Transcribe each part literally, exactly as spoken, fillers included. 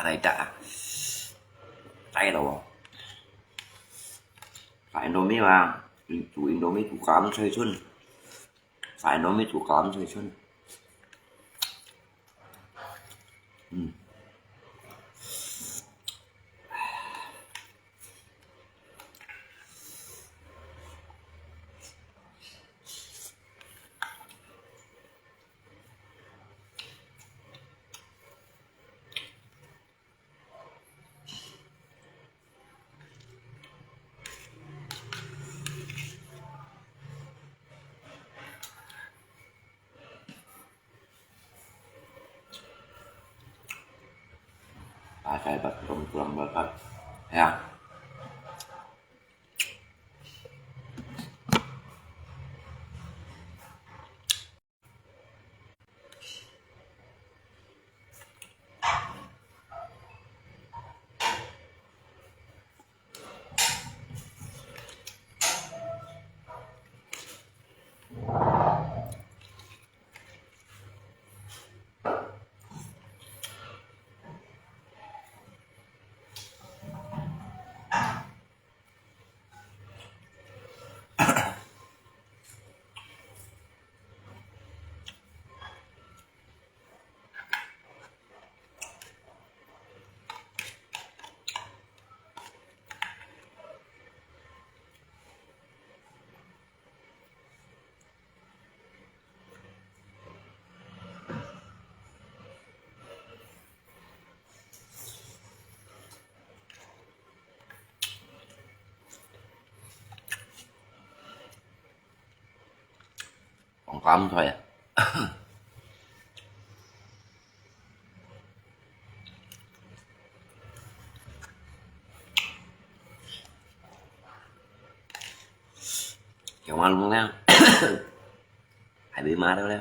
大家，大家好。Indomie啊，煮Indomie煮鹹菜春，Indomie煮鹹菜春。嗯。Pakai bat tulang-tulang bakat. Ya. Còn có thôi à. Kéo mà luôn nha. Hai bên má đâu đấy.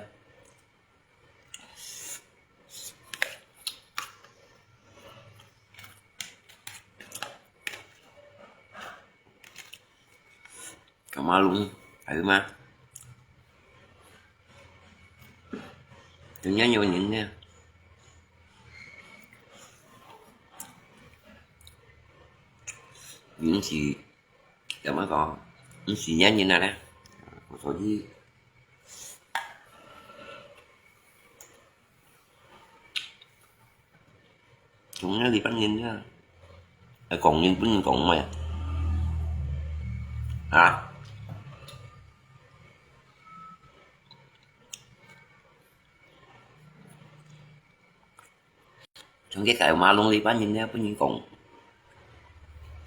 Kéo mà luôn. Hai bên má. Đừng nhớ nhiều nhìn nha. Những gì Kéo mà có. Những gì nhớ nhìn nào đấy. Có số gì. Chúng nó đi bắt nhìn chứ. Ai còn nhìn, bắt nhìn còn mày. Hả? Chúng cái cái mà luôn đi bắt nhìn nha, bắt nhìn còn.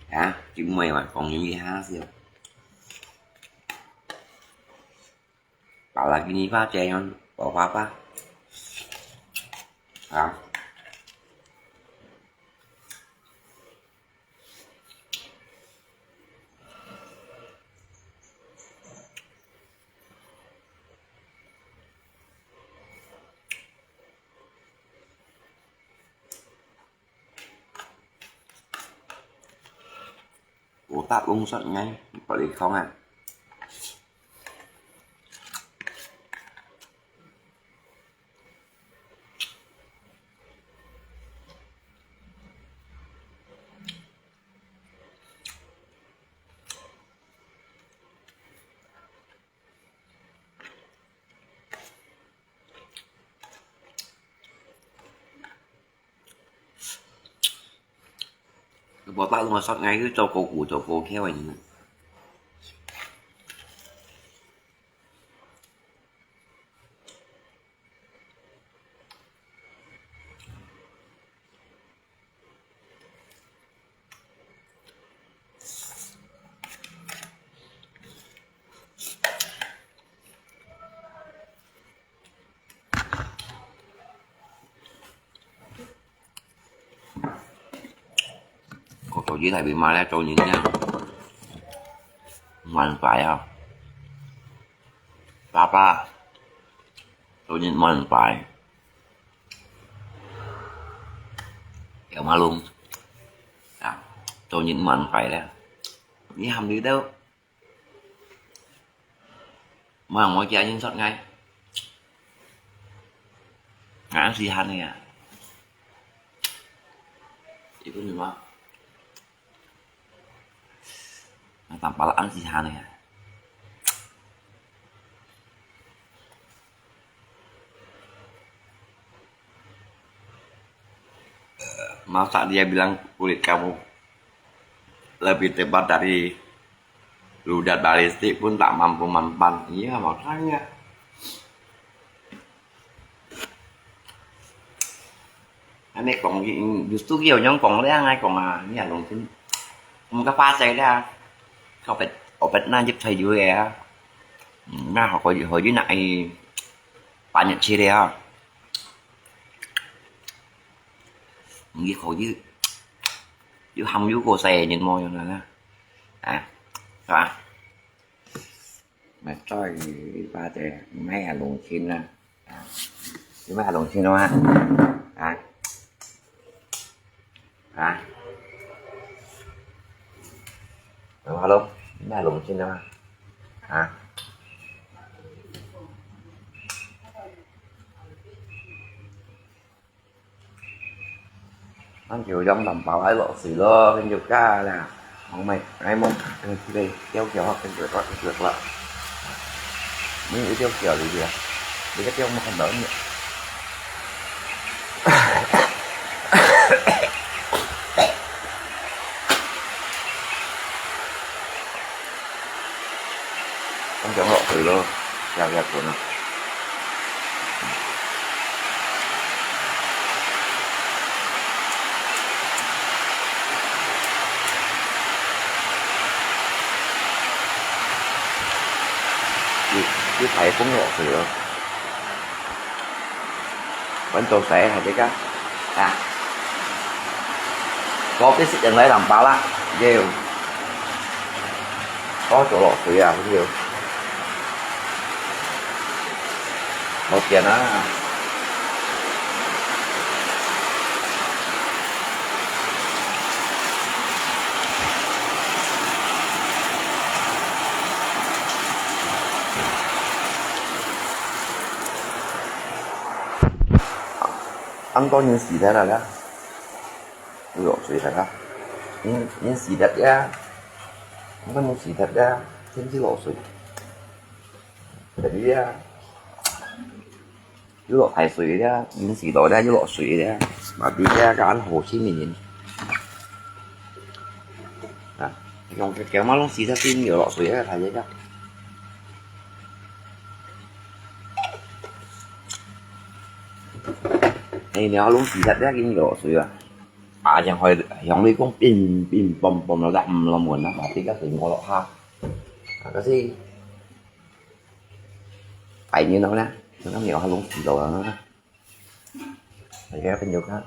Hả? Chúng mày mà còn nhìn gì hả, siêu. Bảo là cái gì phát chè không? Bỏ qua quá. Hả? Ủa, tao uống sót ngay, bỏ đi không à? Cái bò tát luôn mà sót ngay cứ cho cô củ, cho cô khéo anh. Có tổ chức tại vì mà lẽ tôi nhìn nha. Ngoan phải không? Papa. Tôi nhìn ngoan phải. Kéo mà luôn. À, tôi nhìn ngoan phải đó. Đi hầm đi đâu. Mà không có kia nhìn sót ngay. Ngã gì hẳn nè. Itu ni mah. Nah, tanpa lah ang sih aneh. Masa dia bilang kulit kamu lebih tebal dari ludah balistik pun tak mampu mempan. Iya, makanya. Aneh kong, justru kieu nyong kong liang ai kong ah, ni ah lùng tin. Không có phá xe ra. Không phải, không phải na jip thầy dưới à. Na họ có, họ dưới nãy phá nhận chi đi à. Ngi khổ dữ. Dữ hăm dữ cô xe nhìn môi rồi nè. À, phải. Mà coi ba tè, mấy à lùng xin nè. À, chứ mấy à lùng xin đâu ha. À. À. Đúng không? Mấy à lùng xin đâu ha. À. Ăn chiều giống đồng bào ấy lộn xì lơ, cái nhiều ca là không mày, ấy mong, cái gì đây, kéo kéo hoặc cái chuột, cái chuột lợ. Mình ít kéo kéo đi kìa. Đi cái kéo mà không đỡ nữa. Ăn chống lộn xì lơ, kéo kéo cuốn à. Chứ, chứ phải cũng lộn xì lơ. Vẫn tô sẻ hả chứ cá. À. Có cái sự đừng lấy làm bao lắm. Nhiều. Có chỗ lọt xì à, không nhiều. Một tiền á. Ăn có những gì thế nào đó. Ui, lọt xì thật á. Những, những gì thật á. Không có những gì thật á. Thêm chứ lọt xì. Tại vì á, ui, lọt thái xì á, những gì đó á, ui, lọt xì á. Mà đi á, cái ăn hồ chí minh. À, dùng cái kéo mà lông xì thật thì nhiều lọt xì á, thái dễ chắc. Ê, nếu lông xì thật á, cái nhiều lọt xì á. À,正會響雷公乒乒乓乓落，毋落門啊，嘛，這個是我落下。啊，可是，拜年了呢，這個沒有，還弄死了啊。大家朋友看。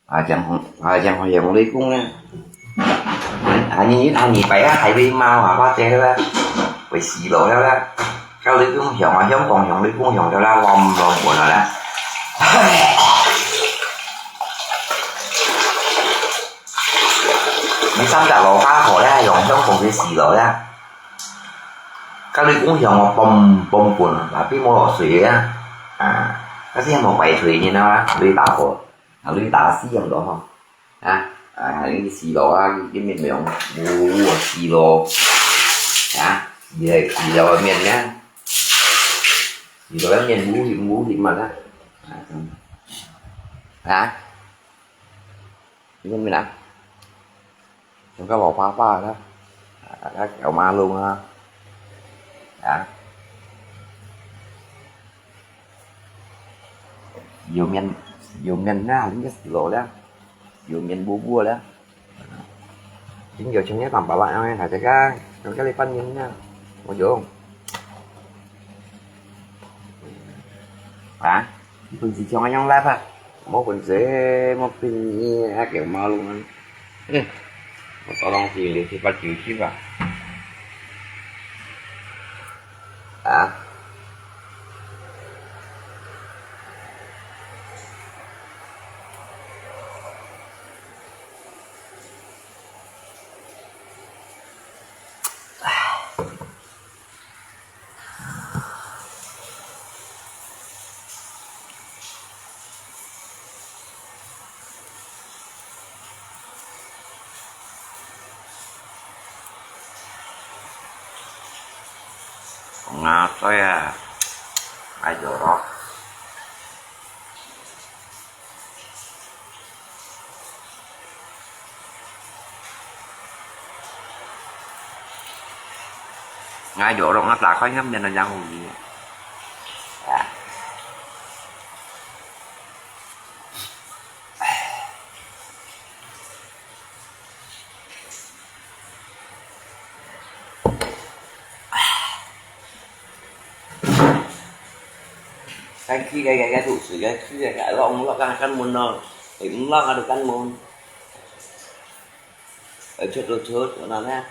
啊，正會，啊，正會響雷公呢。啊，你，你，啊，你拜啊，還會罵啊，罵這個啦，會死了啦。 搞到咁響啊，香港響到咁響到啦，我毋落門啊啦。你三隻老家伙咧，用香港个時代啦。搞到咁響啊，嘣嘣滾啊，邊無落水个啊？啊，但是有冇擺水呢？你打火，啊，你打死咁多吼。 啊，啊，你死咯啊，你面容，嗚，死咯，啊，死了，死了面呢，死了面烏黑烏黑嘛啦，啊，啊，你面啊，像个老爸爸啦，啊，啊，有馬路啊，啊，有面，有面啊，你个死咯啦。 有面烏烏咧。真有錢个辦法啦，因為大家，大家來辦年啊，我有。啊，本事像樣來吧，無本事，無本事，還叫馬路啊。嗯，我早上去六七八九去吧。啊。Nga toi à, ai jorok. Ngai jorok, ngai ta khoi ngam nyan yang ui. Ya. Kan khi cái cái cái thủ sự cái khi cái cái lo lo kan kan mun no. Thì cũng lo được kan mun. Ở trước đôi trước nó nè.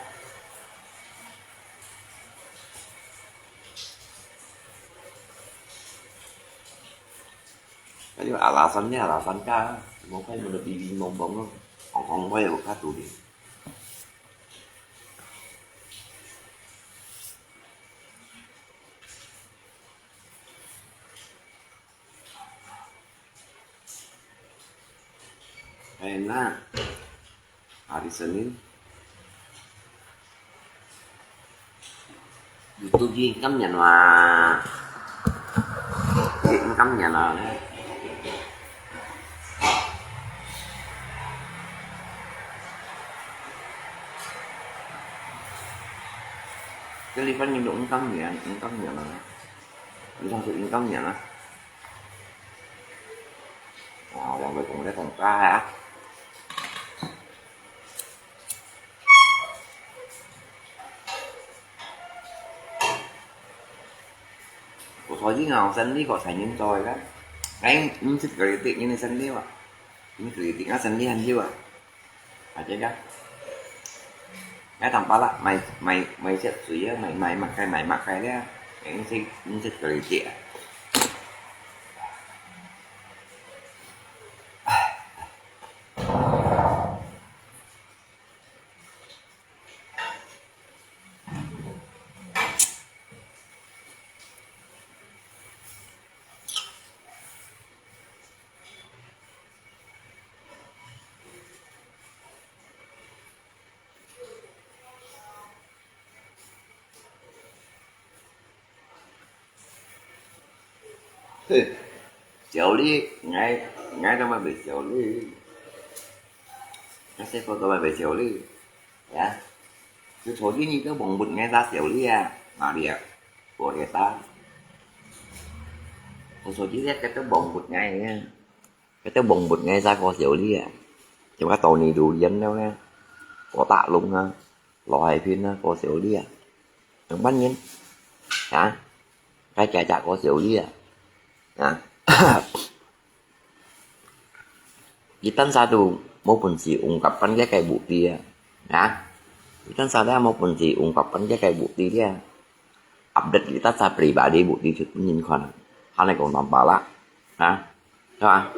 Kayu alasan niya, alasan ka. Mo kay mo na bibi mo bong no. Ong ong mo yung katuloy. Ayun na. Hari Senin. Itu ji income-nya lah. Ji income-nya lah. Jadi kan yung income-nya, income-nya lah. Bisa masuk income-nya lah. Nah, yang berpengaruh tongkah ya. Kok soji ngau sendiri kok saya nyentoy kan. Kain mesti kritik ini sendiri pak. Ini kritik kan sendiri hanji pak. Aja kan. Ngai tampa lah, mai mai mai siap suya, mai mai makai mai makai dia. Ini sih mesti kritik. Hey, Xiaoli, ngai ngai kama be Xiaoli. Ngai se ko kama be Xiaoli. Ya. Su so ji ni to bong but ngai ta Xiaoli ya. Maria. Ko ye ta. Su so ji ya ke to bong but ngai ya. Ke to bong but ngai ta ko Xiaoli ya. Cuma tau ni du yan đâu nè. Ko ta lung ha. Lo hai pin ha ko Xiaoli ya. Yang ban yin. Ya. Cái chả chả có xíu lia. Hả? Kita satu mau pun si ungkapkan cái cái bukti ya. Hả? Kita satu mau pun si ungkapkan cái cái bukti dia. Update kita sa pribadi bukti chụp nhìn con. Hal này còn tạm bảo lạ. Hả? Hả?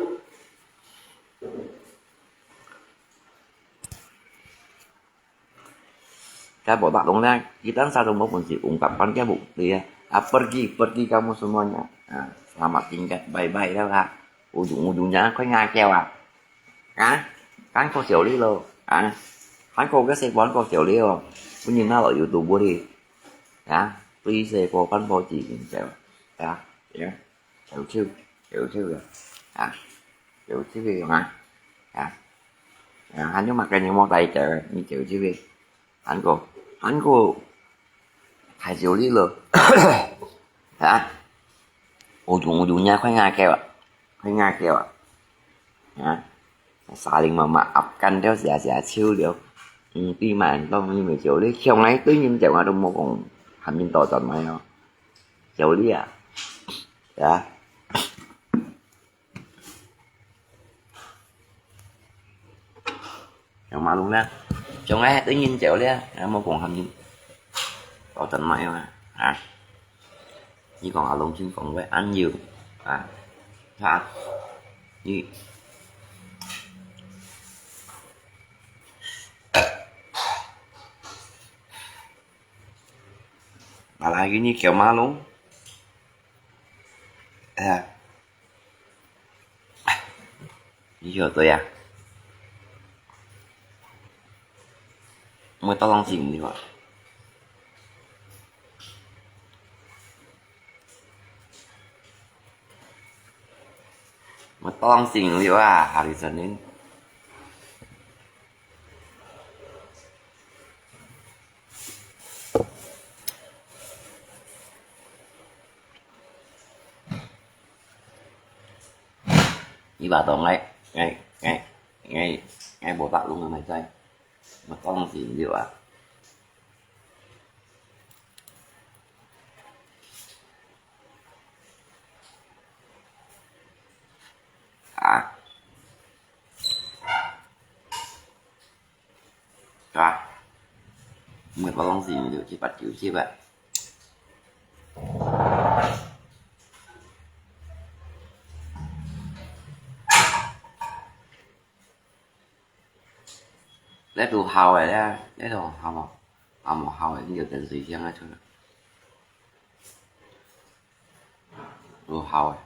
Kaya botak dong na, kita satu mau pun si ungkapkan kaya bukti ya. Ah, pergi, pergi kamu semuanya. Ah, selamat tinggal, bye bye dah lah. Ujung-ujungnya kau ngakau ah. Kan? Kan kau siau li lo. Kan? Kan kau ke sebuan kau siau li lo. Kau ni na lo YouTube boleh. Ya, please saya kau kan kau ji siau. Ya, ya. Siau siau, siau siau ya. Ya. Siau siau ya. Ya. Ya, han yung makan yung mau tai siau, ni siau siau ya. Hàn Quốc, Hàn Quốc太少呢咯。Hả? Ujung-ujungnya khuya ngakau ah. Khuya ngakau ah. Hả? Saling memaafkan theo sia-sia chiu liu. Ừm, tuy mà tao như mày chiều lý, chiều ngay tuy nhiên chiều ngay tao mua còn hành minh tỏ tận mày không? Chiều lý à? Hả? Yang malu na. Chong ai tự nhiên chéo lia, à, mua cũng hầm gì. Có tận mày mà. À. Như còn ở lông chim còn với anh nhiều. À. Hả? Như. Mà lại cái như kiểu malu. À. Ni hio to ya. Mo tao long sing ni wa. 當心了啊，哈利森林。你話到𠊎，𠊎，𠊎，𠊎，𠊎無法弄啊，咪在，我當心了啊。 啊？啊？毋係八公斤，六七八九十啊。這都好誒，這，這都好無？啊，無好誒，你就等水箱啊出來。 有效个。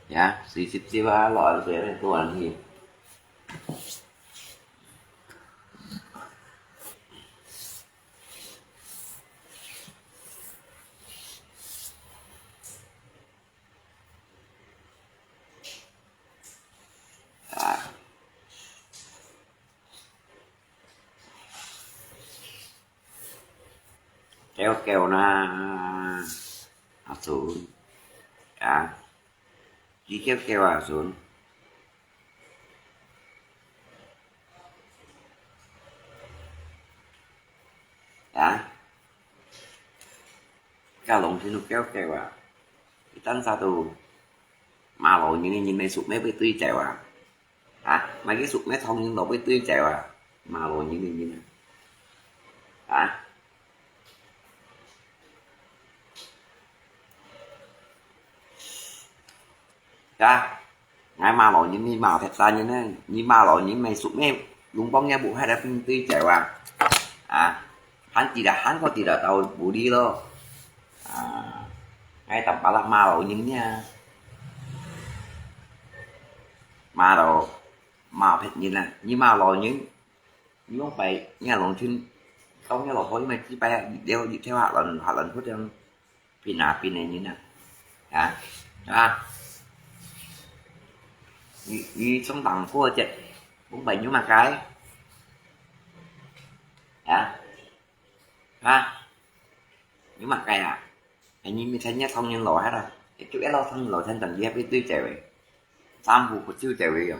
呀，水濕濕啊，落水咧，多人去。啊。 狗狗啦，阿孫，啊，佢狗狗啊，阿孫。啊，該龍天都狗狗啊，佢單儕都罵老人个人，你熟咩會對焦啊？ 啊，買个熟咩糖人落去對焦啊，罵老人个人啊。啊？啊，𠊎罵老人，你罵別儕人呢？你罵老人買熟咩，龍幫也無法來分你對焦啊。啊，還知啦，還過知啦，到無理咯。啊，𠊎當巴拉罵老人呢。 罵到，罵別人啊，你罵老人，你講擺若農村，到若老婆，你咪只擺了，你跳下輪，下輪嗰張，變啊變个人啊，啊，啊，你，你從當過節，講擺有麼个？啊？ 啊，有麼个啊？哎，你明天也同人老下啦，就一路同人老，天天也被對焦个，衫褲不就焦个樣，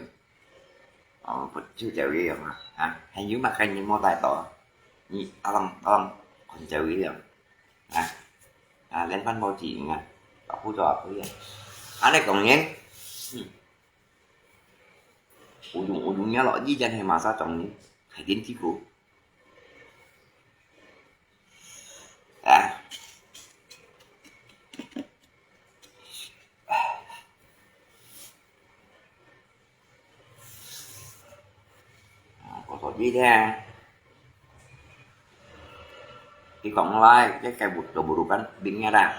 哦，不就焦个樣啊？啊，還有麼个你莫帶到？你阿郎阿郎看焦个樣，啊，啊，連番報紙啊，老虎做啊可以啊，安尼講人，嗯，有用有用呀咯，以前係嘛啥種人，還真辛苦。 啊。啊，我手機呢？你講來，這個無，都無路辦，冰呀啦。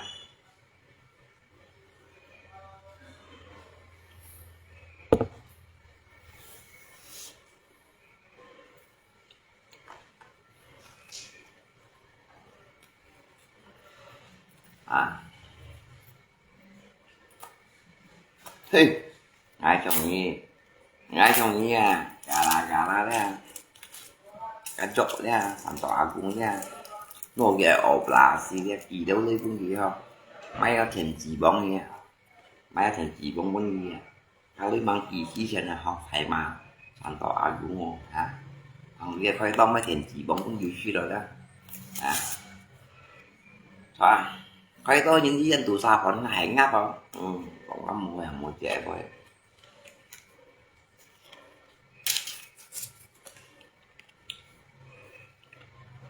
啊。嘿，𠊎中意，𠊎中意啊，嘎啦嘎啦咧，該竹咧，山島阿公咧，拿个烏布拉斯咧，寄到來分佢吼，買個電子磅咧，買個電子磅分佢啊。 佢都吂寄之前啊，學大罵山島阿公哦，哈。講這開刀乜電子磅分佢去了啦，啊。係啊，開刀人醫院肚沙盤還鴨哦，嗯，講到無啊，無解過。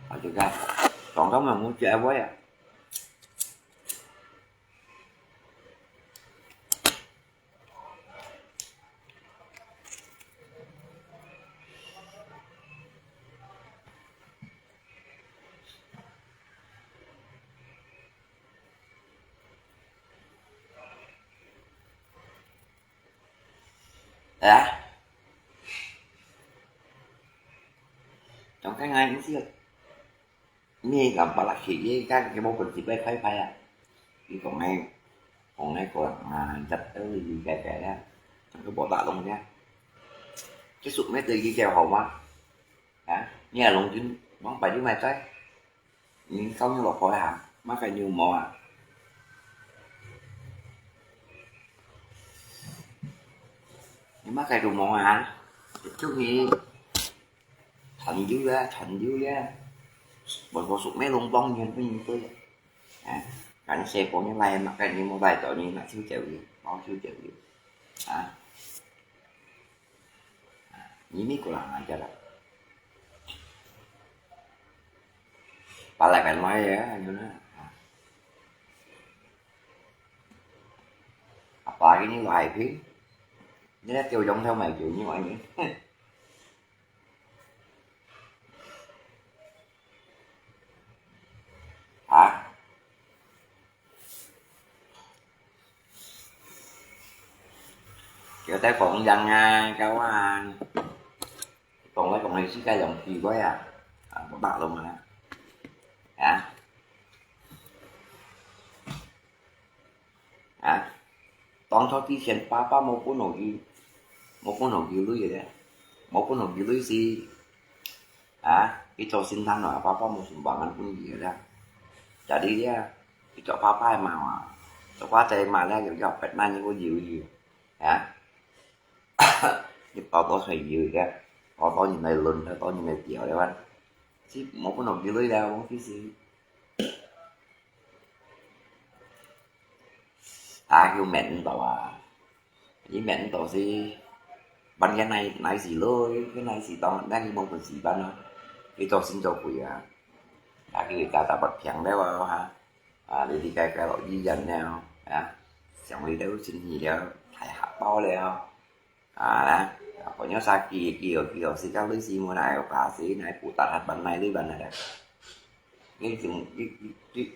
啊，就該，講到無，無解過啊。 哎呀，總該𠊎毋識。你敢巴拉去，你看佢無本事，不要開牌啊！你講个，講个講啊，一兜理解解啊，佢無打動个。這屬咩个理解好嗎？啊，你也攏真，往擺就買在，你搞你老婆啊，麼个牛毛啊？你麼个牛毛啊？就你 傳油啊，傳油啊，無，無熟咩攏幫人分人對啊。啊，感謝幫人來，嘛，感謝莫來到你，那就走油，包就走油。啊，你美國人啊，叫啦。巴拉个來啊，你呢？啊，啊，巴拉个你來去，你那丟洋头买酒，你玩你。 啊？佢在講樣啊，搞啊，講來講去，世界上奇怪啊，啊，無打攏啊，啊？ 啊，當初之前爸爸無分好佢，無分好佢鐳个，無分好佢鐳時，啊，佢做神探啊，爸爸無順便分佢个。Jadi dia，佢做爸爸个嘛，做爸爸个嘛咧，又要別人个油油，啊，你包包出油个，好多人來輪，好多人來釣个嘛，是無分好佢鐳个，往時。 啊，佢免毋到啊。佢免毋到是，辦个哪，哪時來，佢哪時當，哪時無本事辦啊。佢做神做鬼啊。啊，佢打打發平了啊，哈。啊，你理解解落醫院了，啊，上去了，身體了，大客包了。 啊，啦，pokoknya sakit，佢有，佢有時間類似麼个，有假死，哪不打他，辦哪類辦哪个。你就，你，你，你，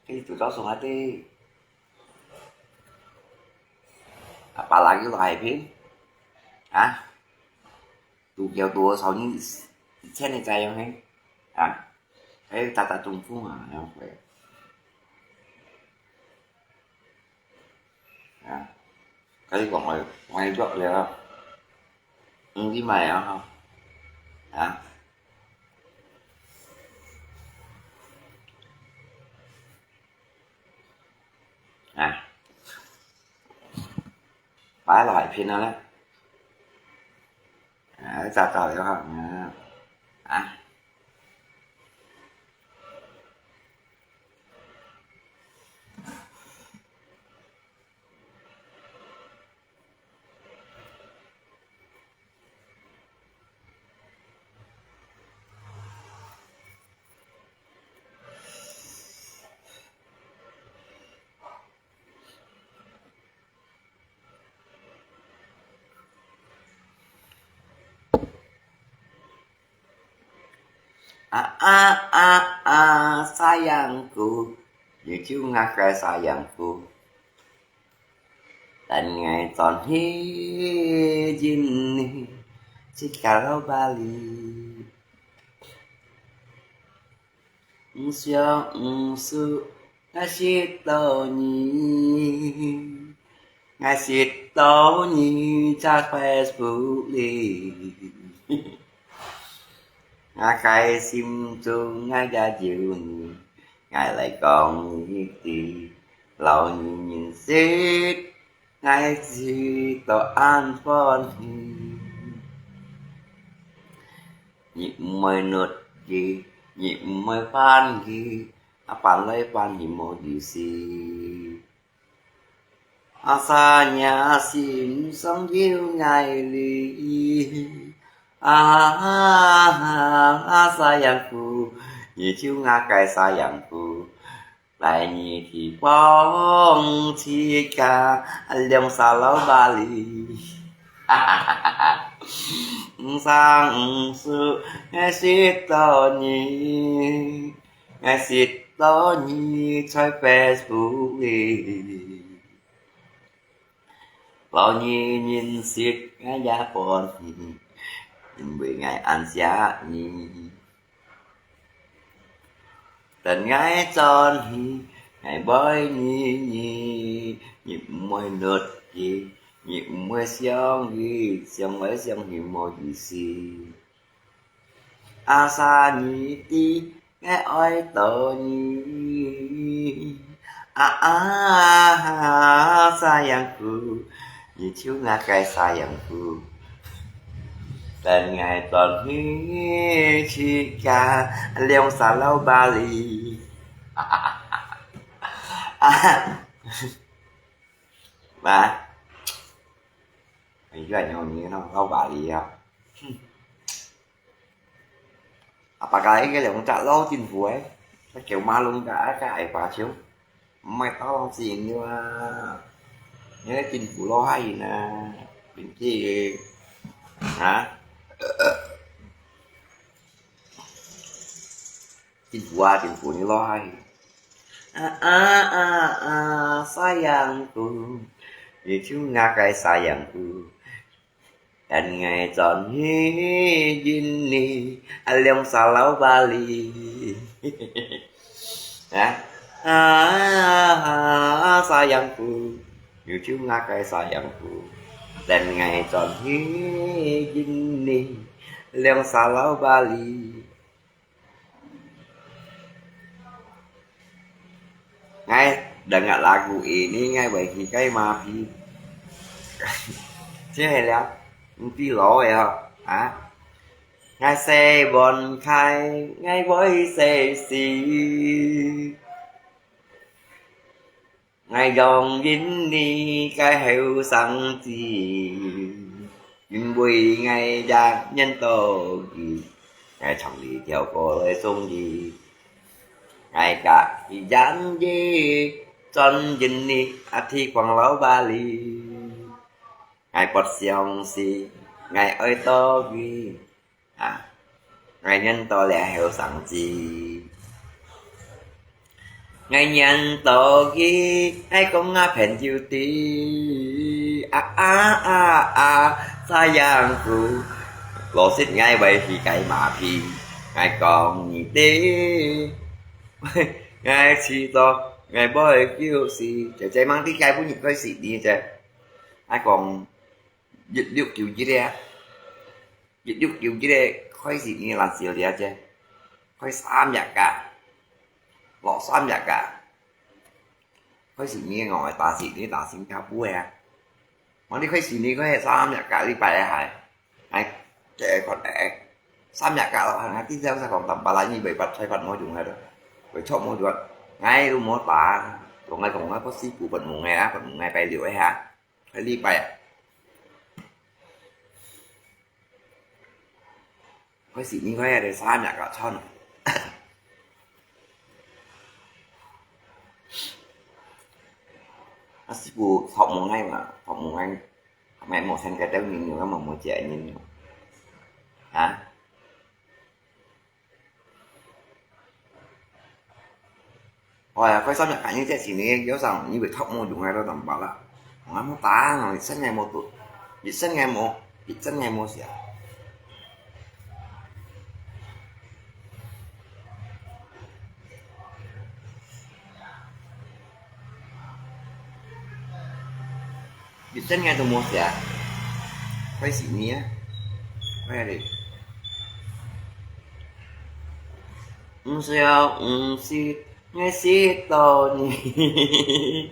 你就告訴他的，啊，巴拉个來片，啊，都叫多少人，一千个在用嘿，啊，还有打打中风啊，然后回。 啊，跟你講，我，我做了，嗯，你買啊，哈，啊，啊，擺落去片了咧。 啊，找到了哈，啊，啊。啊啊啊啊，sayangku，你就𠊎个sayangku。但𠊎轉去認你，自家老巴黎。 毋想毋輸，𠊎識到你，𠊎識到你在Facebook裡。𠊎个心中𠊎也有你，𠊎來講你知，摎你認識。 𠊎知到恁歡喜。你毋會怒佢，你毋會煩佢，啊，煩來煩去無意思。啊，sayang心上有𠊎你，啊，sayangku，你就𠊎个sayangku。 來你地方自家兩儕老巴黎。毋生毋死，𠊎識到你，𠊎識到你在Facebook裡。摎你認識𠊎也歡喜，因為𠊎恁惜你。等𠊎轉去，𠊎會憶你，你毋會㧾佢，你毋會想佢，想來想去無意思。 啊，sayangku，𠊎愛著你。啊，啊，啊，sayangku，你就𠊎个sayangku。等𠊎轉去自家兩儕老爸哩。啊，啊，啊。 嘛，哎，越南人那种老板一样。啊，大家应该两只老政府诶，那九马龙个啊个矮巴球，毋系打到自然了啊。你个政府老害人啊，并且啊，政府啊，政府你老害人。 啊，啊，啊，啊，sayangku，你就𠊎个sayangku。等𠊎轉去印尼，啊，兩儕老爸哩。啊，啊，啊，sayangku，你就𠊎个sayangku。等𠊎轉去印尼，兩儕老爸哩。 𠊎dengar lagu ini，𠊎會起雞嫲皮。真係了，毋知老个哦，啊！𠊎洗碗筷，𠊎會洗洗。 𠊎用印尼个後生仔，因為𠊎也認到佢，𠊎唱這條歌來送佢。𠊎佮佢一樣轉印尼啊，地方老爸哩。𠊎不相信，𠊎愛著佢。 啊，𠊎認到這後生仔。𠊎認到佢，𠊎講啊朋友知。啊，啊，啊，啊，sayangku，老實𠊎會起雞嫲皮。𠊎講你知，𠊎知道，𠊎會救死。姐姐，吂知該本日開始呢，姐。𠊎講，一六九一个啊。 一六九一个開始呢，咱小姐姐，開三日假，落三日假。開始呢，𠊎打死你打新加坡个啊。我你開始呢，開三日假禮拜个還，還，這個，哎，三日假咯，還，至少係講淡薄啦，你袂發菜發無用个咯，袂著無用。𠊎都無打，同𠊎講，𠊎個師傅發夢个啊，發夢个拜六个啊。 个禮拜啊。開始你看下个三日个餐啊。啊，師傅，托夢个嘛，托夢个，買無錢个等人，有个嘛無食人嘛。啊？ 哎呀，開三日假，你這是你，有啥你會讀無用个都淡薄啦。𠊎無打，一生个無讀，一生个無，一生个無寫。一生个都無寫，開始你啊，快點。毋需要，毋識，𠊎識到你。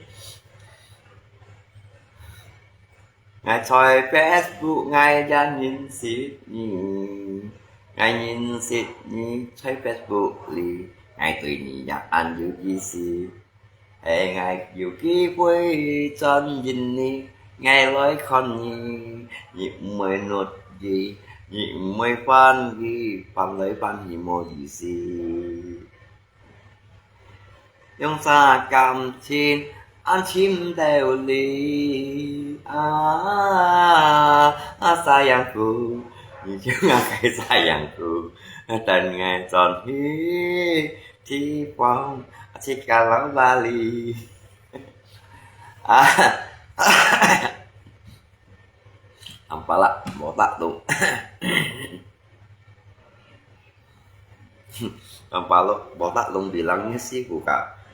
𠊎在Facebook，𠊎也認識你。𠊎認識你在Facebook裡，𠊎對你也恁有意思。係𠊎有機會轉印尼，𠊎來看你，你毋會㧾佢，你毋會煩佢，煩來煩去無意思。 用啥感情恁尋到你？啊，啊，sayangku，你就𠊎个sayangku，等𠊎轉去地方，啊，自家老爸哩。啊，淡薄啦，無法度。啊，巴洛，博大龍比人个師傅个，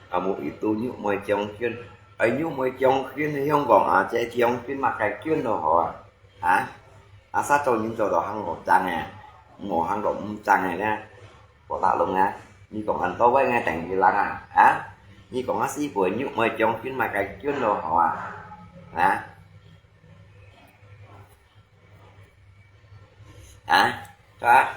啊，無一度玉梅將軍，哎，玉梅將軍，香港啊，這將軍嘛，該軍都好啊，啊，啊，啥做人做到行到正个，無行到毋正个呢？博大龍啊，你講恁多話，𠊎等你人啊，啊，你講啊，師傅玉梅將軍嘛，該軍都好啊，啊，啊，是吧？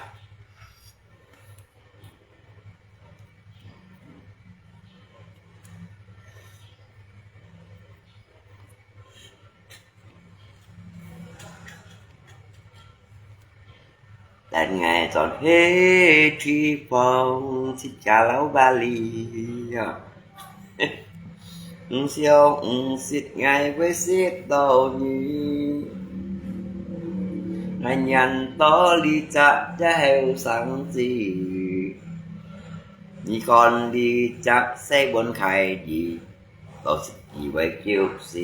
等𠊎轉去地方，自家老巴黎呀。毋想毋識𠊎會識到你，𠊎念到你隻後生子。你看你隻細本契弟， 老實佢會叫死，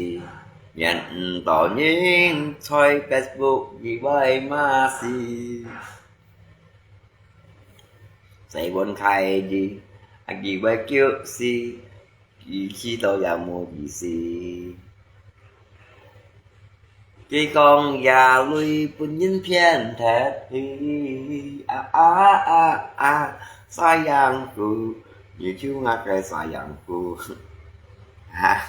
免毋到人在Facebook佢會罵死。細本契弟，啊，佢會叫死，佢去到也無意思。 佢講這鐳分人騙忒去，啊啊啊啊，sayangku，你就𠊎个sayangku。哈，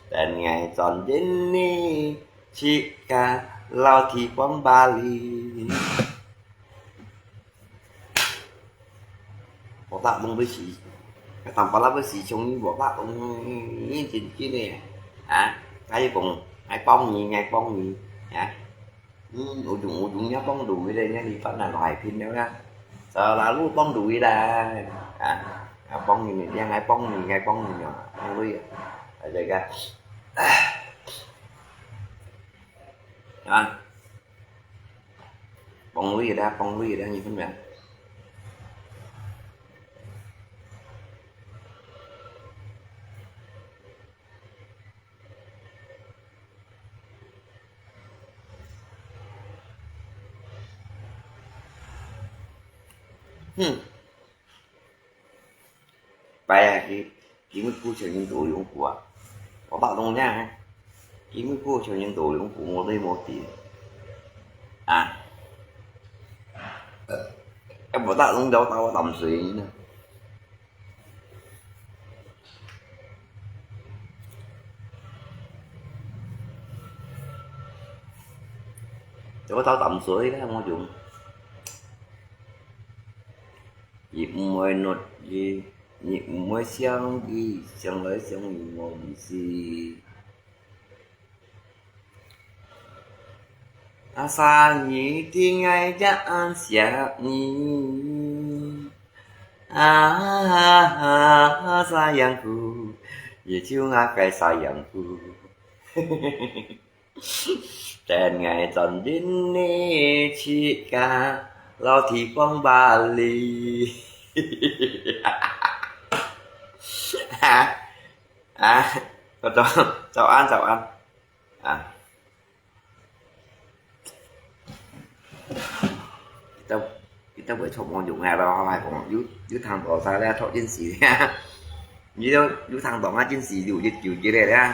等𠊎轉印尼去个老地方巴黎。 博大龍會死，該當巴拉會死，像你博大龍，你真真个，啊，佢講，愛幫你，愛幫你，啊，嗯，ujung-ujungnya幫到佢咧，你翻來來拼了啦，selalu幫到佢啦，啊，啊，幫你，你愛幫你，愛幫你哦，幫你啊，啊，這個，啊。 幫鐳啦，幫鐳啦，你看無？哼。 拜啊，佢，佢乜顧全人都用過啊。我打動你啊，佢乜顧全人都用過，我都無知。啊。呃，哎，我打動了，打我淡水呢。我打淡水呢，我用。 你毋會搦佢，你毋會想佢，想來想去無意思。Asal你知𠊎也恁惜你。啊，sayangku，你就𠊎个sayangku。 等𠊎轉印尼去个老地方巴黎。啊，啊，早，早安，早安。啊。都，都會做夢用个咯，𠊎講，有，有聽到啥咧，做真事咧。你都有聽到啊，真事有一九一个咧。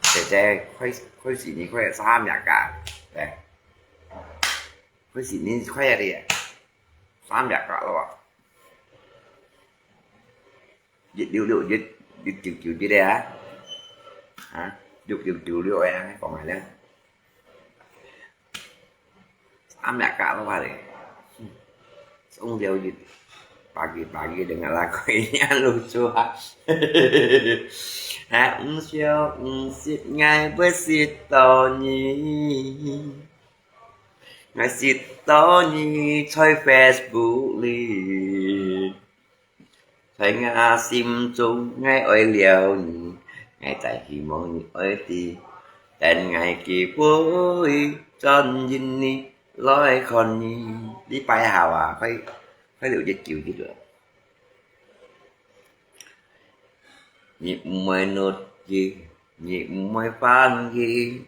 姐姐，開，開始你快三日噶，對。 開始你快啊你，三日假咯啊。一六六一，一九九一个啊。啊，六六九六个啊，講下咧。三日假咯啊你。嗯，送掉一，pagi-pagi dengan lagu ini lucu啊。啊，毋想毋識𠊎會識到你。 𠊎識到你在Facebook裡，在𠊎心中𠊎愛了你，𠊎再希望你愛知，等𠊎機會轉印尼來看你。你擺好啊，快，快六一九一了。你毋會搦佢，你毋會翻佢。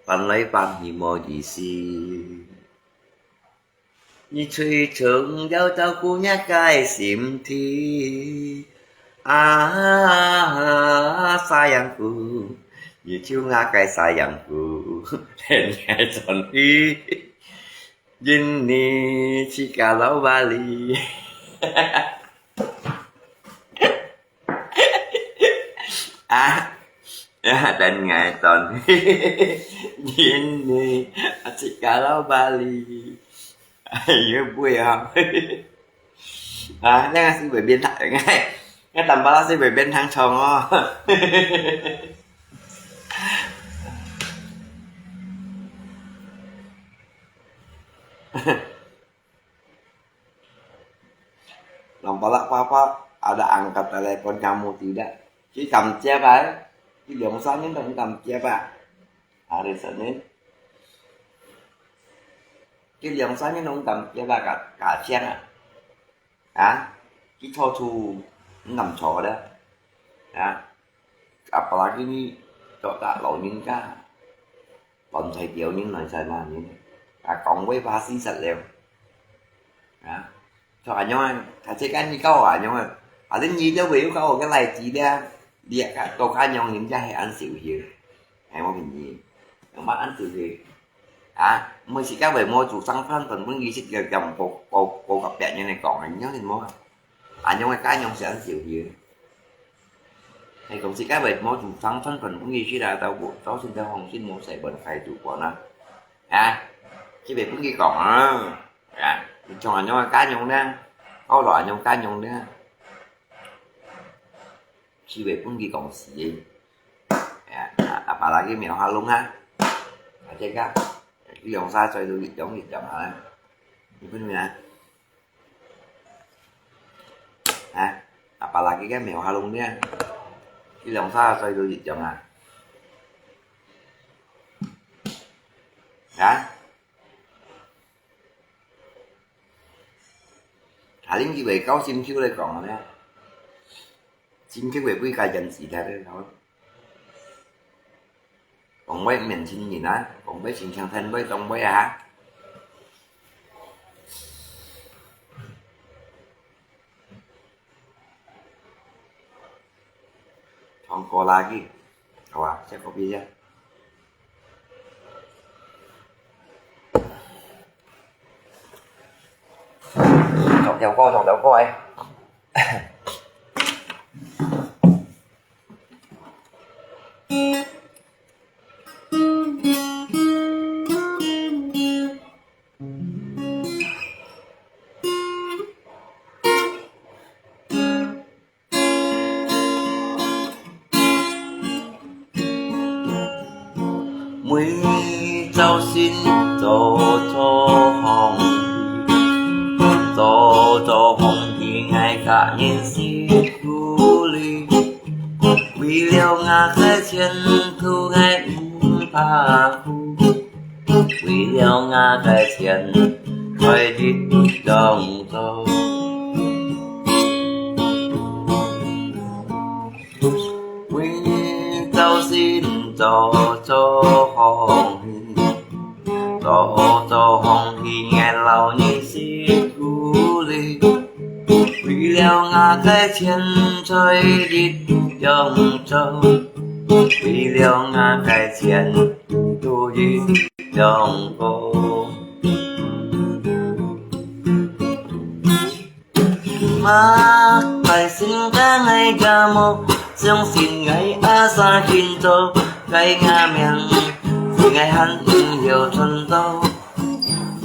翻來翻去無意思。你最重要照顧若个身體。啊，sayangku，你就若个sayangku，等𠊎轉去，因你自家老巴黎。啊，等𠊎轉去，因你自家老巴黎。 哎喲，不會啊。啊，那個是會變態，那，那當巴拉是會變態蟲哦。Lampak-lampak, ada angkat telepon kamu tidak? Ki kamcia bai, ki liongsa ni dong kamcia ba. Hari Senin. Ki liongsa ni dong kamcia ba ka, kasian ah. Ha? Ki cho chu, ngam cho da. Ha? Apalagi ni, cho ta 老人家。 亂在表人，亂在罵人，啊，講話怕死煞了。啊，像恁樣啊，大自家你教我恁樣啊，啊，恁你都會有教我个例子咧，你也較，都較樣人家係恁小氣，哎，我問你，有麼恁小氣？啊，每時間為麼煮生飯飯分佢食，就，就無，無，無甲別人來講，恁樣係無啊？ 恁樣个家娘是恁小氣。係講自家為麼煮生飯飯分佢食啦，都無，造成到風信無事，分佢主管啊。啊，去會分佢講啊。啊，你像恁樣个家娘呢，搞到恁樣家娘呢，去會分佢講死个。啊，啊，apalagi苗下弄啊，啊，這個，一兩三歲都一兩一兩下啦，你分佢啊？ 啊，apalagi kan苗下弄呢，一兩三歲都一樣啊。啊？下令佢會教心臼來講呢，心臼會不會改變時代个？ 講話毋免親人啊，講話親像天話當話啊。唱歌啦佢，好啊，食kopi先。唱條歌，唱條歌誒。 每朝晨早早䟘起，早早䟘起，𠊎个人辛苦哩。為了𠊎个前途，𠊎毋怕苦。 為了𠊎个前途一樣做。每朝晨早早䟘起，早早䟘起，𠊎摎你辛苦哩。為了𠊎个錢財一樣做，為了𠊎个前 都一樣過。麼个心肝𠊎也無，相信𠊎asal勤做，該𠊎命，是𠊎還毋曉賺到。麼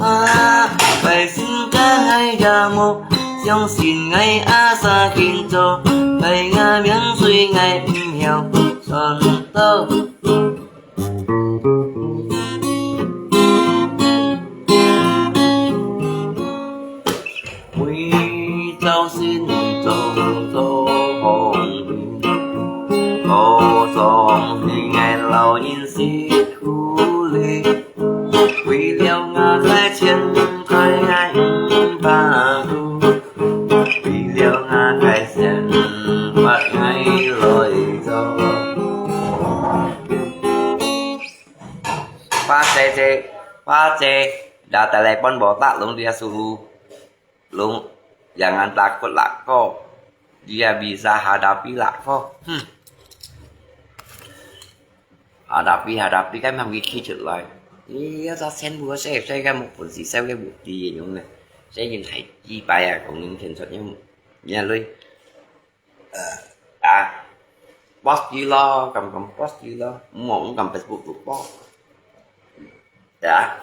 个心肝𠊎也無，相信𠊎asal勤做，該𠊎命，是𠊎毋曉賺到。 每朝晨早早䟘起，早早䟘起，𠊎摎人辛苦哩。為了𠊎个錢財，𠊎毋怕苦。 為了𠊎个生活，𠊎來做。花姐姐，花姐， Dah telepon botak long dia sulu, long jangan takut lako, dia bisa hadapi lako. Hmm. Hadapi, hadapi kan mang kiki chut lai. Iya ta sen bu se se kan mo pun si se ke bu di yong ne. Se yin hai ji bai a kong yin ken chut yong. Ya lui. Ờ, à, post gì lo, cầm, cầm post gì lo, mua cũng cầm Facebook tụi post. Dạ.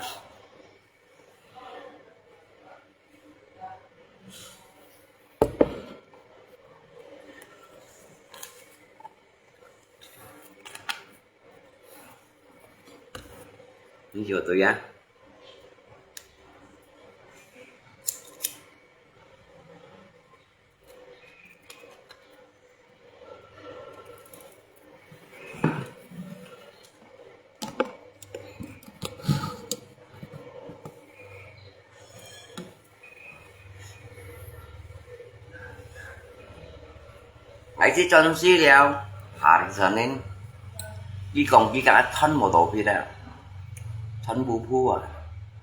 Ini siapa tu ya? Ai si chon si liao, hari sanin. Ki kong ki ka thon mo to pi da. Thon bu phu a.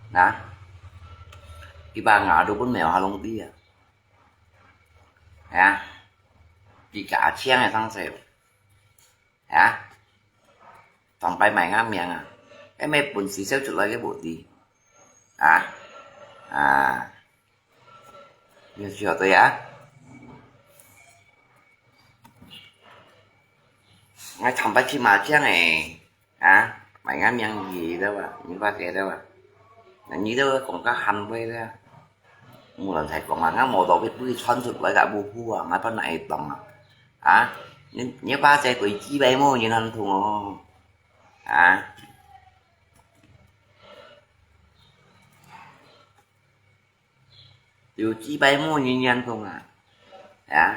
Na. Ki ba nga du pun mèo ha long ti a. Ya. Ki ka chiang a sang seo. Ya. Tòng pai mai nga miang a. Em me pun si seo chut lai ke bu ti. A. A. Ni sio to ya. Ngai chăm pai chi ma chiang e. A. Mai nga miang yi da wa. Ni ba ke da wa. Na ni da wa kong ka han bai da. Mu lan thai kong a nga mo to bit bui chon chut lai da bu phu a. Ngai pa na e tòng a. A. Ni, ni ba che tui chi bai mo ni nan thung o. A. Liu chi bai mo nyi nyan kong a. Ya.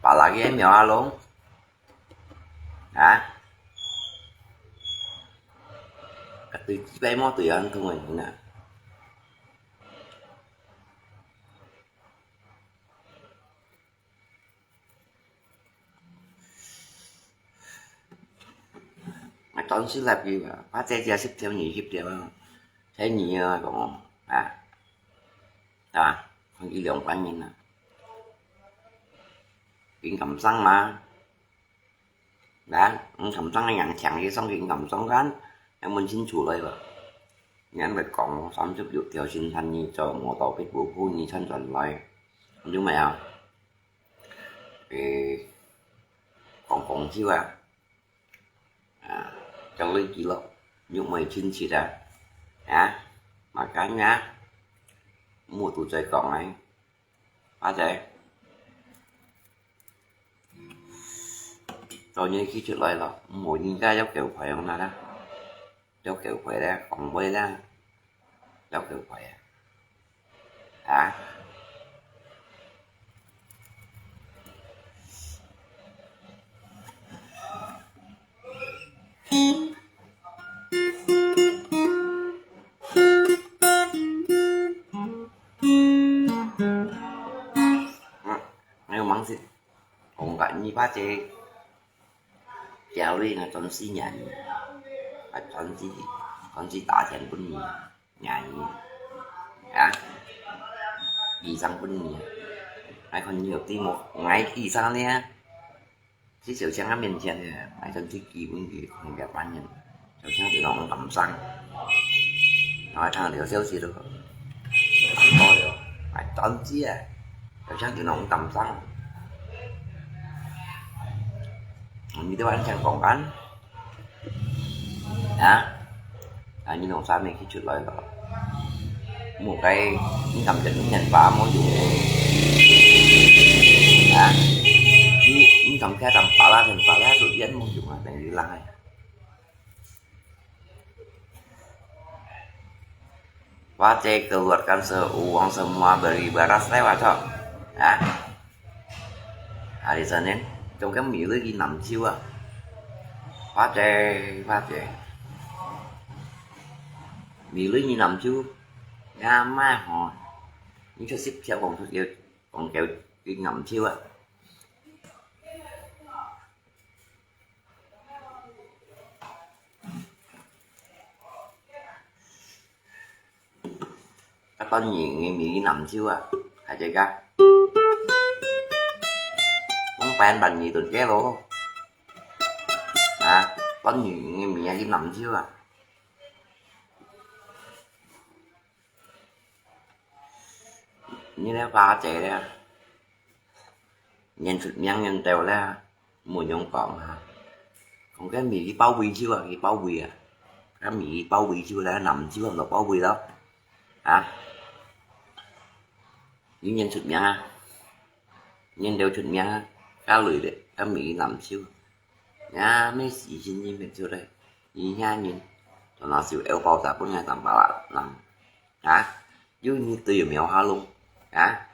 Pala ke mèo a long. Ha? Ka tui chi bai mo tui an thung a. Ngai chon si lap ki ba, ba che chia sip thiau ni sip thiau a. Sai ni a kong a. A. Kong ki liang pai min a. Kin kam sang ma. Nè,嗯，咁生个人聽起上去咁相干，有問清楚來吧？人咪講三十六條新山你做無道必不負你傳傳來，有沒有？誒，講講笑啊，啊，講你記錄，又沒親切啊，啊，makanya，無都在講哎。 阿姐，做嘢企出來咯，無人家要狗牌樣啦，要狗牌咧，講話啦，要狗牌啊，啊？ Ayo mangsit. Kong ka ni ba che. Kiao li nga chon si nyan. Nga chon si, chon si ta chen pun ni. Nyan. Ya. Ki sang pun ni. Ngai kon ni ti mo. Ngai ki sang ni. 去小強个面前呢，還真去基本个看一般人，小強就講敢上，然後看到消息咯，看到了，還真知啊，小強就講敢上，你都完全講緊，啊？ 啊，你弄啥物去出來咯？莫該，你感覺你人把無用哦。啊？你，你感覺人把啦，人把啦，都一樣無用啊，等於來。Wah, cai keluarkan se-, uang semua beli beras lewat, cok. Ah. Hari Senin, cuma mì lưới đi nằm chiêu à. Wah, cai, wah, cai. Mì lưới đi nằm chiêu. Ngã má hòn. 你出息，聽講出了，講究佢難受啊！啊，當然你咪難受啊，係這个。講白白你就這咯。啊，當然你咪難受啊。 你這花姐咧，恁出名恁兜咧，無用講啊。講該味佢包尾酒啊，佢包尾啊。該味佢包尾酒咧，難酒啊，就包尾咯。啊？你恁出名啊？恁兜出名啊？該類咧，該味佢難酒。呀，乜死心你乜出來，你遐人，就拿手枵包仔分人打巴拉人。 啊？有你都有苗下弄，啊？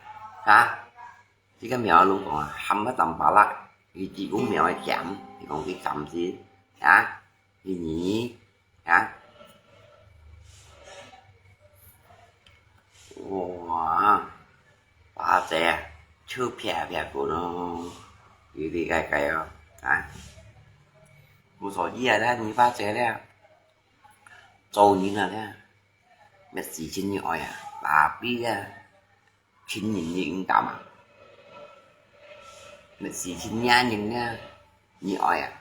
啊？這个苗下弄講啊，喊个當巴拉，佢只有苗个鹹，你講佢鹹是，啊？佢泥，啊？哇，巴姐啊，臭撇撇个咯，有理解个哦，啊？無所以啊，你巴姐咧，做人啊咧， 乜死心你愛啊，打比啊，親人你毋敢啊。乜死心你人啊，你愛啊，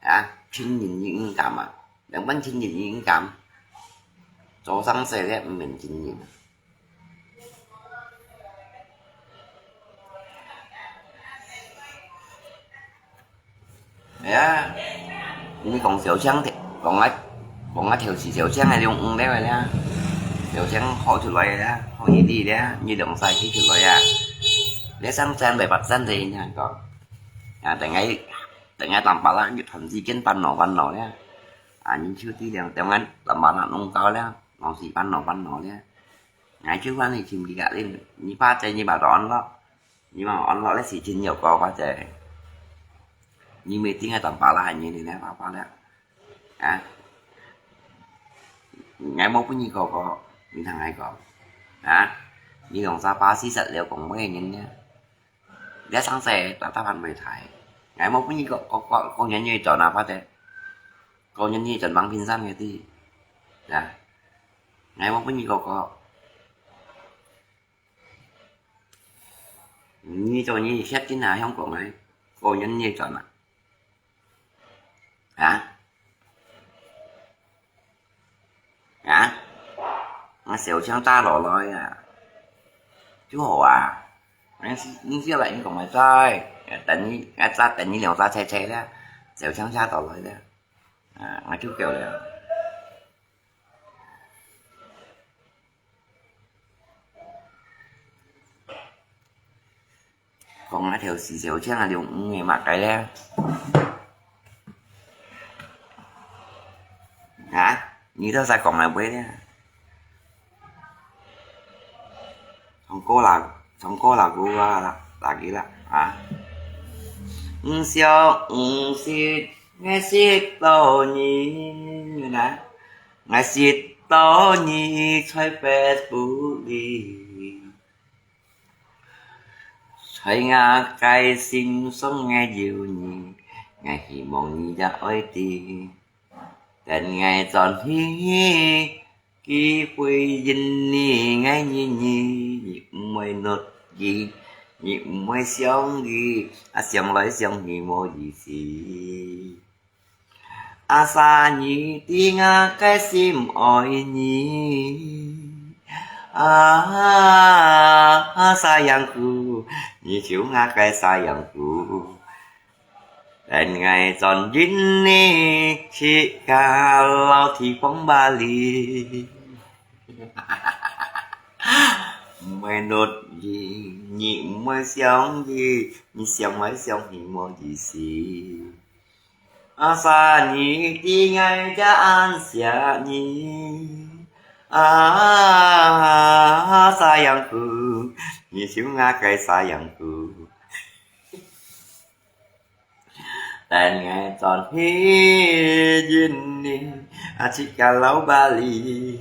啊，親人你毋敢啊，兩班親人你毋敢，做生事咧毋免親人啊。 哎呀，你講小強的，講啊，講啊，就是小強个兩五六个啦，小強好出來个啦，好一滴啦，你兩儕去出來啊，你上山來跋山的，你看講，啊，等下，等下當巴拉，你團之間煩惱煩惱啦，啊，你就體諒，等下當巴拉弄到啦，老是煩惱煩惱啦，𠊎就話你心裡个，你，你巴姐你巴到安樂。 你嘛安樂咧時間又過，或者你每天个當巴拉還你呢，爸爸咧，啊？𠊎無分你哥哥，你同𠊎講，啊？你兩儕巴西實了講咩人呢？你上世打打扮袂大，𠊎無分你哥哥哥哥年月轉啊，或者哥年月轉當兵生个地，啊？𠊎無分你哥哥。 你做你歇緊啊，香港个，個人你轉啊？啊？啊？𠊎小強打落來啊，就好啊。你，你叫來，你講來在，等你，𠊎再等你兩隻車車咧，小強車到來咧，啊，𠊎就夠了。 講啊條事情，好像啊，兩五个麼个咧？啊？你都在講來喂咧？唱歌啦，唱歌啦，歌啊啦，啦佢啦，啊？毋想毋識，𠊎識到你啦，𠊎識到你在Facebook裡。 在𠊎个心上𠊎有你，𠊎希望你也愛知。等𠊎轉去，佢回應你，𠊎日日，你毋會落雨，你毋會想佢，啊，想來想去無意思。 阿Sa，你知𠊎个心愛你。啊，sayangku，你就𠊎个sayangku。等𠊎轉印尼，自家老地方Bali。毋會落雨，你毋會想佢，你想來想去無意思。 阿Sa，你知𠊎也恁惜你。啊，sayangku，你就𠊎个sayangku。等𠊎轉去印尼，啊，自家老Bali。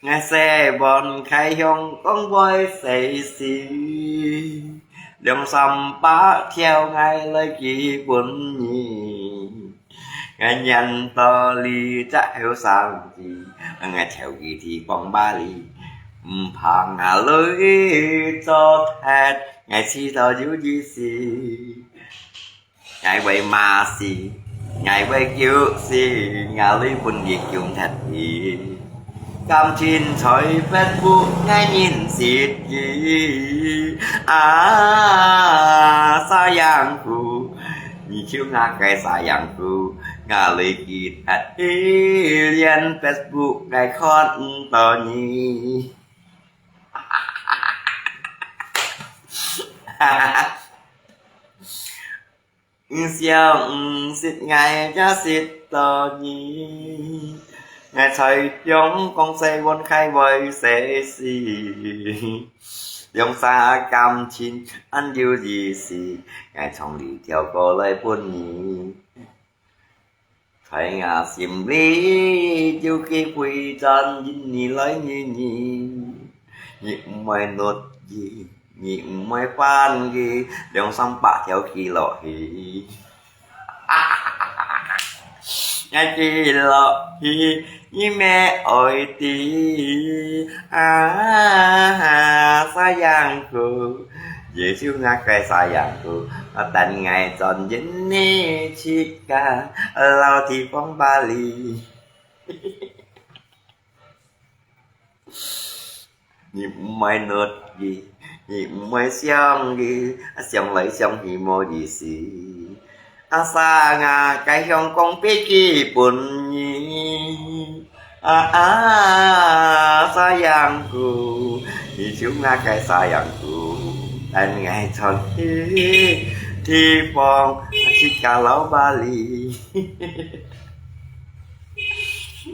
𠊎洗碗開香講會洗洗，兩三百條𠊎來寄分你。𠊎念到你隻後生仔，𠊎跳佢地方巴黎，毋怕𠊎累做忒，𠊎知道有意思。 𠊎會罵死，𠊎會噭死，𠊎會分佢噭忒去。感情在Facebook𠊎認識佢，啊，sayangku，你就𠊎个sayangku，𠊎累佢忒去，連Facebook𠊎看毋到你。 你想毋識𠊎也識到你，𠊎在香港洗碗開會洗洗，兩儕感情恁有意思，𠊎唱這條歌來分你。 在𠊎心裡有機會轉認你來認你，你毋會怒佢，你毋會煩佢，兩三百條寄落去。𠊎寄落去，你乜愛知，啊，sayangku。 也就𠊎个sayangku，啊，等𠊎轉認你自家，老地方巴黎。你毋會怒佢，你毋會想佢，啊，想來想去無意思。啊，sayang啊，該香港飛機分你。 啊啊，sayangku，你就𠊎个sayangku，等𠊎轉去地方，自家老巴黎。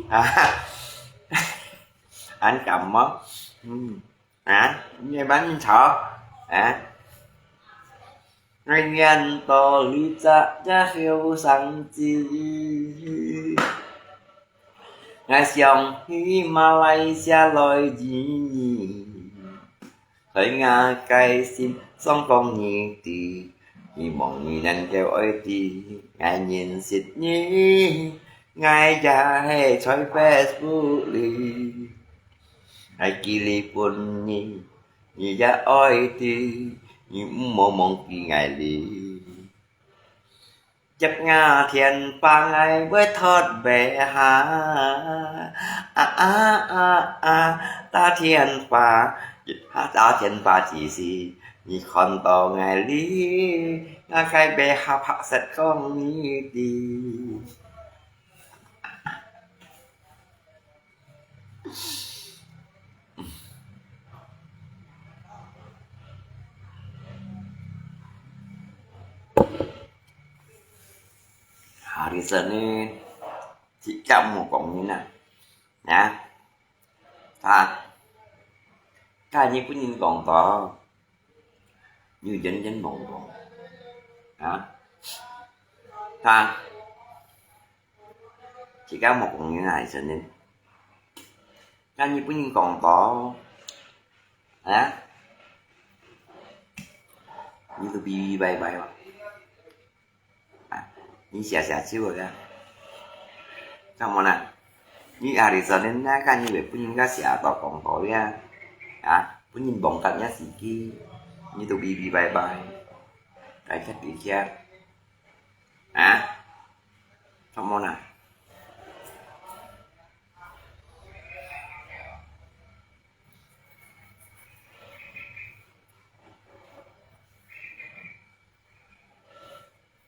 啊，恁感冒，嗯，啊，你慢慢吵，啊。 𠊎念到你隻後生仔，𠊎想去馬來西亞來見你。在𠊎个心上講你知，希望你能夠愛知，𠊎認識你，𠊎也係在Facebook裡。 𠊎寄禮分你，你也愛知，你毋好忘記𠊎哩。接𠊎電話，𠊎會脫尾下。啊啊啊啊，打電話，打電話之時，你看到𠊎哩，𠊎該尾下白色講你知。 Hari Senin，自家無講人啊，啊，他，他日本人講到，有人人忙忙，啊，他， 自家無講人啊，係真个。該日本人講到，啊？你都嗶嗶拜拜哦。啊，你寫寫字个。看無啦？你啊，你真个那个日本人家寫到講到呀，啊，本人忙甲也死機，你都嗶嗶拜拜，該吃幾吃。 啊？做麼啦？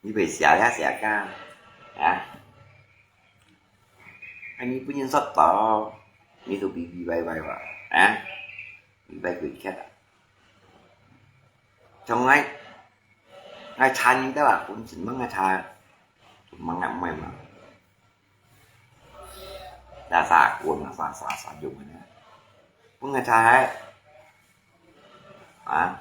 你會寫也寫个，啊？啊，你本人說到，你都嗶嗶拜拜哇，啊？嗶拜鬼客啊？從來 𠊎查你兜啊，本身問𠊎查，問𠊎毋會嘛。啥啥滾啊，啥啥啥用个呢？問𠊎查係，啊？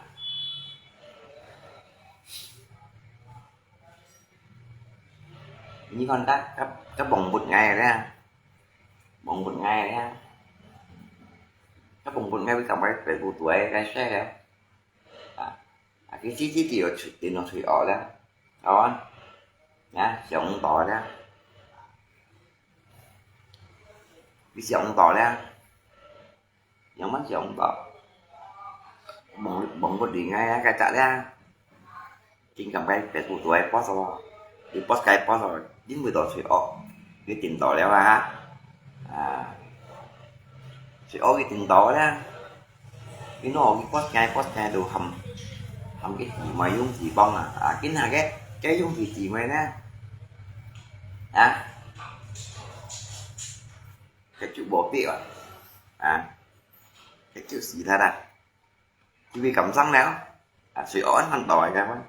你看他，他，他忘不𠊎了，放分𠊎啊，該放分𠊎，會感覺Facebook肚个該細个。啊，啊，佢自己就有電腦退學了，好啊，啊，想到了，佢想到了。 仰般想到？望，望不離𠊎啊，該隻咧。真感覺Facebook肚个boss哦，佢boss个boss哦，因為到罪惡，佢定到了啊，啊，罪惡佢定到咧，佢拿佢boss个，boss个就喊，喊佢姊妹用時幫啊，啊，今下个，該用佢姊妹呢，啊。 佢就無必要啊，啊，佢就死忒啦。因為感傷了，啊，所以安很多个嘛。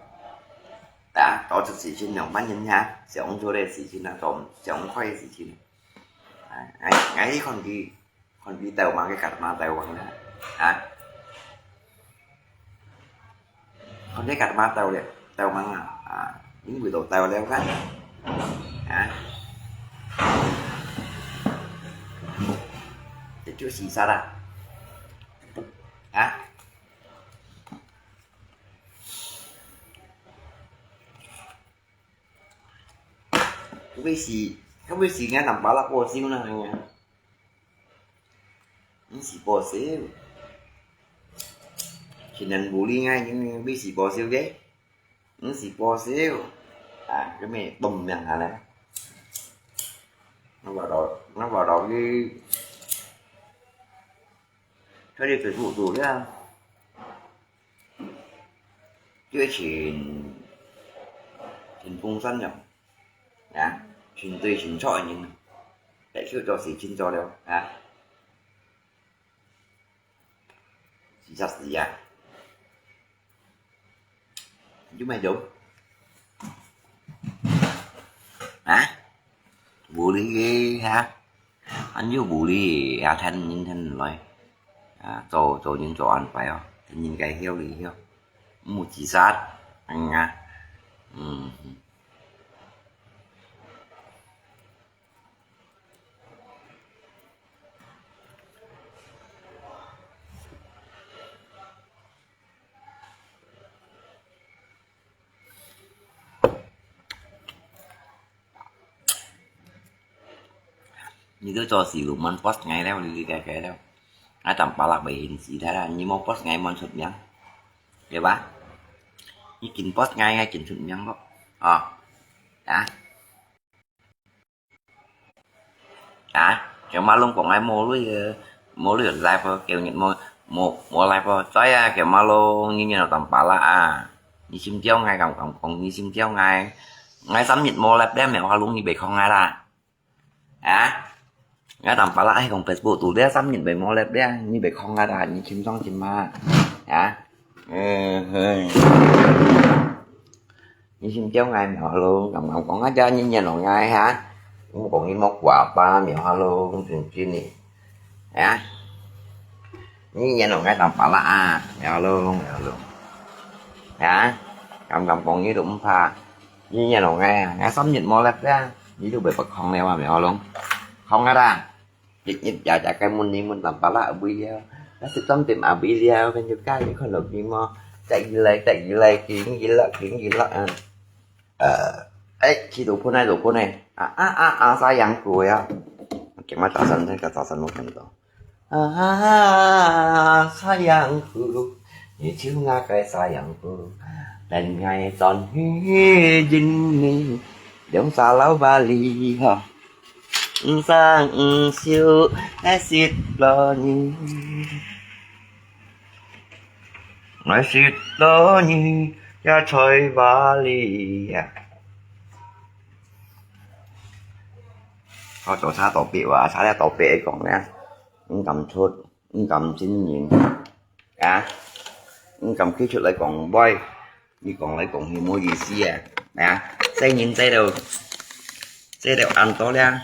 啊，做出事情兩萬人哈，想做个事情啊，做想開个事情啊。啊，𠊎，𠊎去看佢，看佢鬥麼个karma鬥王啦，啊。 看你karma鬥了，鬥吂啊？啊，因為都鬥了kan？啊？這就自殺啦。啊？會死，會死，人nampak lah，過身了，哎呀。 毋使報銷。今年bully𠊎，你毋使報銷个？毋使報銷。啊，這咩東西啊咧？𠊎話到，𠊎話到你，在你Facebook肚了。 就係盡，盡風險了，啊，盡對盡錯个人，白手做事盡做了，啊，自殺死啊，有咩用？啊？無理个哈？ 恁有無理，也聽人聽來。啊，做，做人做恁壞哦，聽人个曉理曉，毋好自殺，嗯啊，嗯。 你都做事路滿post𠊎了，你理解佢了。𠊎當巴拉會現時忒啦，你無post𠊎滿出名，對吧？你緊post𠊎，𠊎緊出名咯，哦，啊。 啊，佢馬龍講𠊎無鐳啊，無鐳live，今日無，無，無live，在啊，佢馬龍日日當巴拉啊。你心焦𠊎敢敢講，你心焦𠊎，𠊎三日無live了，苗阿龍你別講𠊎啦。啊？𠊎當巴拉，愛講Facebook肚了，三日別無live了，你別講𠊎啦，你心傷心嘛。啊？嗯，嘿。 你心焦𠊎苗阿龍，敢敢講啊，這日日摎𠊎哈，你講你莫怪吧，苗阿龍，真真呢，啊，你日日摎𠊎當巴拉啊，苗阿龍，苗阿龍，啊，敢敢講你都毋怕，你日日摎𠊎啊，𠊎三日無live啊，你都袂發狂了啊，苗阿龍，講啊啦。 日日夜夜个問你問當巴拉阿妹了，那食當點阿妹了，朋友家你看到你無？得意來，得意來，緊緊落，緊緊落啊！呃，哎，去做伴呢，做伴呢？啊啊啊啊，sayangku啊！今日早晨，這個早晨我看到。啊，sayangku，你就𠊎个sayangku，等𠊎轉去認你，兩儕老巴黎吼。 毋生毋熟，愛識落你。愛識落你，也在巴黎啊。好，做差多別哇，差了多別講呢，毋敢出，毋敢承認。 啊，你敢企出來講話，你講來講去無意思啊！啊，細人細到，細到恁多了，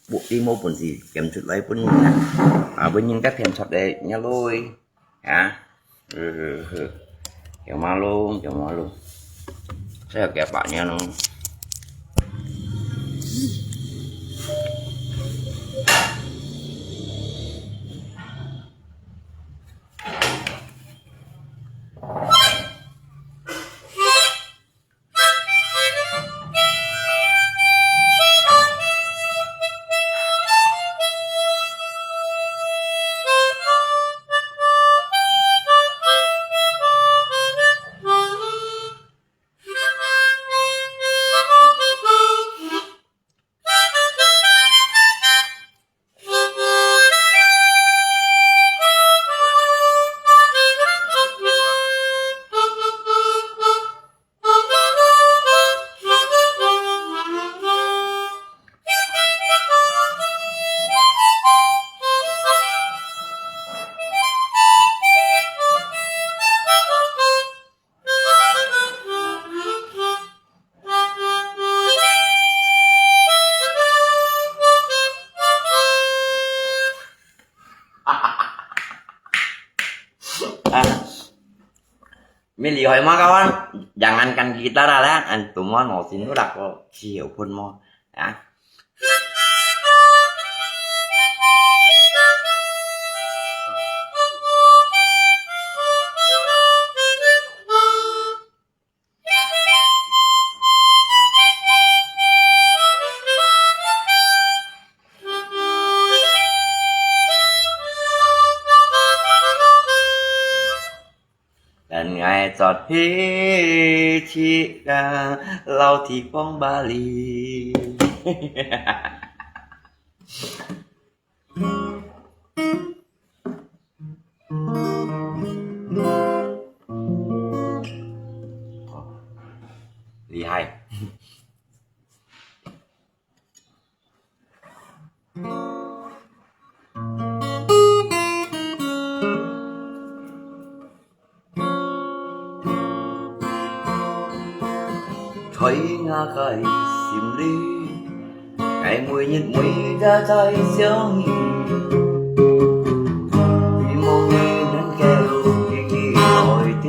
無，你無本事，敢出來分人啊，啊，分人家騙出來，你來，啊，呃，呃，呃，有馬路，有馬路。 Saya kaya pak niya no. Mì-哩害麼个啊？Jangankan gitar lah, an tuman mo sinulak ko siyo pun mo. Ah. 等𠊎轉去自家老地方吧哩。 厲害。 在𠊎个心裡，𠊎每日每夜在想你。希望你能夠記得愛的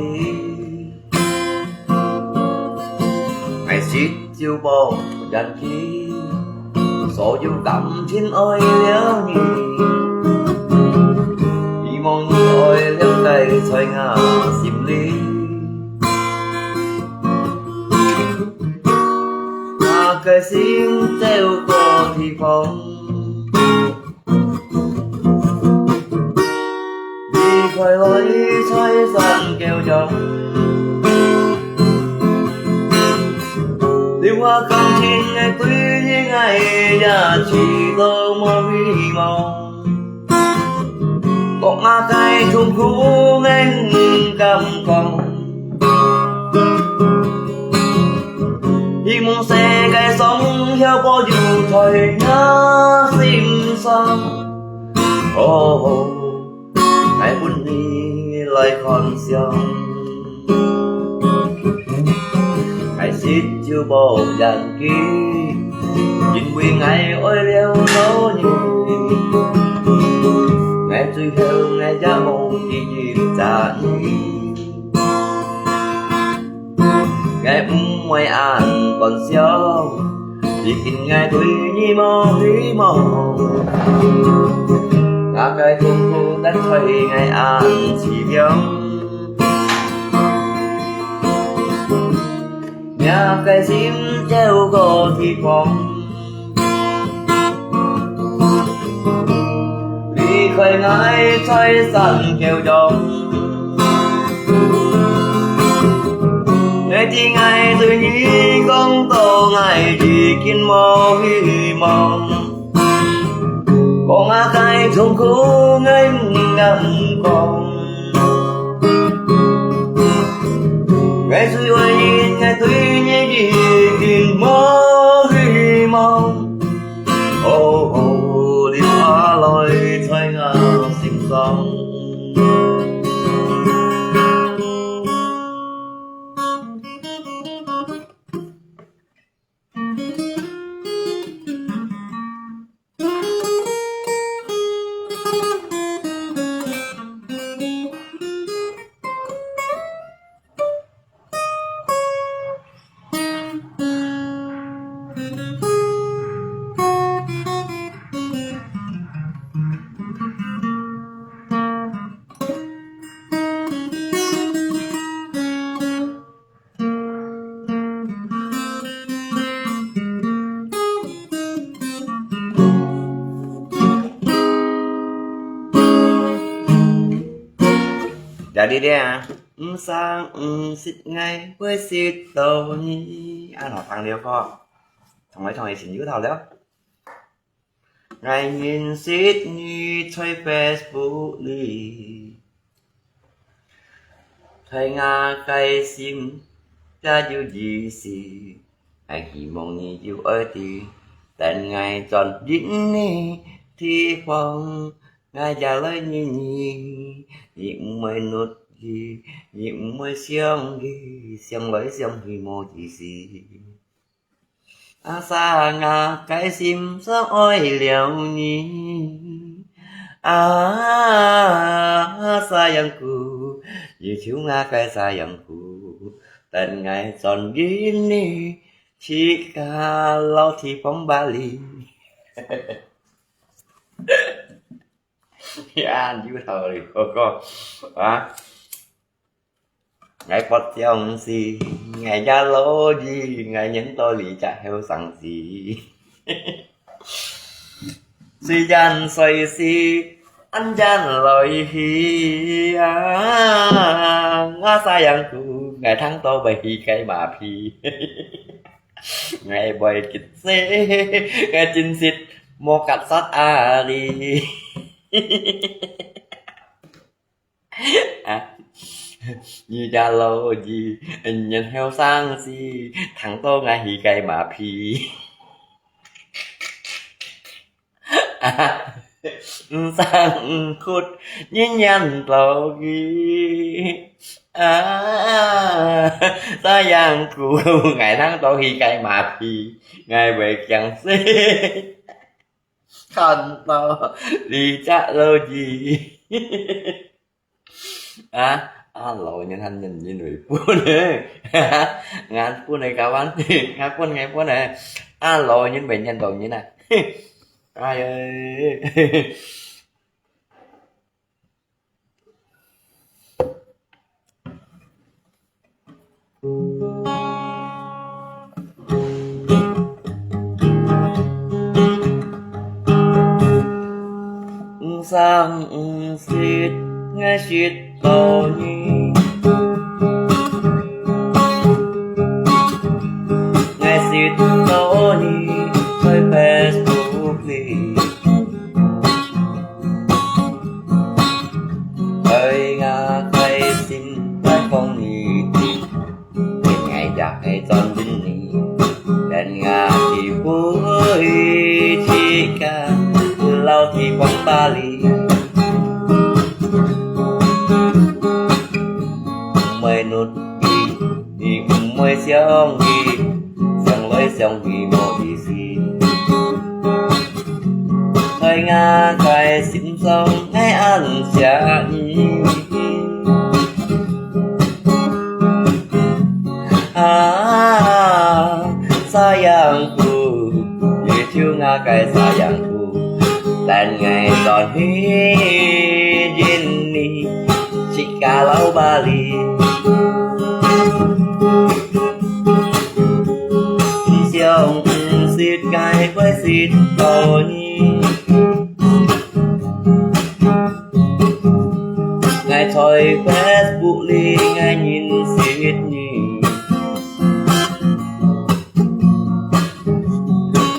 ，𠊎實在無人去，所有感情愛了你。 希望你愛了解在𠊎心裡。𠊎个心走過地方，離開來在山溝中。 留下感情个對你，𠊎也知道無希望。講𠊎个痛苦，𠊎毋敢講。希望世界上有寶有在𠊎心上。哦， 𠊎分你來看相。𠊎實在無人記，因為𠊎愛了老你。𠊎最後𠊎也無記憶在你。𠊎毋會恁感傷， 如今𠊎對你無希望，𠊎个痛苦等在𠊎恁淒涼。若个心走過地方，離開𠊎在山溝中。 𠊎知𠊎對你講到𠊎已經無希望，講𠊎个痛苦𠊎毋敢講。𠊎最愛你，𠊎對你已經無希望。 哦，留下來在𠊎心上。 Jadi dia, 毋生毋識𠊎會識到你。啊，老朋友哥，同來同你先有頭了。 𠊎認識你在Facebook裡，在𠊎个心也有意思。𠊎希望你有愛知，等𠊎轉去你地方，𠊎也來認你。你毋會㓾佢，你毋會想佢，想來想去無意思。 Asa nga kai sim sang oi liao ni. Asa yang ku 你就𠊎个sayangku，等𠊎轉印尼，自家落地方巴黎。呀，有道理，哥哥啊！𠊎發相思，𠊎也落雨，𠊎認到你隻後生時。 雖然歲時恁樣來去啊，𠊎sayangku，𠊎聽到會起雞嫲皮。𠊎會激死，𠊎真實無夾殺啊你。 啊，你也落雨，人後生時，聽到𠊎起雞嫲皮。啊，毋生毋哭，你認到佢。啊，sayangku，𠊎聽到起雞嫲皮，𠊎會驚死。看到你隻落雨。 啊，啊，老人還認認為分呢，哈哈，𠊎分个kawan，𠊎分，𠊎分呢，啊，老人會認到人啊，哎呀。 毋生毋息，𠊎識到你，𠊎識到你在Facebook裡。 在𠊎个心懷講你知，等𠊎也係轉印尼，等𠊎機會自家落地方巴黎。毋會落雨，你毋會想佢，想來想去無意思。 在𠊎个心上，𠊎恁惜你。啊，sayangku，你就𠊎个sayangku，等𠊎轉去印尼，自家落巴黎。 毋生毋息，𠊎會識到你。𠊎在Facebook裡，𠊎認識你。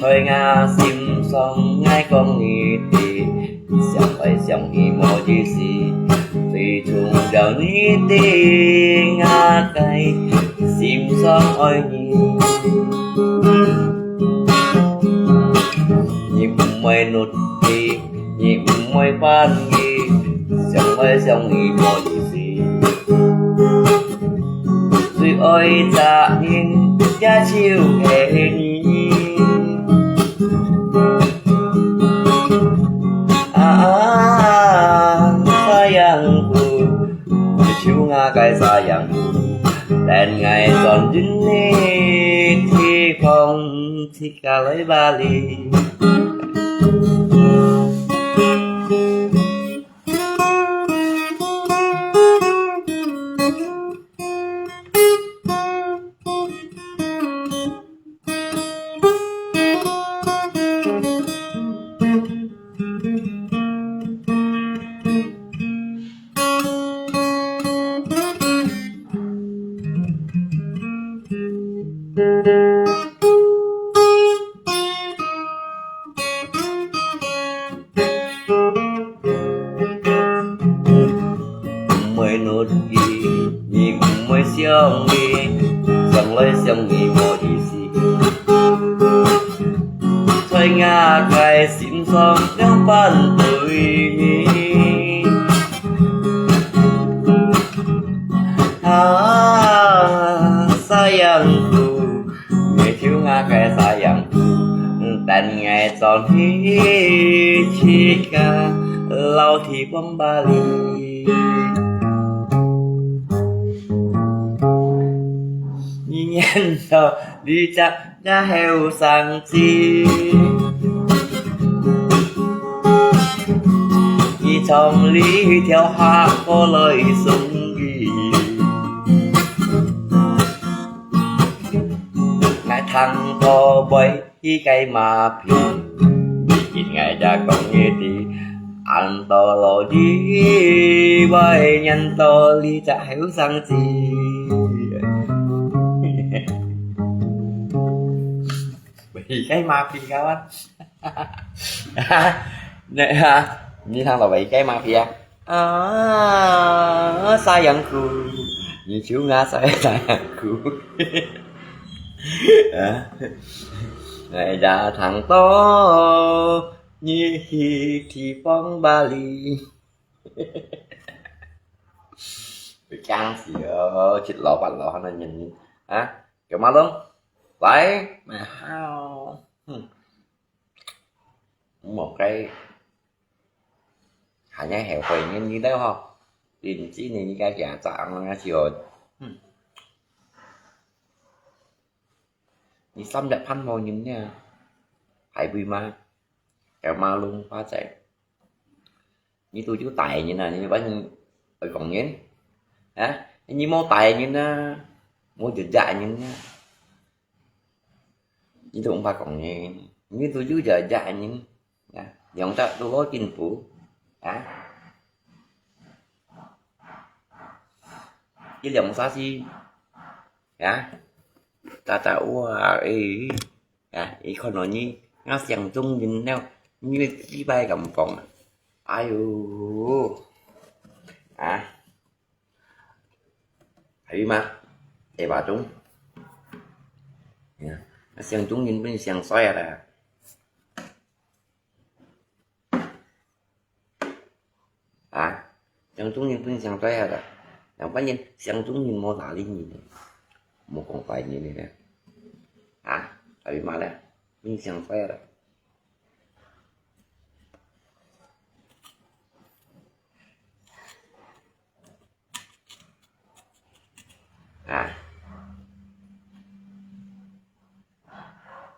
在𠊎心上，𠊎講你知。 想來想去無意思，最終了你知，𠊎个心上愛你。你毋會落雨，你毋會翻雨，想來想去無意思。 最愛隻人也就係你。啊，sayangku，你就𠊎个sayangku，等𠊎轉印尼，地方自家來巴黎。 毋會落雨，你毋會想你，想來想去無意思。在𠊎个心上，仰般對你？啊，sayangku， 你就𠊎个sayangku，等𠊎轉去自家落地方巴黎。看到你隻那後生子，你從裡跳下過來送佢。𠊎聽到會起雞嫲皮，你見𠊎也講你知，恁多老弟會念到你隻後生子。會起雞嫲皮个啊？你哈，你聽到會起雞嫲皮啊？啊，sayangku，你就𠊎sayangku。啊，𠊎也聽到你去地方Bali。會驚死哦，七老八老還能認人啊？幹嘛咯？來，蠻好。哼。莫該，還要後悔人你了吼。臨時呢，你該假裝啊，笑。哼。你三日半無人呢，還會嗎？幹嘛弄花仔？你都有大人啊，你反正會講人啊？你無大人啊，無日日人啊，你都毋怕講人，你都有日日人啊，兩隻都好進步啊。一兩三四啊，大大哇，誒。 啊，佢看到你，𠊎相中人了，你个幾擺敢講啊？哎喲，啊，還有嗎？下把鐘，啊，𠊎相中人分相衰啊啦。 啊，相中人分相衰啊啦，兩班人相中人無哪裡人呢，無講壞人呢，啊，還有麼个呢？分相衰啊啦。啊，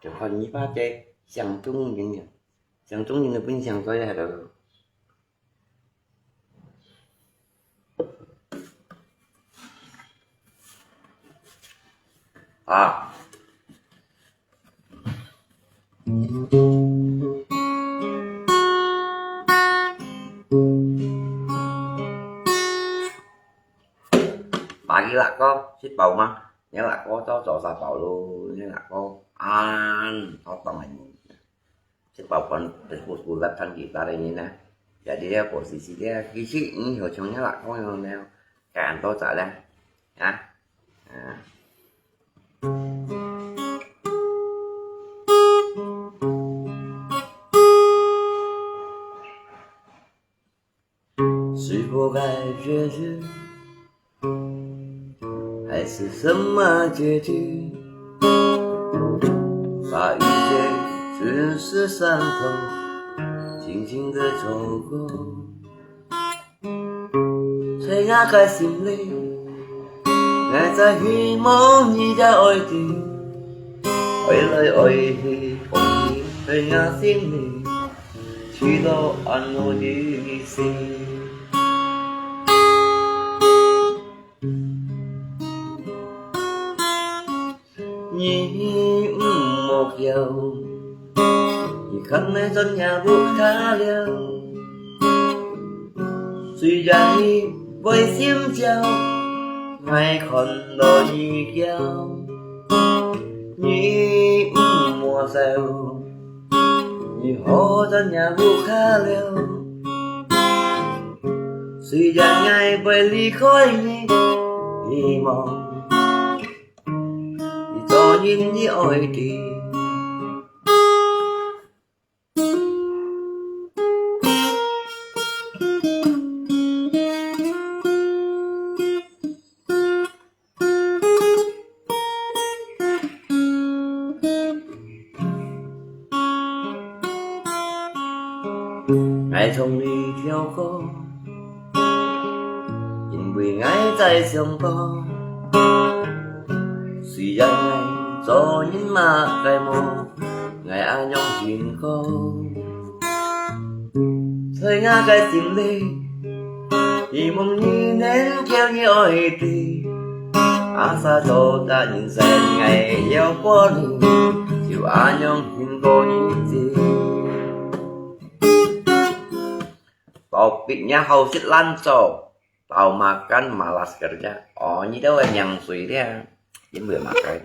就看你把這相中人啊，相中人就分相衰啊咯。 啊。Pagi啦哥，食飽嗎？你啦哥都做啥飽咯？你啦哥，恁，好當然。 Sebab pun terus bulat kan kita ini nah. Jadi dia posisi dia kisi ini hujungnya lah kau yang neo. Kan tu tak lah. Ha? Ha. 是活该结局，还是什么结局？把一切只是伤痛，轻轻地走过。在我个心里，我在希望你的爱情，爱来爱去，放你在我心里。 去到安乐的心。你毋好叫，你看那真也不可了。虽然你会心焦，还看到你叫，你毋好走。 你好像也不可了。虽然爱会离开你，希望你做人的爱的。 爱从你跳过，因为爱在想过。虽然做人嘛个無，𠊎恁樣幸福。在𠊎个心裡，希望你能夠愛知，asal做得人生𠊎有伴你，就恁樣幸福日子。Topiknya好食懶做，tau makan malas kerja。哦，你兜个名嘴咧，因為麼个？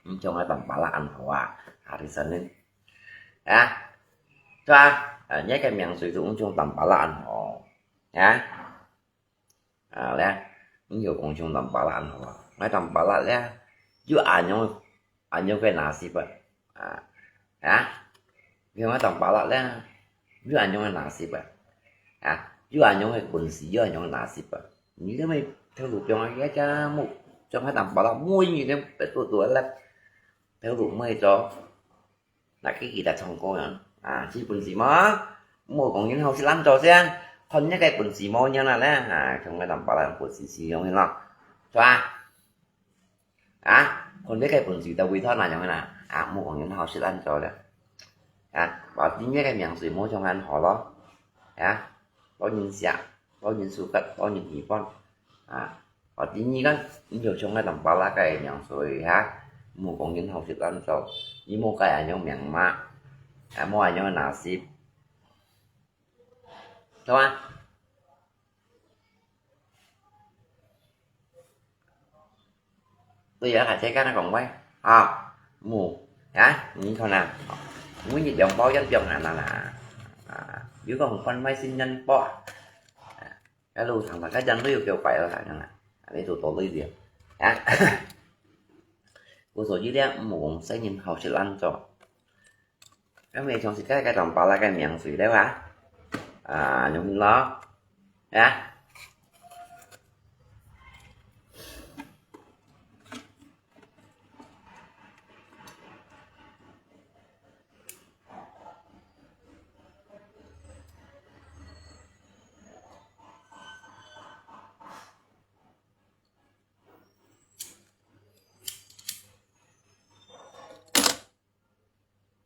毋像𠊎Tampalak恁好啊，hari Senin。啊，著啊，啊，你个名嘴就毋像Tampalak恁好。啊，啊咧，毋曉講像Tampalak恁好啊。𠊎Tampalak咧，有恁樣，恁樣个nasib啊。啊，啊，像𠊎Tampalak咧，有恁樣个nasib啊。啊，有恁樣个本事，有恁樣个nasib啊。你這麼頭路放啊，這隻目，像𠊎Tampalak，每日都白做做咧。 頭路毋會做，那去其他唱歌樣啊，係本事無？莫講人好食懶做先，看你个本事無樣啦咧，啊，像𠊎Tampalak本事係樣咯，係吧？啊，看你个本事到位到哪樣啦，啊，莫講人好食懶做咧，啊，保證你个名聲無像恁好咯，啊，多人惜，多人suka，多人喜歡，啊。 哦，第二个，你就像𠊎Tampalak个名嘴哈，莫講人好食懶做，你無該恁樣命嘛，啊，無恁樣个nasib，係嘛？對啊，大家講話啊，無啊，你看啊，每日兩包煙放下啦啦，啊，有個紅番麥新年包啊。 Hello，大家人都有叫快樂啦，恁樣啦，恁樣就多累點啊。故所以咧，毋好講細人好食懶做。恁樣像自家个Tampalak个名嘴咧哇，啊，容易咯，啊。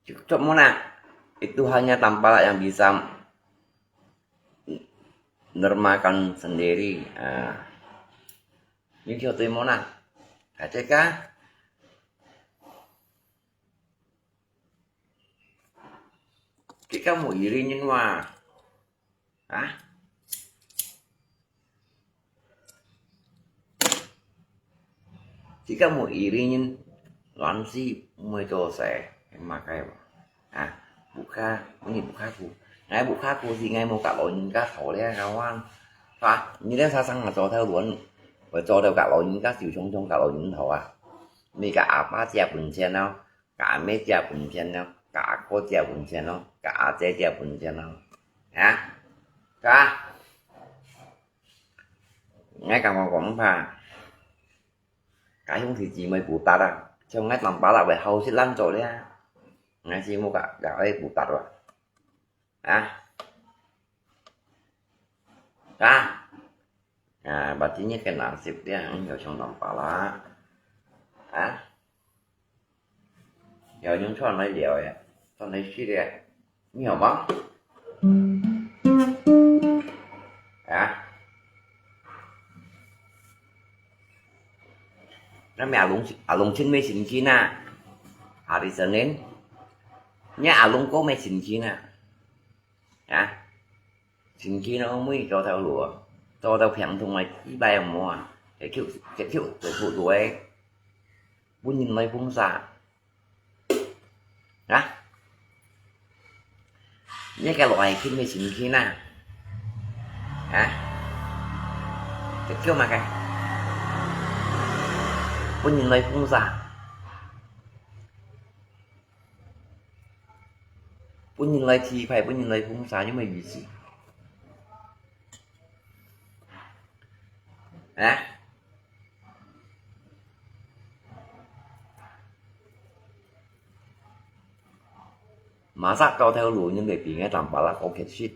Cukup muna. Itu hanya Tampalak yang bisa nermakan sendiri. Ah. Ini kau terima muna. Kacau kah? Kita mau iri nyen wa. Hah? Jika mau iri nyen, lan si mui to se, makai wa. Hah? Bukha, ini bukha ku. Ngai bukha ku si ngai mau kak lo nyen ka so le kawan. Hah? Ni le sa sang ma zo tau luan. Wa zo tau kak lo nyen ka siu chong chong kak lo nyen to a. Mi ka apa sia pun chen no. Kak a mei sia pun chen no. Kak a ko sia pun chen no. Kak a ze sia pun chen no. Hah? Ka. Ngai ka ngau kong pha. Ka hiong si ji mui bu tat a. Chong ngai Tampalak wei hau sit lan zo le. Ngai si mu ka, ka ai bu tat wa. Hah? Hah? Ah, berarti nyi kena nasib dia, nyo chong Tampalak. Hah? Yau nyung chon lai liao ya, chon lai sit ya. Nyi hau bang? Hah? Nami alung, alung chin mei sin chin a. Hari Senin. Nya alung ko mei sin chin a. Hah? Sin chin a mui cho tau lua. Cho tau phiang thung lai chi bai mo a. Ke kiu, ke kiu, ke kiu lua. Bun yin lai phung sa. Hah? Nyi ke lua ai kin mei sin chin a. Hah? Ke kiu ma ke. Bun yin lai phung sa. Bun yin lai thi phai, bun yin lai phung sa, yong mei yi si. Hah? Masak cho tau lu nyen mei pi ngai Tampalak ko khet sit.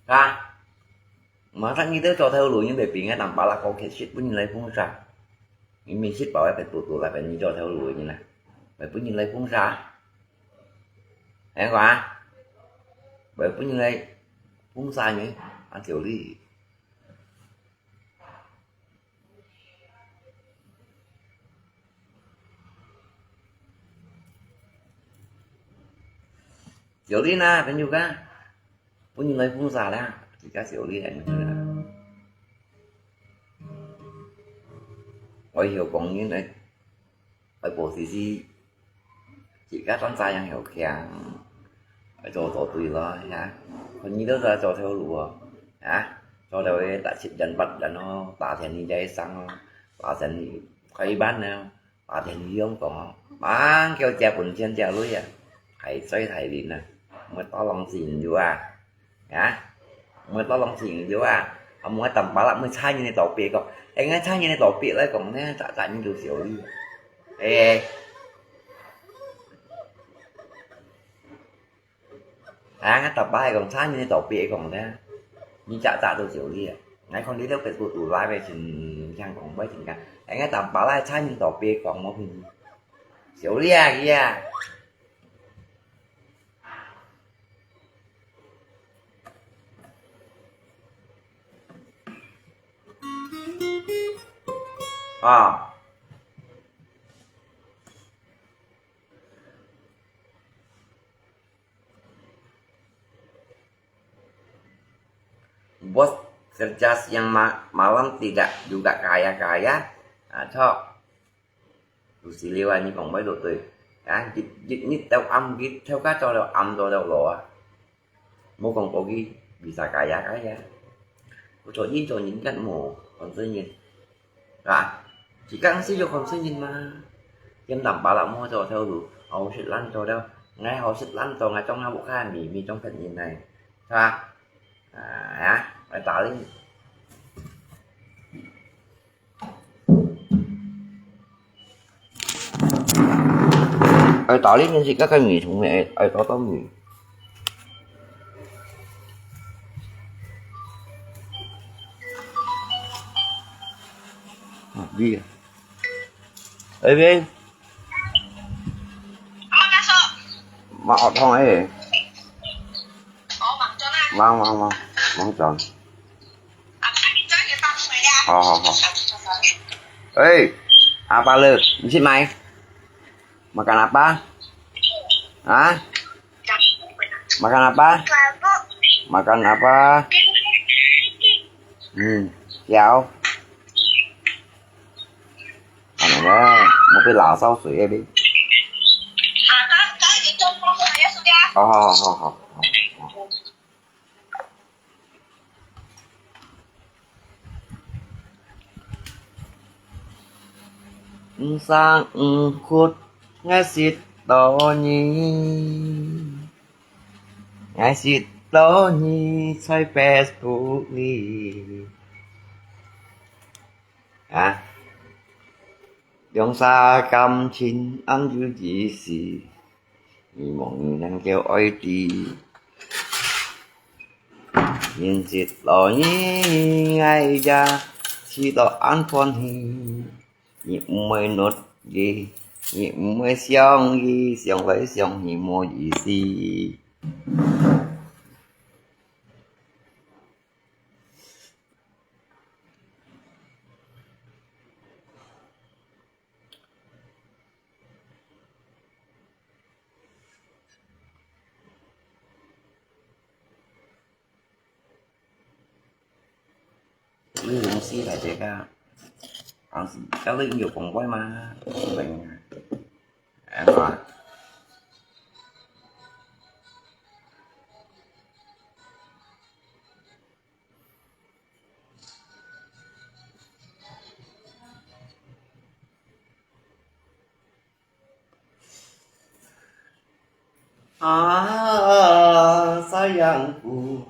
Hah? Masak nyi tau cho tau lu nyen mei pi ngai Tampalak ko khet sit, bun yin lai phung sa. 你面食飽个，別肚肚啦，別人做頭路个人啊，別分人來捧殺，係講啊，別分人來捧殺你，啊，就你。 小麗呢，朋友啊，分人來捧殺啦，自家小麗來啦。我以後講人來，來保持自家當在樣有強，來做做對咯，呀。看你都在做頭路哦，啊，做到个大七人八人哦，打天你在上哦，打天你快一半呢。 白天你用講哦，吂叫借本錢借鐳啊，係最大人啊，毋會多浪錢有啊，啊，毋會多浪錢有啊，啊，毋會淡薄啦，毋會差人个道別講，哎，𠊎差人个道別來講呢，早早你就少哩，哎。 啊，逐擺講差人个道別講咧，你早早都少哩啊！𠊎看你兜Facebook有live个，真聽講會真假。哎，𠊎逐擺來差人道別講無平，少哩啊，佢啊！啊！ Bos kerja siang ma-, malam tidak juga kaya-kaya. Ah, cok. Lu siliu ah, ni kong bai lu tui. Ah, jit, jit ni tau am, jit tau ka tau lo am tau lo lo ah. Mu kong kogi bisa kaya-kaya. Ku cho yin cho yin kan mu, kon sen yin. 啊，自家係有看先人嘛。Yan tamba啦，莫做頭路，好食懶做了，𠊎好食懶做，𠊎種下屋下米，米種別人來，係吧？啊，啊，來打理。來打理，你自家个米蟲呢，愛多多米。 啊，你啊。哎，喂。Mak otong eh. Mang, mang, mang, mang John. 好，好，好。哎，apa le? Nsi mai. Makan apa? Hah? Makan apa? Makan apa? Hmm, siau. Ano na? Mau pi lasau sui eh, bi. 好，好，好，好，好。 Ensang engkut ngai sit to nyi. Ngai sit to nyi chai Facebook li. Ah. Liang sa kam chin an yu ji si. Ni mong ni nang kêu oi ti. Yin sit lo ni ngai ja. Si to an pon hi. Ni mui nut ji. Ni mui siang ji. Siang lai siang ni mo ji si. 你用死大隻啊！但是，但你有講話嘛？明啊？哎嘛。 Ah, sayangku,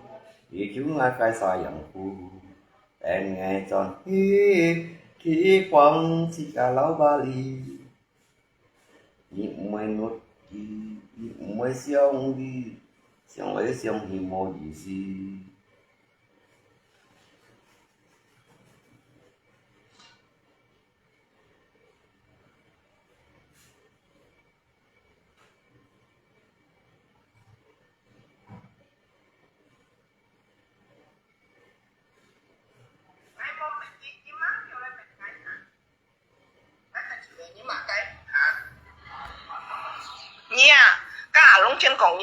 iku ngakai sayangku, tengai chon hi, ki pong si kalau bali. Ni mui nut ki, ni mui siang ki, siang lai siang hi mo ji si.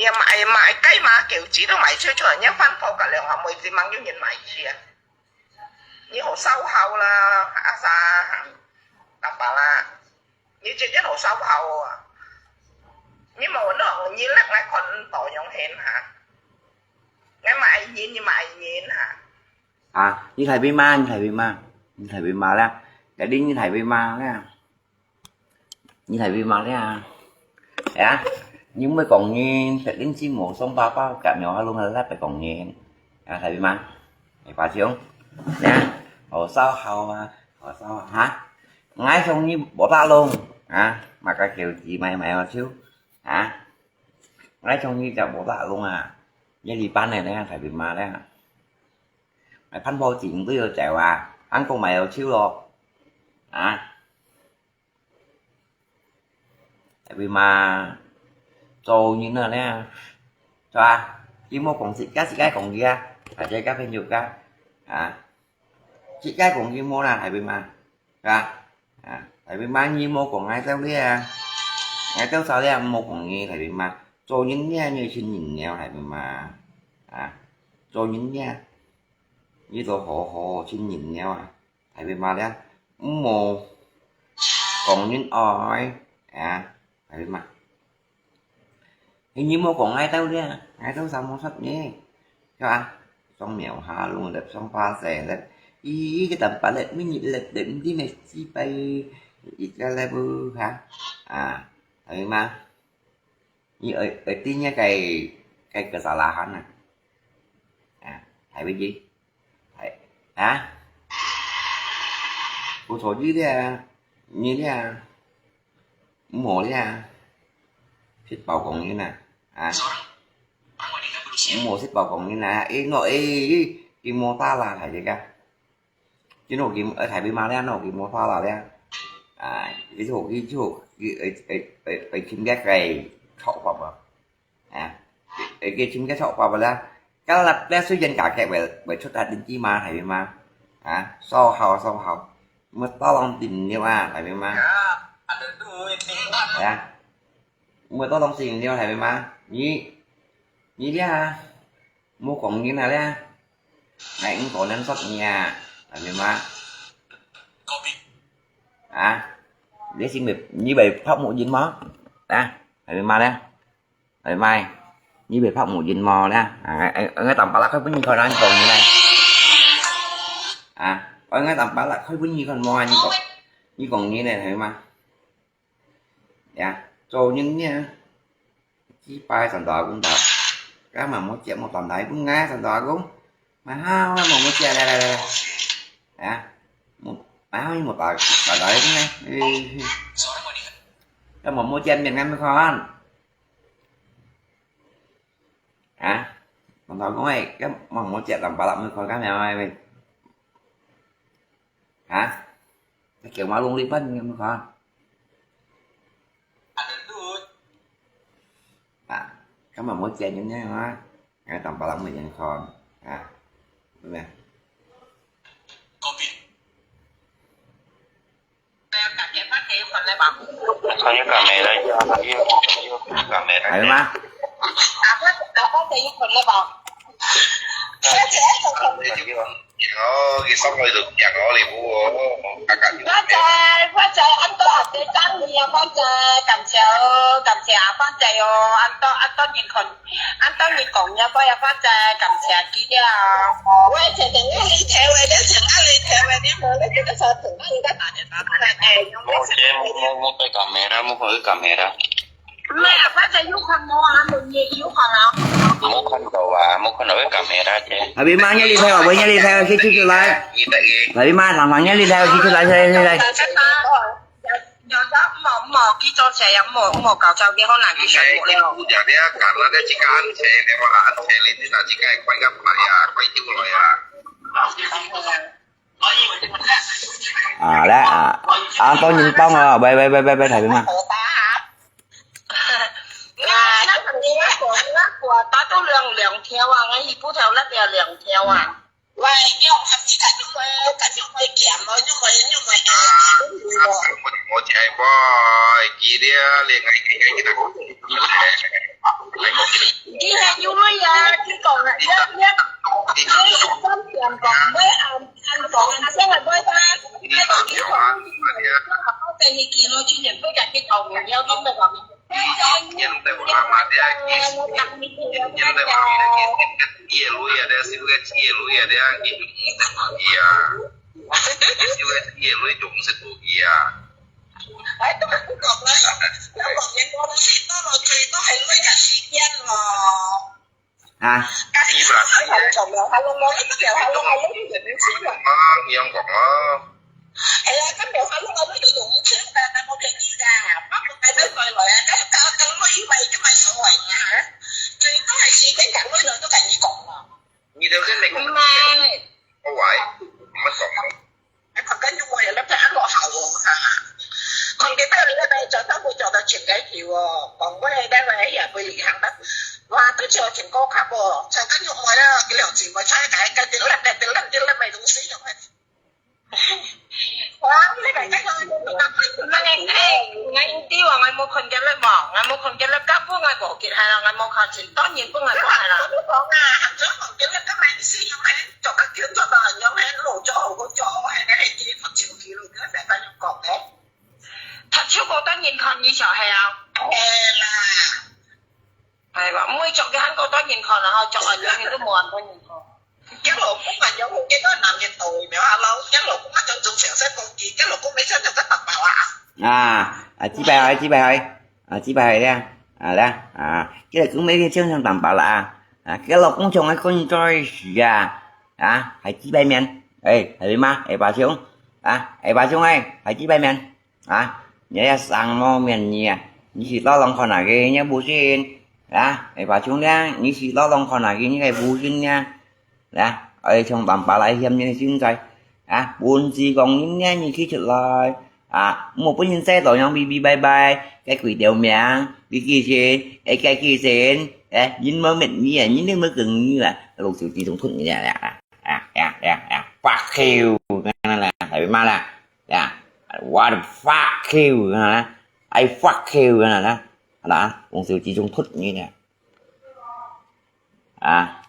也買買雞嫲狗子都賣出出來，你番婆个兩下妹子吂有人買去啊？你好燒烤啦，阿啥，打把啦，你真正好燒烤啊！你無弄，你搦來看到樣形哈？你買人，你買人哈？啊，你大姨媽，你大姨媽，你大姨媽啦，該你你大姨媽啦。 你大姨媽了啊？呀，你毋會講人，特定是無送包包，甲苗下弄來來白講人。啊，大姨媽，你發現？呀，好燒烤啊，好燒啊，哈？𠊎送你無打弄啊，麼个狗子買買好笑啊？𠊎送你隻無打弄啊，一禮拜呢，你看大姨媽了。買番婆錢都要走啊，還講買好笑咯，啊？ 大姨媽，做人啊咧，係吧？佢無講自家自家講佢啊，或者甲朋友甲，啊，自家講佢無啦，大姨媽，係吧？啊，大姨媽，你無講𠊎兜咧啊，𠊎兜少咧無講你，大姨媽，做人咧你要親人了，大姨媽，啊，做人咧，你都好好親人了啊。 大姨媽咧，毋好講人愛，啊，大姨媽。你莫講𠊎兜咧，𠊎兜啥無出呢，係吧？上廟下路咧，上巴士咧，咦，个等巴咧，每日咧，咧，毋知咩幾擺，一個禮拜哈，啊，大姨媽。 你愛愛聽个个个啥啦哈啊？啊，係毋係？係啊？不錯，你咧，你咧，毋好咧，識包講人啊，啊，毋好識包講人啊，誒，喏，誒，誒，佢無打啦，係這個。 今日佢，呃，大姨媽咧，喏，佢無打啦咧。啊，佢就，佢就，佢，呃，呃，呃，呃，尋个个錯法啊。啊，呃，佢尋个錯法啦。今日咧，雖然價格會，會出下點知嘛，大姨媽。啊，燒烤，燒烤。莫打亂定了啊，大姨媽。啊，莫打亂定了，大姨媽。你，你咧啊？ 莫講人啊咧，𠊎毋可能說你啊，大姨媽。啊，你係咪，你會拍目人無？啊，大姨媽咧，大姨媽，你會拍目人無咧？啊，𠊎，𠊎，𠊎當巴拉開分你看，你講你咧。啊，𠊎，𠊎當巴拉開分你看無啊？你講，你講你咧，大姨媽。 呀，做人呢，幾擺三十公斤，今日無食，無帶來分𠊎三十公斤，買好，無，無食，來，來，來，來。呀，無，買好，無帶，帶來分𠊎，嘿，嘿。今日無食，面𠊎毋看。啊，三十公斤，今日無食，當巴拉毋看，今日愛，愛，愛。 啊？你叫我弄你分你有看？啊，今日無見人呢嘛，哎，當巴拉無人看，啊？對不對？看你講咩啦，又，又，又講咩啦？係嘛？阿伯，阿伯，你有看了無？ 哦，佢上來就講哦，你唔好哦，嘎嘎。發財，發財，恁多阿姐讚你啊，發財，感謝哦，感謝啊，發財哦，恁多，恁多人看，恁多人講你啊，發財，發財，感謝佢啊。喂，姐姐，你嚟聽喂，你請我嚟聽喂，你無，你這個時候等到人家打電話過來，哎，我先，我，我，我在講咩啦，我在講咩啦。 咩啊？反正有看無啊？問你有看啊？無看到啊，無看到，會講咩啦，姐？Abi ma，你離開我，你離開我，去出來。Abi ma，常常你離開我，去出來，出來，出來。有的，無，無，佢做事也無，無搞笑，佢好難，佢想無了。啊，來啊，啊，多人幫我，喂，喂，喂，喂，喂，大姨媽。 啊，那肯定啊，那我，那我，他都兩，兩條啊，那一步條那邊兩條啊。喂，用，他，他就會，他就會減咯，就會，就會，呃，減咯。我，我才會，記得啊，你，你，你，你，你，佢還有鐳啊，佢講啊，你你你十三點講，買暗暗講暗聲个買單，買到幾多錢，幾多錢，不敢去投，你要跟那个。 哎，都係佢講啦，香港人講得最多，最多係鐳同時間咯。啊。但係香港人講了，還有我一個了，還有還有一個人是講。啊，你樣講啊。係啊，今日還有我一個人是講，但係我嘅意思啊，包括大家回來啊，該該該鐳買都買所謂啊，最多係時間同鐳來都同你講咯。你都跟你講。唔係。我話，乜講。 你看緊用我也那邊落後哦，哈。看見到你那邊做到不做到前个球哦，講我那邊也不一樣的。哇，都做挺高卡不，做緊用我呀，幾兩錢我才改，改點爛，改點爛，點爛買東西用的。哇，你改改用。哎，哎，𠊎知啊，𠊎無看見了嘛，𠊎無看見了，根本𠊎無見下啦，𠊎無看見，當然不𠊎無下啦。我講啊，做看見了，該買東西用的，做个球做到用的，路做好，我做好，還係幾多錢幾多。 講个。讀書過得人看你就係啊。係啦。係吧？毋會著个還過得人看啊，著啊，永遠都無恁多人看。佢老公還有好幾多男人到位，沒有啊？老，佢老公還種種成身攻擊，佢老公沒穿著个打包啊。啊，啊，幾百回，幾百回，啊，幾百回了，啊，了，啊，佢老公沒穿著打包了啊，啊，佢老公從來跟你在一起啊，啊，還幾百面，哎，還有嗎？哎，八兄，啊，哎，八兄，哎，還幾百面。 啊，你也生毛面你啊，你去老浪看那个，你也無信，啊，哎，把兄弟，你去老浪看那个，你也無信呢，啊，哎，像板巴來嫌你个身材，啊，本事講人呢，你企出來，啊，莫分人洗到樣嗶嗶拜拜，該鬼條命，嗶嗶先，哎，該嗶先，哎，人無滅你啊，人都無跟你啊，老手機中吞你啊，啊，啊，啊，啊，啊，fuck you，啦，啦，啦，係嘛啦？ 呀，what the fuck you，啊，I fuck you，啊，啦，往手機中吞你呢。啊，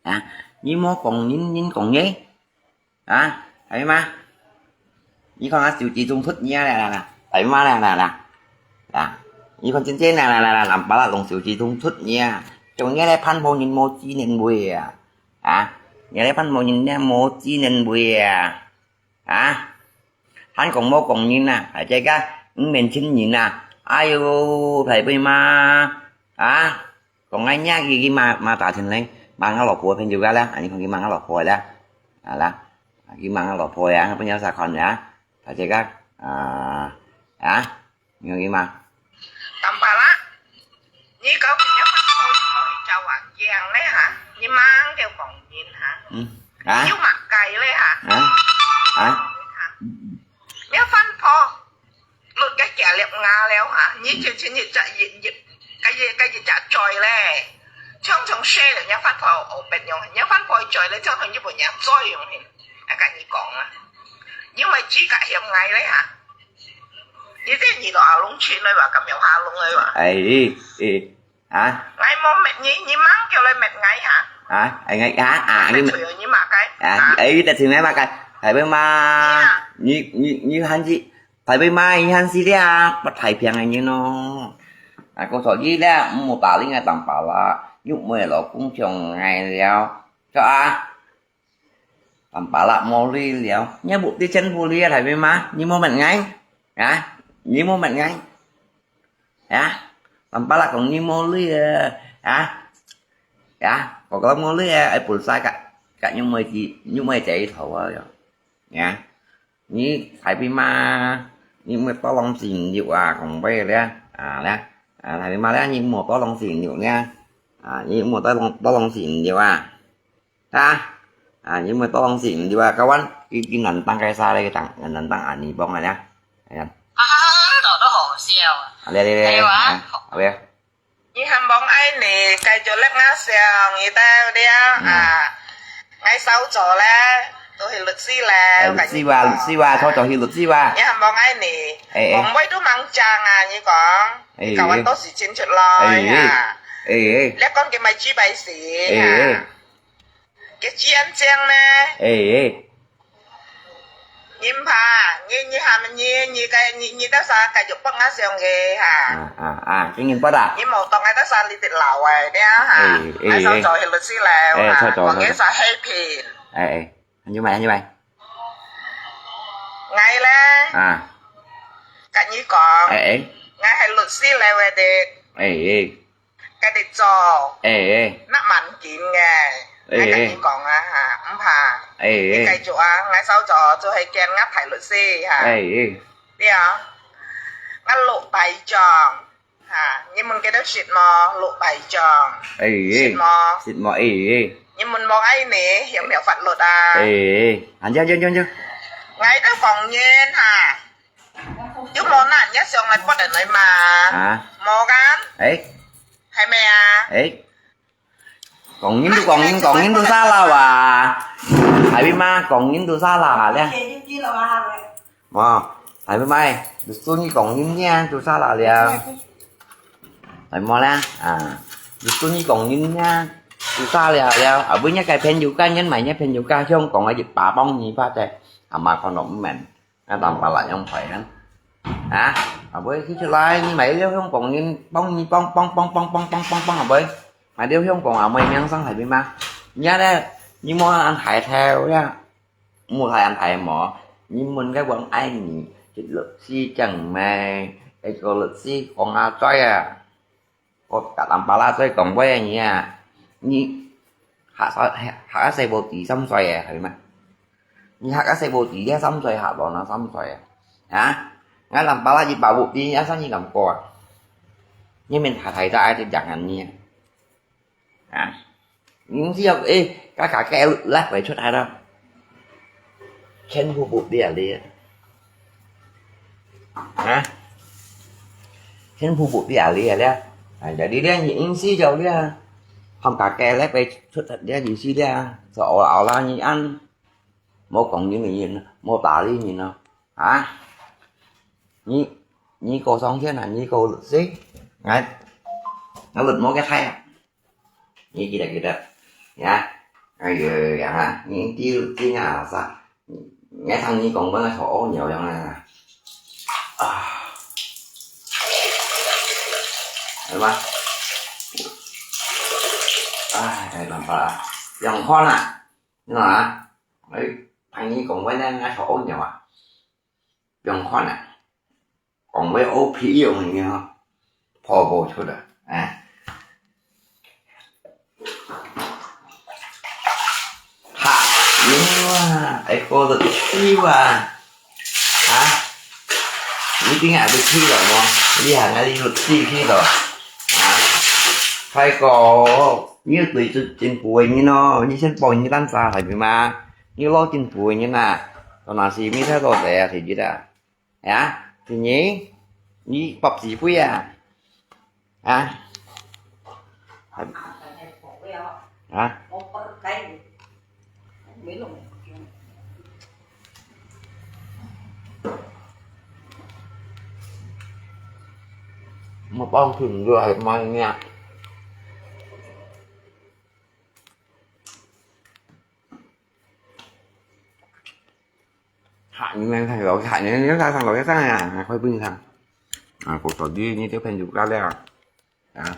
啊，你莫講人，人講你，啊，係嘛？你看啊，手機中吞你啊，啦，啦，啦，係嘛，啦，啦，啦，啊，你看真正啦，啦，啦，啦，南巴拉往手機中吞你啊，像你來盤好人無知人會啊，啊，你來盤好人呢無知人會啊。 啊，還講無講人啊，還在該毋免親人啊，哎喲，大伯媽，啊，講𠊎娘佢，佢罵，罵打親咧，罵𠊎老婆个朋友个啦，啊，你看佢罵𠊎老婆个啦，啊啦，佢罵𠊎老婆个啊，分人儕看个啊，大家个，啊，啊， 你有意嗎？當巴拉，你講你發錯，你講你做話講咧哈，你吂就講人哈，嗯，啊？有麼个咧哈？啊？啊？你發錯，你个假粒牙了哈，你就請你隻一一，个一个一隻嘴咧，常常說你發錯，我不用，你發錯嘴咧，常常日本人嘴用，啊，跟你講啊，因為指甲嫌矮咧哈。 你這耳朵阿龍穿來吧，咁樣下龍來吧。哎，哎，啊？𠊎無搣你，你吂叫來搣𠊎哈？啊？哎，哎，啊，啊，你搣，你罵該？啊，啊？哎，你得聽𠊎罵該？大伯媽，你，你，你還是，大伯媽，你還是這啊，不太平个人咯。啊，我說你咧，毋好打理𠊎當巴拉，又毋會老公像𠊎了，係啊？ 當巴拉無理了，你無得錢無理啊，大伯媽，你無問𠊎，啊？你無問𠊎，啊？當巴拉講你無理啊，啊？啊？我講無理啊，愛分晒个，个你莫知，你莫知頭啊，啊？你大伯媽，你莫多浪心肉啊，講白了，啊啦，啊，大伯媽啦，你莫多浪心肉呢，啊，你莫多浪，多浪心肉啊。 啊，啊，因為當時毋對啊，kawan，佢，佢難當該啥咧，佢當，難當恁呢幫个咧。哎呀。啊，都，都好笑啊。啊，來，來，來，哎呦啊。啊，好，OK。你還幫愛你，該就let's ngah siang，你到了，嗯。啊，𠊎收咗咧，都係律師咧，哎，律師話，律師話，收咗去律師話。你還幫愛你，哎，哎。講話都吂正啊，你講。哎，搞恁多事情出來，哎，哈。哎，哎。你講佢買豬排食，哎，哎。哈。佢真正呢？哎，哎。你毋怕，你，你喊你，你个，你，你到時繼續幫𠊎上去，哈。啊，啊，啊，今日不打。你無當𠊎到時你得老个，對啊，哈。哎，哎，𠊎想做律師了，哎，哈。做，做，講佢做。係欺騙。哎，哎。 你買，你買。𠊎咧，啊。跟你講，哎，哎。𠊎係律師來个的，哎，哎。跟你做，哎，哎。那蠻緊个，哎，𠊎跟你講啊，哈，毋怕。哎，哎。你繼續啊，𠊎少做，就係見𠊎大律師，哈。哎，哎。對啊，𠊎六百張。 哈，你問佢兜食無？六百張。哎，食無？食無，哎，哎。你問無愛呢，有沒有法律啊？哎，哎，哎。啊，這，這，這，這。𠊎都講人哈，有無人也上來不能來嘛？啊。無kan？哎。係咪啊？哎。 講人都講人，講人都salah啊。Tapi mah，講人都salah啊，咧。哦，tapi mah，就算你講人呢，都salah了。Tapi mah咧，啊，就算你講人呢，都salah了。啊，不，你个朋友家，你買你朋友家，香港个一百磅二百隻，啊，嘛看到毋明。 啊，當巴拉樣牌啊？啊，啊，會去出來，你買了香港人，幫你幫幫幫幫幫幫幫幫，啊，會買了香港啊，買名聲係邊嘛？你啊咧，你莫恁大條呀，莫太恁大毛，你問个王愛你，一律師正咩？一個律師講啊，嘴啊。 我甲南巴拉嘴講話个人啊，你學，學，學啊細部仔三歲个，係嘛？你學啊細部仔，你三歲學到哪三歲啊？啊？𠊎南巴拉一百五，你啊三年咁過啊？你面大大隻，愛隻樣恁呢啊？啊？ 你毋係要，誒，家家个拉回出來了。全部不了了。啊？全部不了了了。哎，jadi咧，你應該就咧，含家个拉回出來了，意思咧，就好啦，好啦，你恁，莫講你个人，莫打理你咯，啊？你，你過上天啊，你過律師，哎，我律莫个太啊。 你記得，記得。Ya. Ayo, ya, ha. Ni ti ti nga sa. Nghe thằng Nhi còn bữa nay thổ ố nhiều không nè. À. Thấy không? À, đây làm sao? Dòng con à. Nó à. Đấy, thằng Nhi còn bữa nay thổ ố nhiều à. 用看啊，講會O P用个吼，破無出來，啊。哈，有啊，愛過得去啊，啊，你點解不去了嗎？你還愛有自己去了，啊，太高，你對這政府个人咯，你先幫你單啥，係咪嘛？ 你老政府个人啊，到哪時咪太多仔啊，誰知啊？啊，今年你八十歲啊？啊？啊？我幫佢唔做係乜嘢啊？ Hak ni nang thang lo, hak ni nang thang lo, thang ya, hak koi pun thang. Ah, kok tadi ni tu pen juga le. Ah,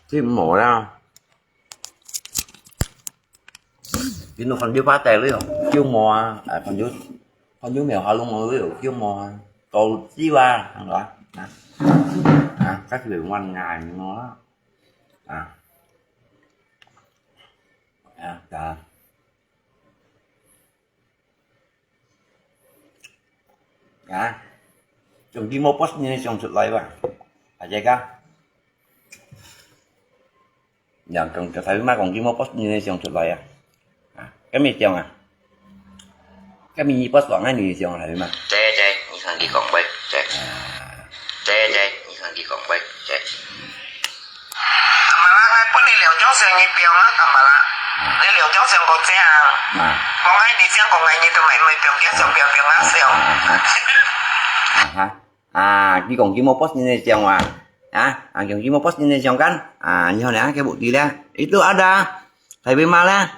si mo ya. Kino kon ju pa tai lo, ju mo ah, ah, kon ju, kon ju mèo ha lung lo, ju mo ah. Kau si wa, thang lo. Ah, ah, các vị ngoan ngài mo. Ah, ah, ta. Ya. Trong Gimmo Post ni siyang sut lai ba. Aja ka. Yang trong Thái Lan ma kong Gimmo Post ni siyang sut lai ya. Ha, kami siyang ah. Kami ni post wang ni siyang Thái Lan ma. Che che, ni sang di kong bai. Che. Che che, ni sang di kong bai. Che. 阿媽啦，𠊎分你兩張相你放啊，阿媽啦。你兩張相過正。啊。講愛你正講愛你都買，買放幾張，放放啊相。啊哈。啊，你講佢無post你个相啊？啊，啊，用佢無八仙个相干，啊，你好呢，佢屋裡咧，itu ada，大伯媽咧，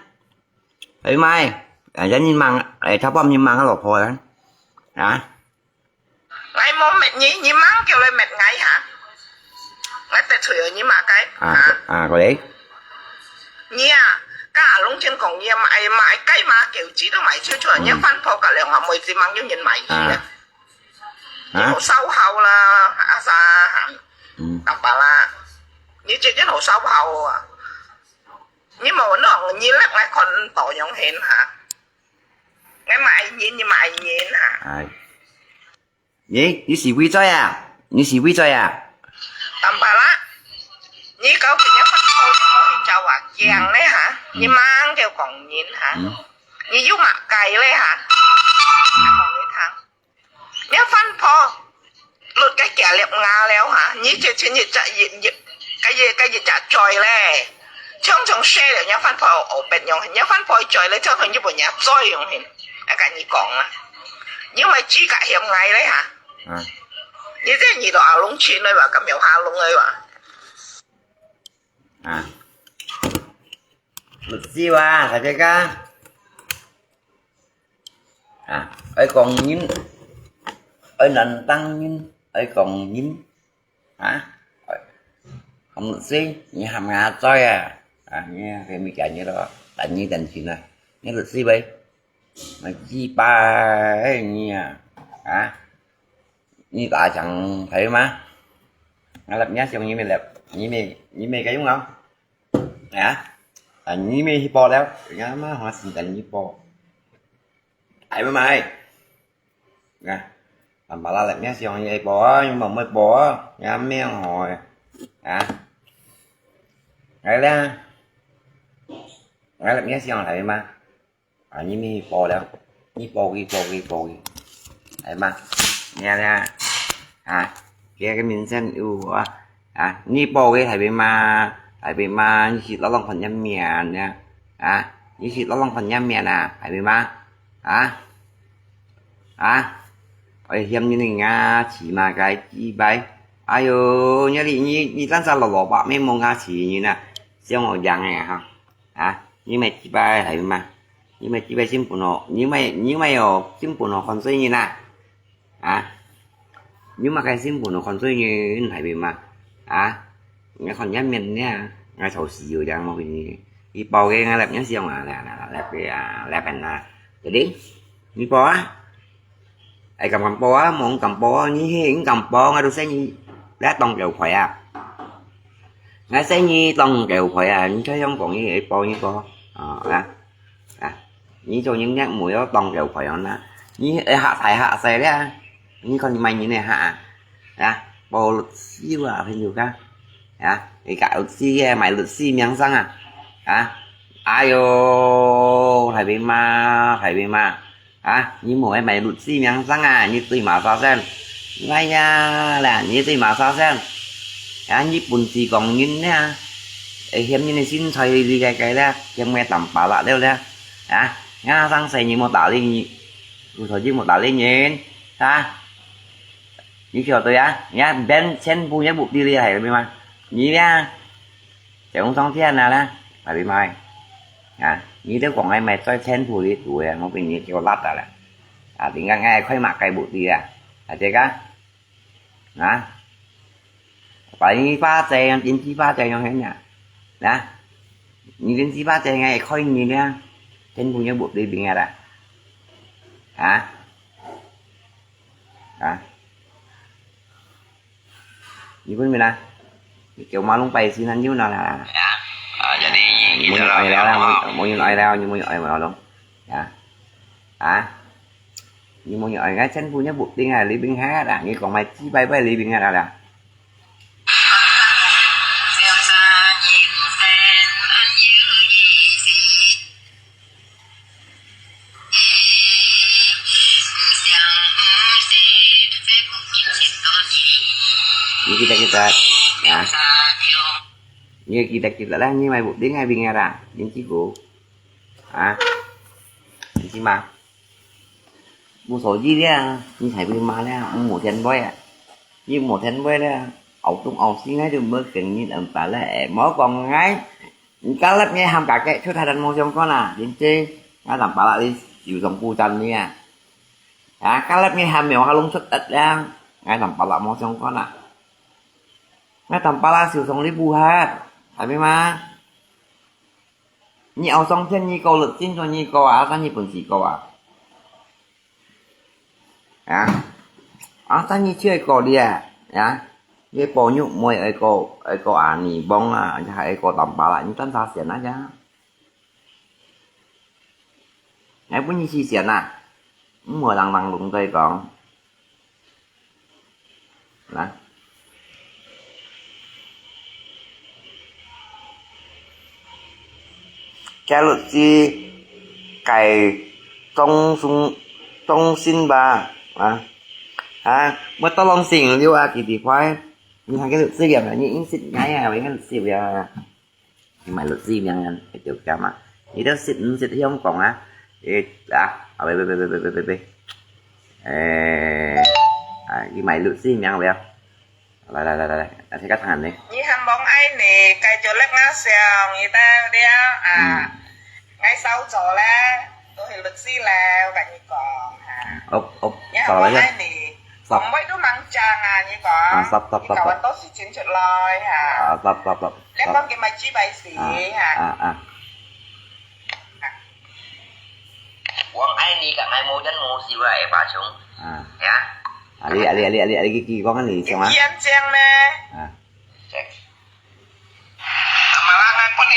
大伯媽，啊，人人問，哎，他爸人問个老婆啊，啊， 𠊎無搣你，你吂叫來搣𠊎哈？𠊎得罪了你麼个？啊，啊，過來。你啊，甲阿龍親講，你買買雞嫲狗子都賣出出，你番婆甲兩下妹子吂有人買去啊？啊？你好燒烤啦，阿啥？嗯。打巴啦，你真正好燒烤啊！你無弄，你摝來看到樣形哈？ 你買人，你買人啊！哎，你你是會嘴啊？你是會嘴啊？Tampalak，你搞今日發炮，你無去找啊？驚咧哈？你吂叫講人哈？你有麼个咧哈？我講你聽，你發炮， 落个幾粒牙了哈，你這前一隻一一，該一該一隻嘴咧，常常說了，人家番婆學別樣，人家番婆嘴咧，常常日本人嘴樣形，啊，跟你講啊，因為指甲嫌矮咧哈，嗯，你這耳朵阿龍穿了吧，咁樣下龍了吧？啊，律師話，大家。 啊，愛講人，愛難當人，愛講人，啊，喊律師，你喊𠊎嘴啊，啊，你係咪講你咯，等你等錢啊，你律師喂，你雞巴你啊，啊，你打講係嗎？啊，你想你咪，你咪，你咪該用啊？ 啊，啊，你乜去報了，人家嘛好心等你報。哎，妹妹，啊，阿爸啦，你想你報啊，你冇冇報啊，你命好啊，啊，來啦，來啦，你想來嘛？ 啊，你乜報了，你報佢，報佢，報佢。哎媽，你看，你看，啊，佢个名聲有啊，啊，你報佢，大伯媽，大伯媽，你去老老看人面呢，啊，你去老老看人面啊，大伯媽，啊，啊，哎，嫌你个牙齒嘛，該幾擺，哎喲，你你你，你單淨蘿蔔，乜無牙齒呢，像我樣个哈。 啊，你乜雞巴係嘛？你乜雞巴心本哦，你乜你乜哦，心本哦，看衰人啊！啊，你乜个心本哦，看衰人係嘛？啊，你看人面呢，𠊎愁死有樣無你，你報个𠊎來你想啊，來來來來啊，來本啊，jadi，你報啊？ 哎，敢敢報啊？無敢報啊！你係毋敢報，𠊎都識你，你當狗屁啊！𠊎識你當狗屁啊！你這樣講，你會報你報啊？啊，啊，你做人家無要當狗屁啊？那你會嚇大嚇細咧？你看你買人會嚇啊？啊，報律師啊，朋友家，啊，你搞律師个，買律師名聲啊？啊，哎喲，大伯媽，大伯媽！ 啊，你無愛買律師名聲啊，你對麼儕先？哎呀啦，你對麼儕先？啊，你本事講人呢，會嫌人个身材哩哩个个咧，嫌个Tampalak了咧。啊，牙生細你無打理你，骨頭你無打理人，啊，你曉得啊？你啊，變全部也無地理係咩嘛？你咧， 就用上天啊啦，大伯媽。啊，你都講个買在前途裡肚个，我分你叫辣啊啦。啊，點解𠊎開麼个屋裡啊？啊，這個，啊，把你巴掌，電子巴掌用很啊，啊，你電子巴掌𠊎開你咧，全部有屋裡邊个啦，啊，啊。 你分明啦，你叫馬龍拜先生有哪啦？啊，jadi 無用愛了啦，無無用愛了，你無用愛馬龍，啊，啊，你無用愛，𠊎全部你屋頂啊，living hell啊，你講買幾百倍living hell啊啦。你kita-kita, ya. Ni kita-kita lah, ni mai buk ding ai bing ara, ni ci gu. Ha? Ni ci ma. Mu so ji dia, ni sai bui ma dia, mu mo tian boy ah. Ni mo tian boy dia. 後東後西𠊎都無跟人安排咧，莫講𠊎，你家立𠊎喊家个，出大人無相干啊，真正，𠊎當巴拉你受傷不站你啊。啊，家立𠊎喊苗下弄出得了，𠊎當巴拉無相干啊。𠊎當巴拉受傷你不下，係咪嘛？你後上天你過律先做你過啊，但你本事過啊。 啊，啊，但你這個咧，啊，你保育妹愛個，愛個啊，你幫啊，還愛個當巴啦，你當啥選啊呀？還分你去選啊？毋好人人攏在講。 來。該律師該中心，中心吧，啊，啊，我到攏醒了啊，幾幾塊，你看該律師啊，你認識𠊎啊，𠊎个律師啊。 你買律師名啊，一條game啊。你都識毋識香港啊？誒，啊，啊，喂，喂，喂，喂，喂，喂，喂，喂。誒，啊，你買律師名未啊？來，來，來，來，來，啊，這個談呢？你還望愛你，繼續搦𠊎相，你到了啊。嗯。𠊎收咗咧，都係律師咧，我跟你講哈。哦，哦，你還望愛你，講話都吂正啊，你講。啊，stop，stop，stop，stop。你搞恁多事情出來哈。啊，stop，stop，stop。 你講佢買豬排時啊，哈。啊，啊。我愛你个，愛無人無事个，會發生。啊。呀。啊，你，啊，你，啊，你，啊，你，啊，你，佢，佢講你想啊？你堅強咩？啊。對。阿媽啦，𠊎分你。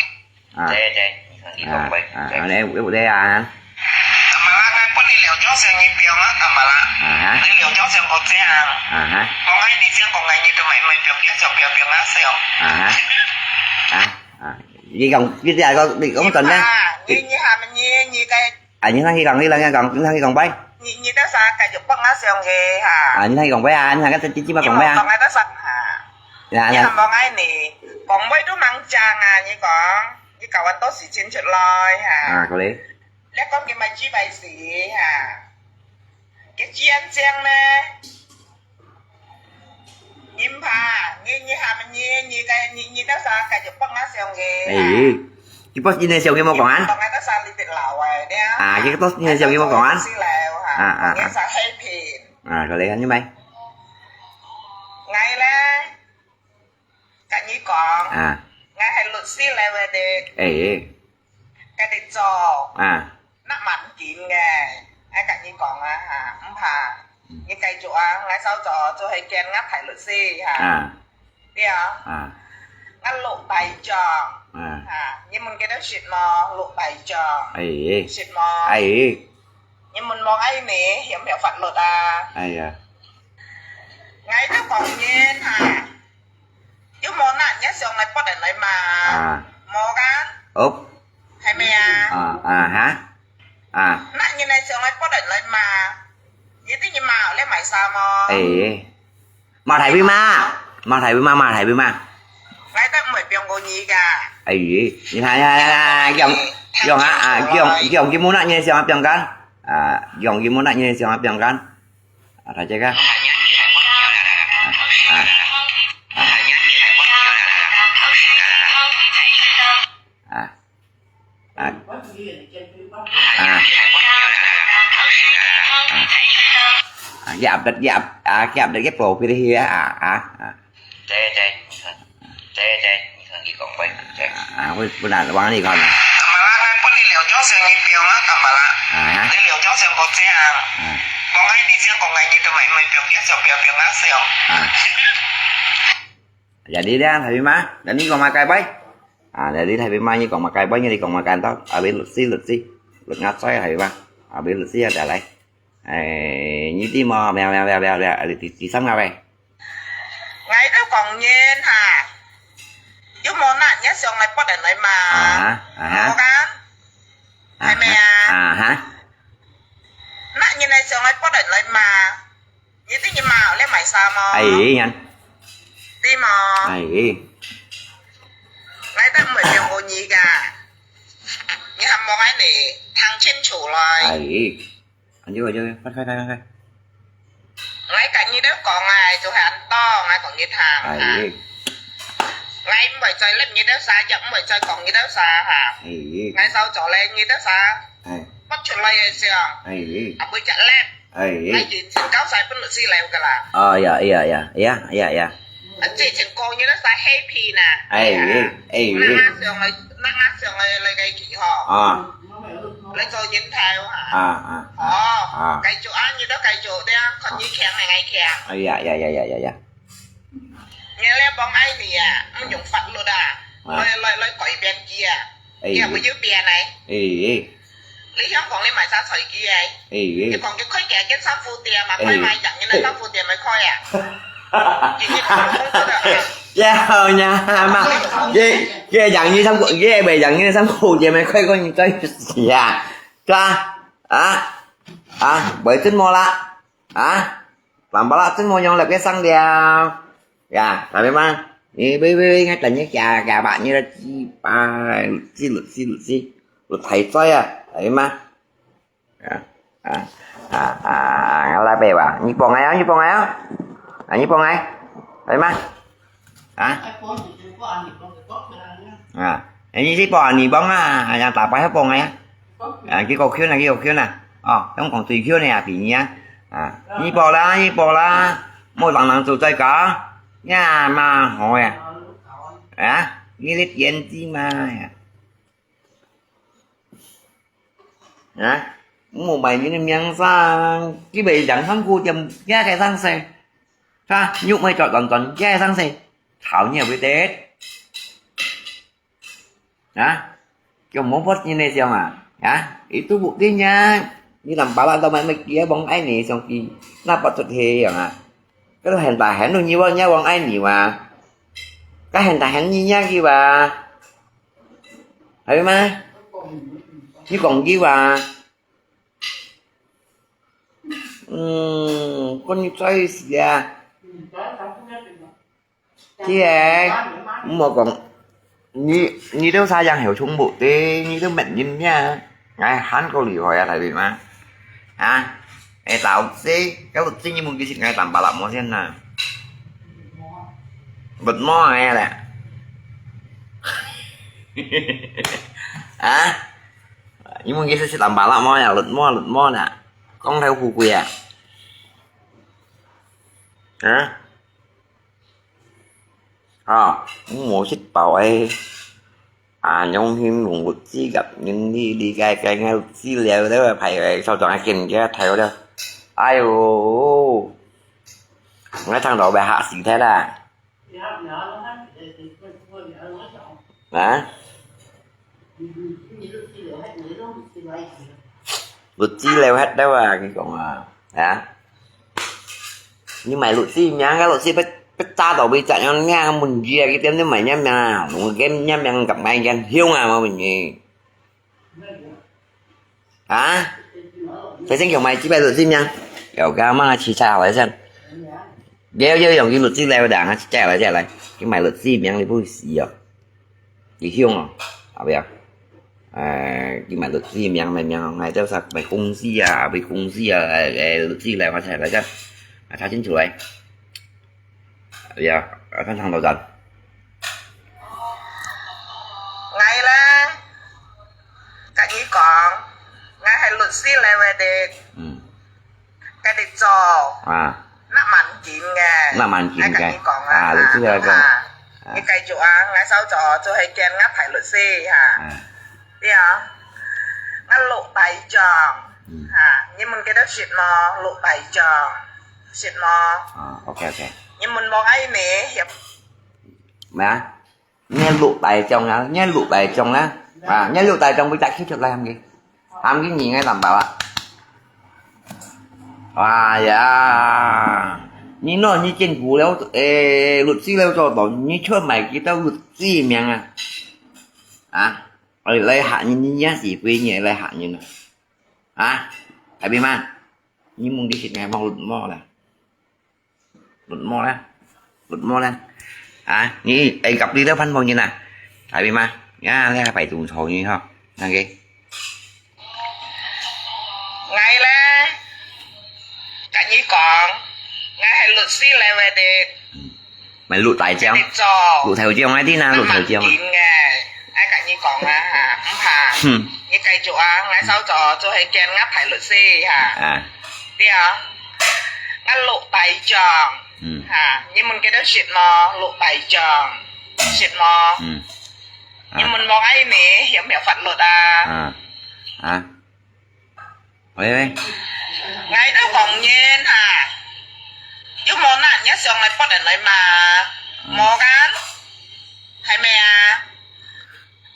啊。對，對，你講，你講，啊，喂，啊，對。啊，你，有，有，對啊。 阿媽啦，𠊎分你兩張相，你放啊，阿媽啦。啊哈。你兩張相好正。啊哈。講愛你相，講愛你都買，買，放，放，放，放啊，相。啊哈。啊，啊。你講，你這個，你講真个。啊，你，你喊你，你該啊，你同佢講，你同佢講，你同佢講拜。你，你到時繼續放啊相个哈。啊，你同佢講拜啊，你同佢直接講拜啊。你莫講愛到時哈。呀，你還望愛你，講話都吂正啊，你講，你搞恁多事情出來哈。啊，過來。 你講佢買豬排時哈，佢堅強咩？你毋怕，你，你喊你，你該，你，你到時繼續放啊相个。誒，佢放你个相佢無講啊？放啊，到時你得老啊，你啊。啊，佢放你个相佢無講啊？係啦，哈，啊，啊，啊。你就happy。啊，過來，你買。𠊎咧， 跟你講，啊。𠊎係律師來个，誒。該你做，啊。那蠻緊个，𠊎跟你講啊，哈，毋怕，嗯。你繼續啊，𠊎收咗，就係見𠊎大律師，哈。啊。對啊。啊。𠊎六百張，啊。哈，你問幾多識無？六百張，誒。識無？誒。你問望愛你，曉毋曉法律啊？哎呀。𠊎都講人，哈。 有無拿你个相來發人來罵？啊。無个？哦。係無啊？啊，啊哈。啊。拿你个相來發人來罵，你知你罵了買啥無？誒，罵大會罵，罵大會罵，罵大會罵。𠊎都毋會放過你个。誒，你看，你看，你看，你看，用，用啊，啊，用，用佢無拿你个相啊，放乾。啊，用佢無拿你个相啊，放乾。 啊，大家看。啊，啊，啊，啊，啊，啊，佢update，佢up，啊，佢update，佢profile去啊，啊，啊。對，對。 對，對，你同佢講過，對。啊，我本來往你講啦。阿媽啦，𠊎分你兩張相，你放啊，阿媽啦。啊哈。你兩張相好正。啊。講愛你相，講愛你都買，買放，放，放，放啊，相。啊。Jadi dah, tapi mah, dan ni kau makai bai. Ah, jadi tapi mah ni kau makai bai, ni kau makan tau. Habis lut si, lut si. Lut ngat sai, tapi mah. Habis lut si ada lai. 哎，你知無？咩咩咩咩咩，第第三个喂。𠊎都講人哈，有無拿你个相來發人來罵？啊哈，啊哈。無講，係無啊？啊哈。拿你个相來發人來罵，你知你罵了買啥無？哎，人。知無？哎。𠊎都毋會放過你个，你還無愛你聽清楚來。哎。 啊，就就，快快快快快！𠊎 𠊎甲你兜講啊，就係恁多，𠊎講你聽啊。哎，𠊎毋會再揇你兜啥，也毋會再講你兜啥哈。哎，𠊎早做了你兜啥，哎，發出來个相，哎，啊，會隻揇，哎，𠊎完全交晒分律師了个啦。哎呀，哎呀，哎呀，哎呀，哎呀，哎呀。啊，這情況你兜啥happy呢？哎，哎，哎，那俺想个，那俺想个那個句吼。啊。 來做人頭哈。啊，啊，啊，哦，啊。繼續啊，你都繼續這樣，看你強還係強。哎呀呀呀呀呀呀！你這幫愛你啊，毋用法律啊，啊，來來來改變佢啊，哎，佢會有變呢。哎，你香港你賣啥菜佢哎？哎，你講佢開幾間衫褲店嘛，哎，開賣樣，你那衫褲店咪開啊？ 要呀嘛，這這養魚三口，這袂養魚三口，這沒開過你在死啊，是吧？啊啊，袂真麼啦？啊，藍白啦，真麼樣來別上了呀？大明嘛，你喂喂喂，應該等一下，下把你的雞巴，律師律師律師，律師大嘴啊，大明嘛。 啊啊啊啊！𠊎來背吧，你幫𠊎啊，你幫𠊎啊，啊你幫𠊎，來嘛，啊啊，哎，你去幫你幫啊，啊，打牌還幫𠊎啊，啊，去搞圈啊，去搞圈啊，哦，用講對圈的啊，比你啊，啊，你幫啦，你幫啦，莫朗朗走在搞，呀嘛好呀，啊，你的眼睛嘛呀。 啊，莫賣人个名聲，佢賣人衫褲店，也係生事。哈，又賣著亂亂，也係生事。討厭會得。啊，叫莫發人个相啊，啊，itu buktinya，你藍白啦，都賣賣佢个幫愛你相機，那發出去樣啊。該都很大很多，你往，你往愛你哇，該很大很你呀，佢哇。 係嘛？你講句話，嗯，講你最死啊！佢係，毋好講，你你都啥樣有衝突的，你都問人家，哎，還夠厲害啊，大明嘛？啊，哎，導師，該律師你問佢識𠊎藍白啦，無先啊？ Lụt mò nghe lẹ. Hả? Ñu mung kì sṳt sṳt lăm pà lăm mò nè, lụt mò, lụt mò nè. Kong thêu khu quỳ à? Hả? Ò, mô sṳt pâu ai. À, nhông him lùng lụt xí gặp những đi, đi gai gai ngay lụt xí leo đó, phải vậy, sau đó ai kìm kia thêu đó. Ai ô. Ngay thằng đó bé hạ sĩ thế là. Hả? Lụt xí leo hết đó à, cái con à. Hả? Nhưng mà lụt xí nhá, cái lụt xí bết, bết cha tổ bị chạy nhon nha, mùn dìa cái tiêm nhưng mà nhắm nha, đúng game nhắm nha, gặp ngay gan hiếu à mà mình nhỉ. Hả? Thế xin kiểu mày chỉ bài lụt xí nhá. Kiểu ga mà chỉ chạy hỏi xem. Dễ dễ dòng cái lụt xí leo đảng, chỉ chạy lại, chạy lại. Cái mày lụt xí nhá, đi bụi xí à. Kì hiông à, à bây giờ. À, kì mày lụt xí miang, mày miang, mày tao sạc mày không xí à, mày không xí à, à, à, lụt xí lại mà chạy lại chứ. À, tháo chính chủ lại. À, bây giờ, à, thằng thằng đầu dần. Ngai le, kak nyi kong, ngai hai lụt xí lại về đi. Ừ. Cái đi cho. À. Nắp màn kín nghe. Nắp màn kín nghe. Cái kong à, à, luật sư à, cái kong. À. Cái cái chủ án, ngay sau cho, cho hay kiên ngắt phải luật sư ha. À. Đi à. Ngắt lụt tay chồng. Ừ. Ha, nhưng mình cái đó shit mà, lụt tay chồng. Shit mà. À, ok, ok. Nhưng mình mong ai nè, hiệp. Mà. Nghe lụt tay chồng á, nghe lụt tay chồng á. À, nghe lụt tay chồng với chắc khiếp thật là hàm gì? Hàm cái gì nghe đảm bảo ạ. À, dạ. Như nó như trên cũ léo, ê, luật sư léo cho tao, như chốt mày kia tao luật sư miệng à. À, ê, lấy hạ như, như nhá gì quê nhẹ, lấy hạ như nè. À, tại vì mà, như mong đi xịt ngày mong lụt mò là. Lụt mò nè. Lụt mò nè. À, nè, ai gặp đi đó phân mong như nè. Tại vì mà, nha, lẽ phải tụ số như ho. Năng cái. Ngai le, kak nyi kong, 𠊎係律師來个的，嗯，毋係律大將，你做，律頭將，𠊎知啦，律頭將啊。緊个，𠊎同你講啊，哈，毋怕。哼，你繼續啊，𠊎手做做係見𠊎派律師哈。啊，對啊，𠊎律大將，嗯，哈，你們幾多識無？律大將，識無？嗯，啊，你們無愛你，曉毋曉法律啊？啊，啊。 喂喂，𠊎都講人哈，又無拿人家上來bắt人來罵，無kan，係無啊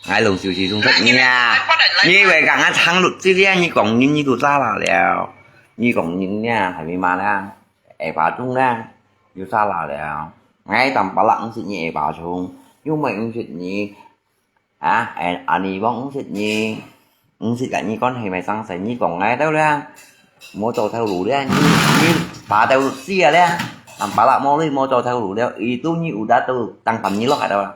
？𠊎攏休息中出你啊，你以為講𠊎唱律師啊，你講人你都沙啦了，你講人啊，係無嘛啦？下巴中啦，又沙啦了，𠊎當巴拉毋識你下巴中，又毋識你 啊，恁，恁呢講毋識你，毋識个你講係無生事，你講𠊎兜啦，無做頭路啦，你，你爬到死啊啦，當巴拉無你無做頭路了，itu你有得到當班你落下到啊，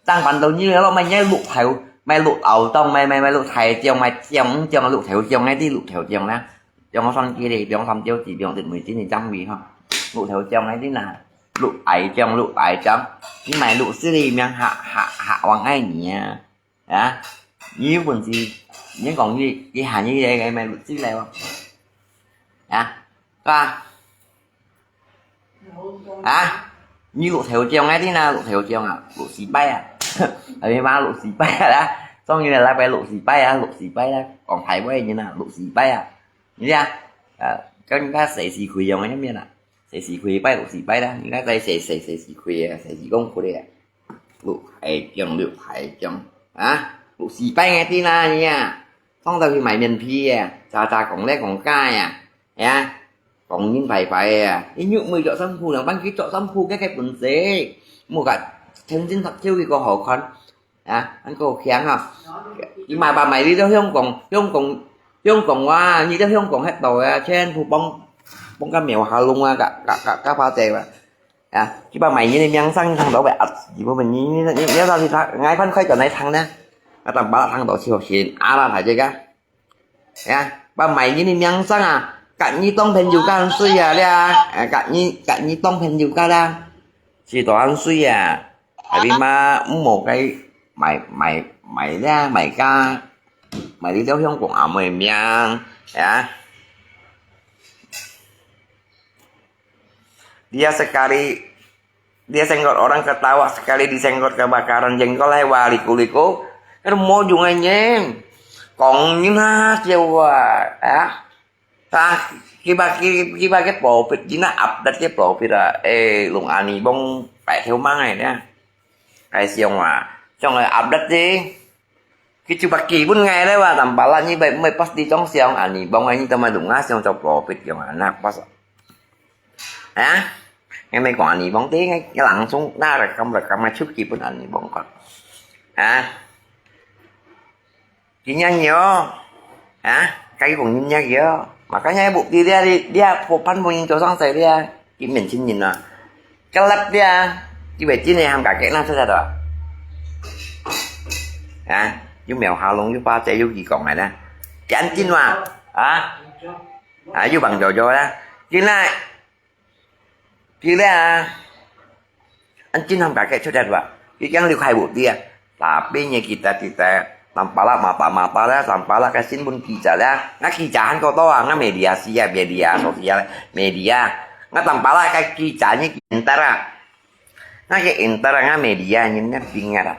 當班到你落，買你六頭，買六頭當，買，買，買六大將，買將將六頭將，該啲六頭將啦，將我算起來，兩三招子，兩隻每隻你張尾哈，六頭將該啲啦。 六大將，六大將，你買六十个名下，下，下王愛你啊，啊，你有本事，你講你，你喊你个，个買六十个哦，啊，是吧？啊，你六頭將啊，你那六頭將啊，六十擺啊，係嘛，六十擺啊啦，終於來來擺六十擺啊，六十擺啦，講大話人啊，六十擺啊，你啊，啊，跟人家誰是虧用个面啊？ 四十塊一擺，六十擺啦，你看在四，四，四十塊啊，四十公斤个啊，六大將，六大將啊，六十擺个天啊，你啊，放到去買面皮啊，咋咋講咧講假啊，呀，講人壞壞啊，你又毋會著衫褲，兩班去著衫褲，該个本事，莫个天天讀書佢个好看。 啊，恁个強啊！佢買吧買你到香港，香港，香港哇！你到香港歇到啊，全部幫，幫个廟下弄啊，个，个，个，个花姐啊！啊，佢把買你个名聲聽到个啊，你不問你，你，你，你要到底他，𠊎看快轉來聽呢，啊，等把他聽到就先啊啦，大姐个。 呀，把買人个名聲啊，甲你當朋友个人水啊，了啊，啊，甲你，甲你當朋友个啦，是大人水啊，tapi嘛，毋好个買，买，买了，买个，买你了香港阿妹名，呀。 Dia sekali disenggot orang ketawa, sekali disenggot kebakaran jengkol, hai wa liku-liku. Kan mo jung ai nyen. Kong nyen ha, sia wa, ya. Ta, kiba, ki-, kiba ke profit, jina update ke profit ah. Eh, lung ani bong, pai theo mang ai nia. Kai siong wa. Siong ai update di. Ki chu bak ki pun ngai le wa, tampala ni bai, bai pas di chong siong, ani bong ai ni ta ma dung nga siong chok profit yong anak pas. Ha? Ngai mai kong ani bong te ngai langsung na rekam rekam ngai chu ki pun ani bong kot. Ha? Ki nyang yo. Ha? Kai kong nyang yo. Makanya bu ki dia, dia pho pan pun cho sang sai dia. Ki men chin nyin na. Kalap dia. Ki bai chin ne ham ka ke na sa sa do. Ha? Yu miao ha long yu pa che yu ki kong ai na. Ki an chin wa. Ha? Ha, yu bang jo jo na. Ki na. Ki le a. An chin ham ka ke chu dat wa. Ki kiang liu khai bu dia. Tapi nye kita, kita, tampala mata-mata le, tampala kasin pun kija le. Nga kija han ko to a, nga media sia, media sosial, media. Nga tampala ka kija nye ki entara. Nga ke entara nga media nye ne pinga ra.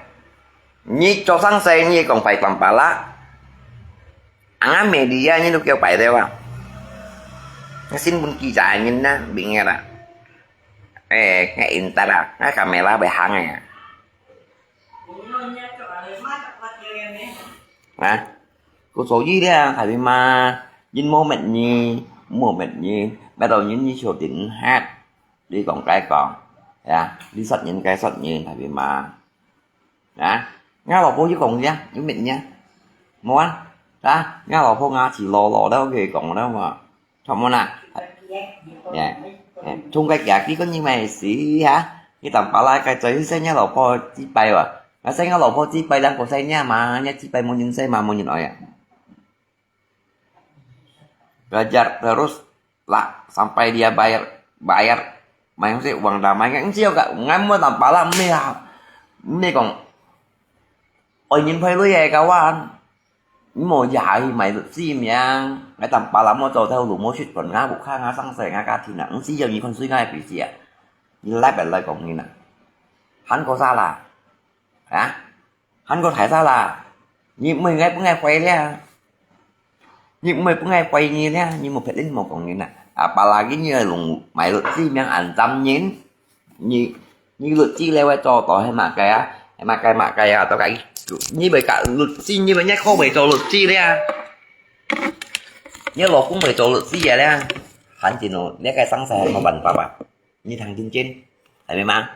Nye cho sang sai nye kong pai tampala. Nga media nye lu kêu pai de wa. Kasin pun kija nye ne pinga ra. Eh, nga entara, nga kamera bai hang ya. Hả? Cô số gì đấy à? Thầy Vy Ma, Vin mô mệt nhi, mô mệt nhi, bắt đầu Vin nhi số tiền hát, đi còn cái còn, ya, đi sạch nhìn cái sạch nhìn thầy Vy Ma, hả? Ngã vào phố chứ còn gì á, Vin mệt nha, mô á, hả? Ngã vào phố ngã chỉ lò lò đó, cái còn đó mà. Chọn món à? Dạ. Dạ. Chung cái kia kia có nhưng mà xí hả? Cái tầm pala cái chơi sẽ nhớ lẩu po chi bay wa. Mà sẽ nhớ lẩu po chi bay đang có sẽ nhá mà nhá chi bay muốn nhìn sẽ mà muốn nhìn ỏi à. Belajar terus lah sampai dia bayar 買啊，買東西，往哪買啊，毋係个，𠊎無當巴拉，毋係啊，毋係講，愛人陪你个，kawan，你無也去買律師命，𠊎當巴拉無做頭路，無出本，𠊎屋下，𠊎生死，𠊎家庭啊，毋係要你看誰𠊎个脾氣啊，你來不來講你啊，還過啥啦？啊？ 還過大儕啦，你毋係𠊎分𠊎壞了，你毋係分𠊎壞你了，你無別人無講人啊。Apalagi你用買律師命恁慘人，你你律師了會做到係麼个啊？係麼个麼个啊？到該你會甲律師，你會也可會做律師了。你老公會做律師个了，反正哦，你个生死無辦法啊。你聽真真，係咪嘛？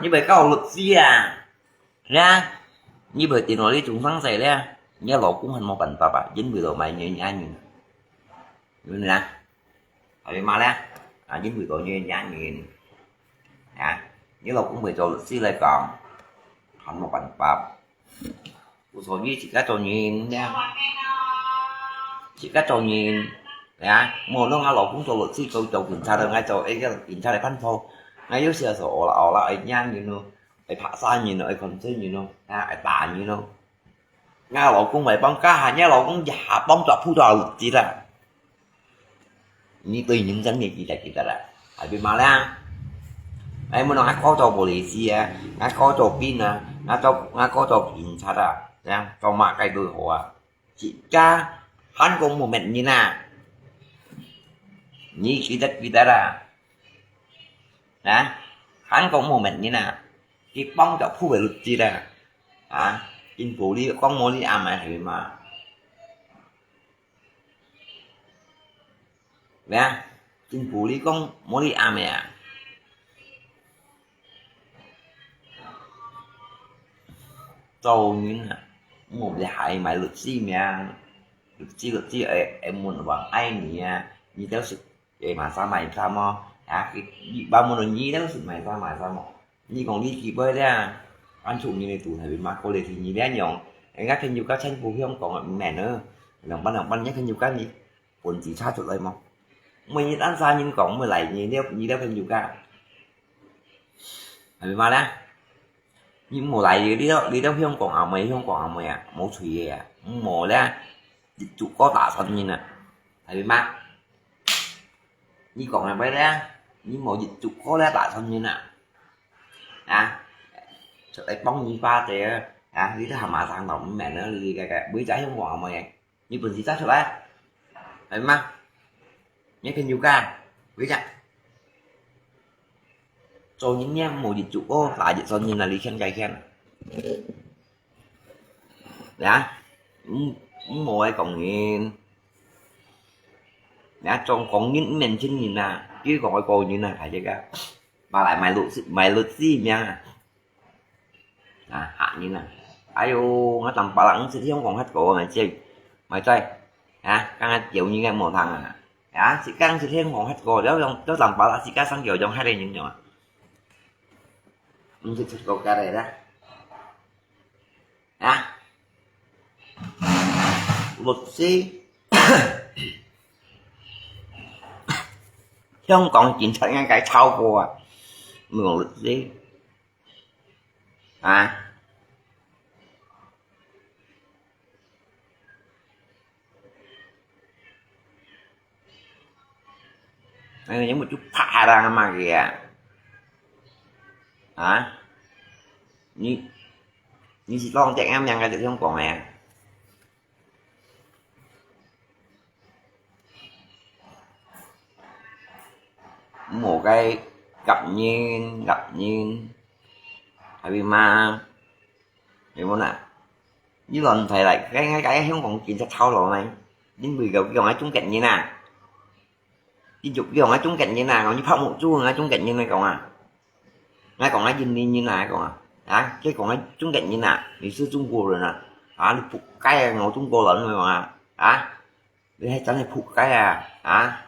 你會告律師啊？係啊，你會跌落去中傷勢咧，你个老公還無辦法啊，因為到買你个人，你明白啊？係嘛咧？啊，因為到你个人，啊，你老公會做律師來講，還無辦法。 所以自家做人呀，自家做人呀，無論𠊎老公做律師，做做警察，𠊎做一個警察个判頭，𠊎有時候係哦啦哦啦，愛罵人咯，愛拍殺人咯，愛控制人咯，啊，愛打人咯。𠊎老公會幫，該下𠊎老公一下幫助ผู้多律師啦。 你對人生个幾大幾大啦，係嘛啦？哎，無論𠊎哥做police啊，𠊎哥做兵啊，𠊎做𠊎哥做警察啊，呀，做麼个都好啊，自家還講無面人啊，你記得記得啦，啊，還講無面人啊，佢幫助ผู้律師啦，啊，政府你講無你啱个係嘛？ 咩啊？政府你講無你啱个啊？做人啊，莫係買律師命，律師律師會會問話愛你啊，你兜係會買衫買衫哦，啊，你你無問你兜係買衫買衫哦。 你講你幾歲了？恁出名个都係嘛，過來係你這樣，人家朋友家全部香港个，毋免啊。兩班兩班，人家朋友家你本事差出來無？每日恁儕人講，毋來你了你了朋友家，係嘛咧？你無來你了你了香港阿妹，香港阿妹啊，無趣个啊，無咧，一竹篙打三人啊，係嘛？你講个咩咧？你無一竹篙咧打三人啊？ 啊，出來幫你巴嘴啊！啊，你都還馬上到毋免了，你个个每隻香港阿妹，你本事揸出來，係嘛？你朋友家，每隻做人呢，無一竹篙打一船人啊，你欠該欠啊！呀，毋毋好愛講人，呀，做講人毋免錢人啊，只講愛講人啊，係這個。 買來買律師，買律師命啊！啊，嚇人啊！哎喲，𠊎當巴拉毋識香港客家啊，這，買在，啊，剛剛叫你个無聽啊！啊，自家毋識香港客家，了用，了當巴拉自家生叫用客个人樣啊！毋識出國家个啦！ 啊，律師，香港警察應該超過啊，無律師，啊。 哎，你有就拍啦嘛个啊？啊？你你是當這樣樣个就用講个啊？無該夾人夾人，係嘛？係無啦？你亂來來，該該該香港警察抄落來，因為佢講个中國人啊！ 你就用啊中國人啊，你拍目珠啊中國人來講啊，來講啊印尼人啊，來講啊，啊，佢講啊中國人啊，你是中國人啊，啊，你仆街啊，我中國人來講啊，啊，你還真係仆街啊，啊，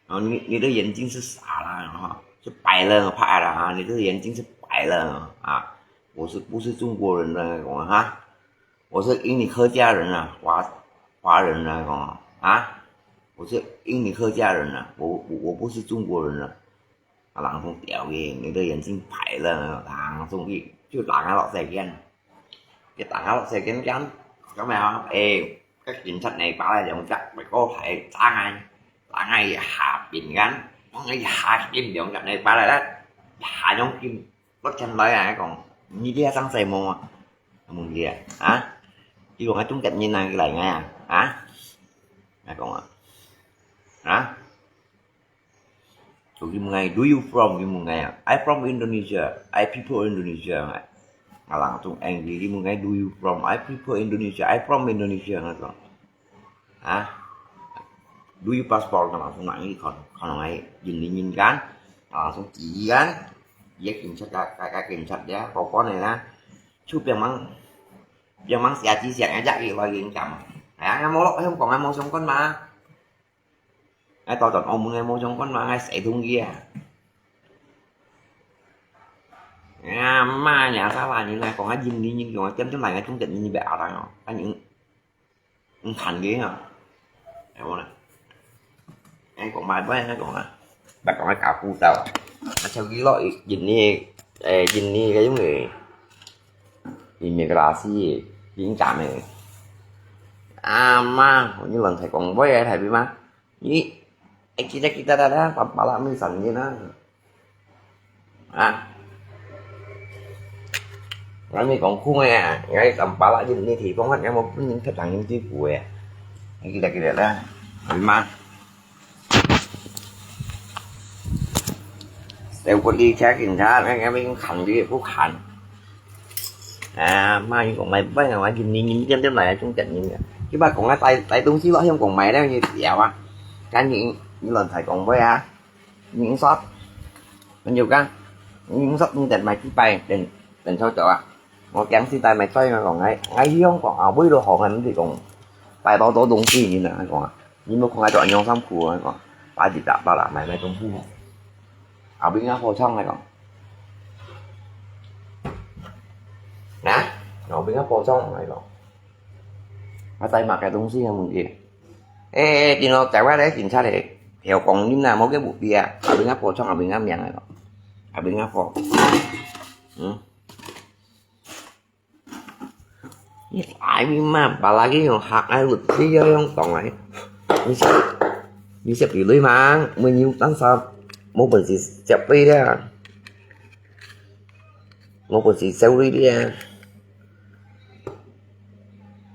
哦，你你的眼睛是傻了哈，是白了，怕了啊，你的眼睛是白了啊，我是不是中國人呢？我哈，我是印尼客家人啊，华华人啊，我啊，我是印尼客家人啊，我我我不是中国人啊。啊，人講：「屌你，你的眼睛白了。」人講去就打𠊎落世間，就打𠊎落世間，講講咩啊？誒，該警察呢，把來兩隻，咪過來打𠊎，打𠊎一下邊間，講一下邊兩隻呢，把來咧，一下兩斤，落前來啊，講你這生細毛啊，問佢啊，啊？佢講啊，中國人啊，佢來𠊎啊，啊？𠊎講啊，啊？ So佢問𠊎：「Do you from？」佢問𠊎啊，「I from Indonesia. I people Indonesia." 𠊎人中English，佢問𠊎：「Do you from？」「I people Indonesia. I from Indonesia." 𠊎講，啊？「Do you passport？」𠊎人中拿去看，看𠊎印尼人間，𠊎人中指間，佢个警察，个个个警察呀，高官个啦，就別人，別人寫字寫个，一來緊講，哎呀，𠊎無落香港，𠊎無相干嘛。 𠊎倒轉澳門，𠊎無相干嘛，𠊎死通佢啊！哎呀媽呀，沙拉人來講，𠊎印尼人講，點點來，𠊎中國人，你別阿當哦，𠊎你你看佢啊，係無啦？𠊎講買買，𠊎講啊，別講𠊎搞古早啊，𠊎手機落印尼，誒，印尼个用个，imigrasi，敏感个。阿媽，你亂才講話啊，大姨媽！ 你，哎，kita kita dah dah, tampalak mi sangin ah. Ah. Kami kongkong ya, ngai tampalak di ni ti phong kan, ngai mo pun ni thep tang ni ti bu ya. Kita kita dah. Memang. Saya buat di cek indah, ngai kami kan di bukan. 啊，媽，你講買買啊，𠊎印尼人點點來啊，中國人啊。佢話講啊，帶帶東西落香港買咧，你屌啊！趕緊，你亂才講話啊！你說，朋友講，你說你等買幾擺，等等抽走啊！我驚死帶買菜，我講，哎，哎，香港啊，為了好，你講帶到多東西，你呢？講啊。 你無看𠊎著恁樣衫褲啊？𠊎講，擺一隻包啦，買買東西。後邊个貨倉來講，啊？後邊个貨倉來講，啊，帶麼个東西啊？問佢。誒，電腦在外咧，警察咧，曉講音啦，無个目標啊。後邊个貨倉，後邊个名來講，後邊个貨，嗯。 你大姨媽，把那个用客个律師要用講來。你識，你識比類嗎？沒有，但是無本事接對了，無本事收對了，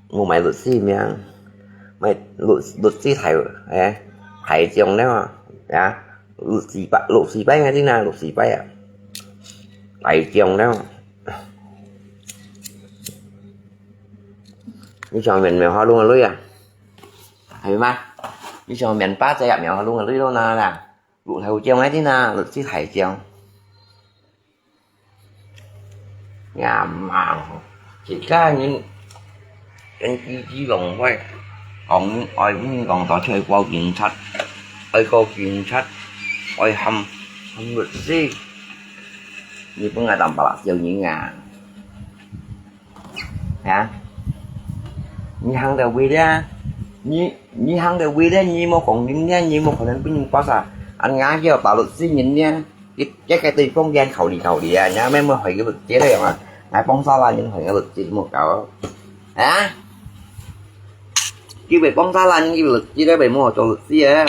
無買律師命，買律律師太，哎，太重了啊！律師牌，律師牌个你呢？律師牌啊，太重了。 你想免免花弄个鐳啊？係嗎？你想免八隻也免花弄个鐳咯那啦？六頭獎个啲那，六支大獎。呀媽，自家人跟機機浪費，講愛邊講到出去告警察，愛告警察，愛喊喊律師，你分𠊎當白白笑人啊！ 啊？你行到位了，你你行到位了，你無講人了，你無可能分人bắt啊！恁樣叫打律師人了，一一个對方言考慮考慮啊，你還沒害个律師了嘛？還幫沙拉人害个律師莫搞啊！啊？佢會幫沙拉人个律師了，會莫做律師啊？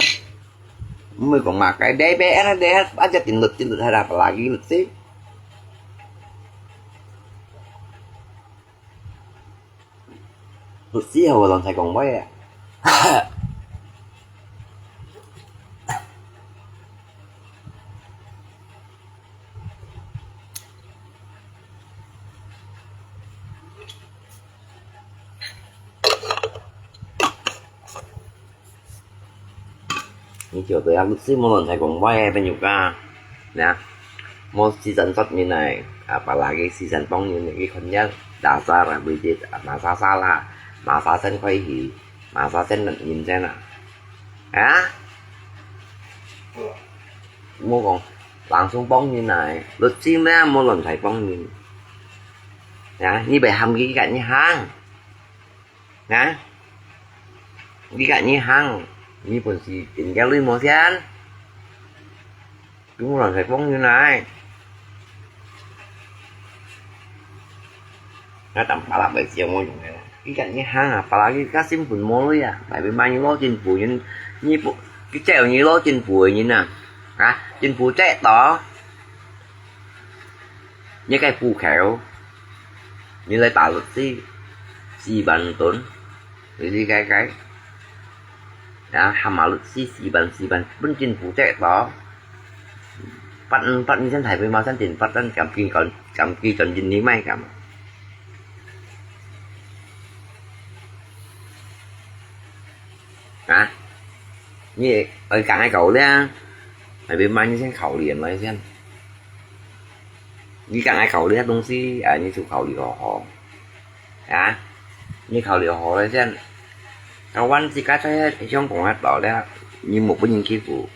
毋會講嘛，該這邊啊，這啊，啊，一定律師律師啦，apalagi律師。 律師好啊，亂晒講話啊！你曉得啊，律師無亂晒講話个朋友家，那，無時間說明來，啊，apalagi時間幫人，你看人家dasar啊，masa salah，masa先開始，masa先認真啊，啊？莫講，langsung幫人來，律師咩無亂晒幫人，啊？你別喊佢跟你行。 啊？你个你行，你本事點解你無錢？中國人係幫你來。那當巴拉个錢無用个啦。你講你行啊，巴拉佢个身份無鐳啊，大部分你老政府人，你不，佢只有你老政府个人啊，啊，政府借到，你个户口，你來打律師，四萬盾，你理解解？ 啊，喊馬律師四萬四萬，分政府借到。八五八五先大飛貓先定八單，敢記轉，敢記轉印尼買敢？啊？你愛講愛搞咧，大飛貓你先考慮來先。你講愛考慮个東西，啊，你就考慮好好。 啊，你考慮好了先。啊，阮自家在香港个島了，你無分人欺負。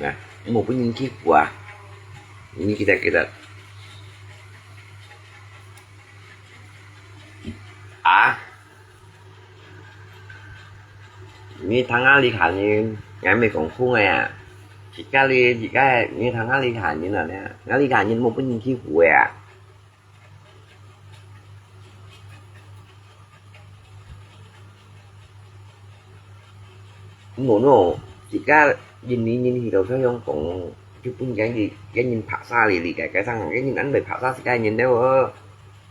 啊，無分人欺負啊。你記得，記得。啊？你聽下你客人，𠊎毋係講空个啊。自家哩，自家，你聽下你客人啊，𠊎哩客人無分人欺負个啊。 無喏，自家印尼人去到香港，就分該个，該人拍殺哩哩，該，該場，該人安排拍殺自家人了哦。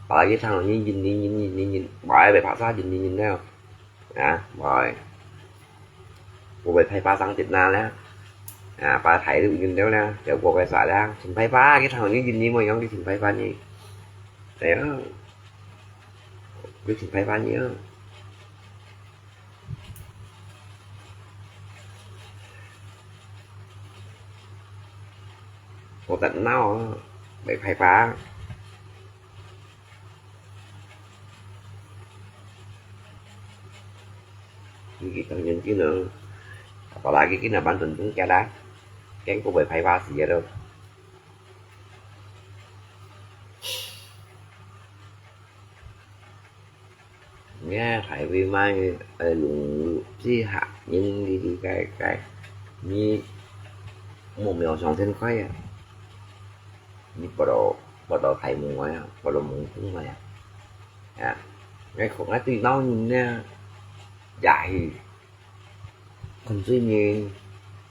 把該場人印尼人，印尼人，把該拍殺印尼人了。啊，喂。 我會派巴上電腦啦。啊，把大陸人了啦，就過个啥啦，請派巴，佢頭先印尼無樣，佢請派巴呢？哎呀，佢請派巴呢啊？我等鬧啊，會派巴。 Gigi tang yan gina. Apalagi kinabanton pun kaya. Kaya ko bai pai pasi ya do. Nghe phải vì mai, ờ, lùng si hak nhìn đi đi cái cái. Ni một mèo sòng thân khoai à. Ni bắt đầu, bắt đầu thấy mù ngoai à, bắt đầu mù cũng ngoai à. Ya, ngai khong ngai tui nau nyin ne, ya hi, khon sui nyin,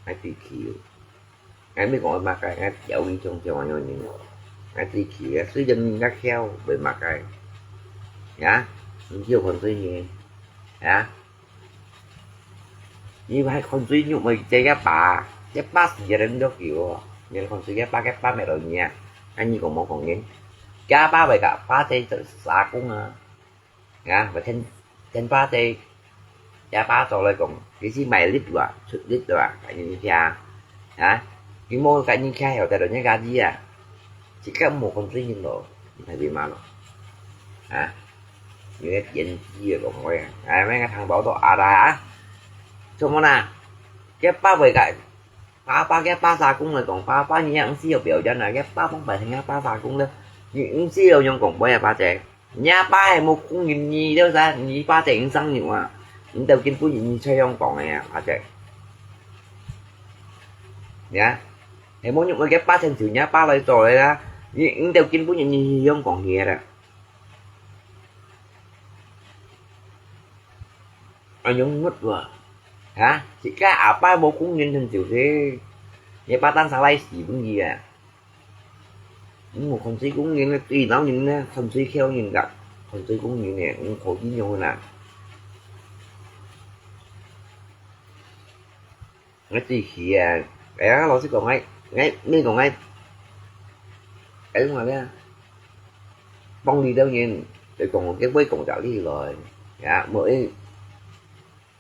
ngai tui khi. Ngai mi kong ma kai, ngai tiao nyin chong chong nyo nyin. Ngai tui khi, sui jam nyin ngai khiao, bai ma kai. Ya, nyin kiu khon sui nyin. Ya. Ni hai khon sui nyu mai che ya pa, ya pa si ya den dok kiu. Ni khon sui ya pa, ya pa mai lo nia. Kan ni kong mo kong nyin. Ya pa bai ka, pa che sa kung a. Ya, bai ten, ten pa che. Ya pa so lai kong, ki si mai lit wa, chut lit wa, ka ni kia. Ya, ki mo ka ni kia yo ta do ni ka di ya. Chỉ có một con duy nhất rồi, phải vì mà nó. Hả? Người ta chiến chia của mọi người. Ai mấy cái thằng bảo tôi à ra á. Sao mà nè? Cái ba vậy cái. Ba ba cái ba xa cũng là còn ba ba nhé, ông siêu biểu cho nè, cái ba không phải thành ba xa cũng đó. Nhưng ông siêu nhung còn bây ba trẻ. Nhà ba hay một cũng nhìn nhì đâu ra, nhì ba trẻ sang nhiều à. Những đầu kinh phú nhìn nhì chơi không còn này à, ba trẻ. Nhá. Hay một nhung cái ba thành sự nhà ba lại rồi đấy á. Những đầu kinh phú nhìn nhì không còn nhì rồi. Anh nhung mất rồi. Hả? Chỉ cái à ba một cũng nhìn thành sự thế. Nhà ba tan sang lai xỉ cũng gì à. Ung khon sui kung nyin, tui nau nyin ne, khon sui khiau nyin kak, khon sui kung nyin ne, ung khổ chi nyo na. Ngai tui khi à, eh, 老實講，ngai，ngai，你講ngai，哎，我咧，幫你兜人，就講，結尾講道理來，呀，無，哎，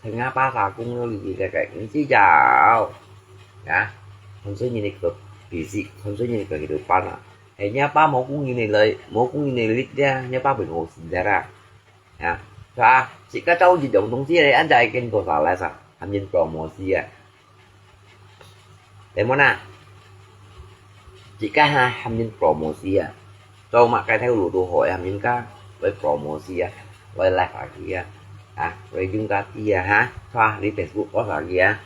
Thành Nga ba xa kung lo li li kai kai, ngi chi yao. Ya, khon sui nyi ni ko, bi si, khon sui nyi ni ko hi lo pan a. He nya ba mo kung nyi ni lai, mo kung nyi ni lit ya, nya ba bi mo si da ra. Ya, sa, si ka tau ji dong dong si le, an jai ken ko sa lai sa, han yin promo si ya. Te mo na. Chỉ có ha, hàm nhân promo xí à. Cho mà cái theo lũ đồ hội hàm nhân cá với promo xí à. Với lại phải kia. 啊，會用家己啊哈，看你Facebook post啊佢啊。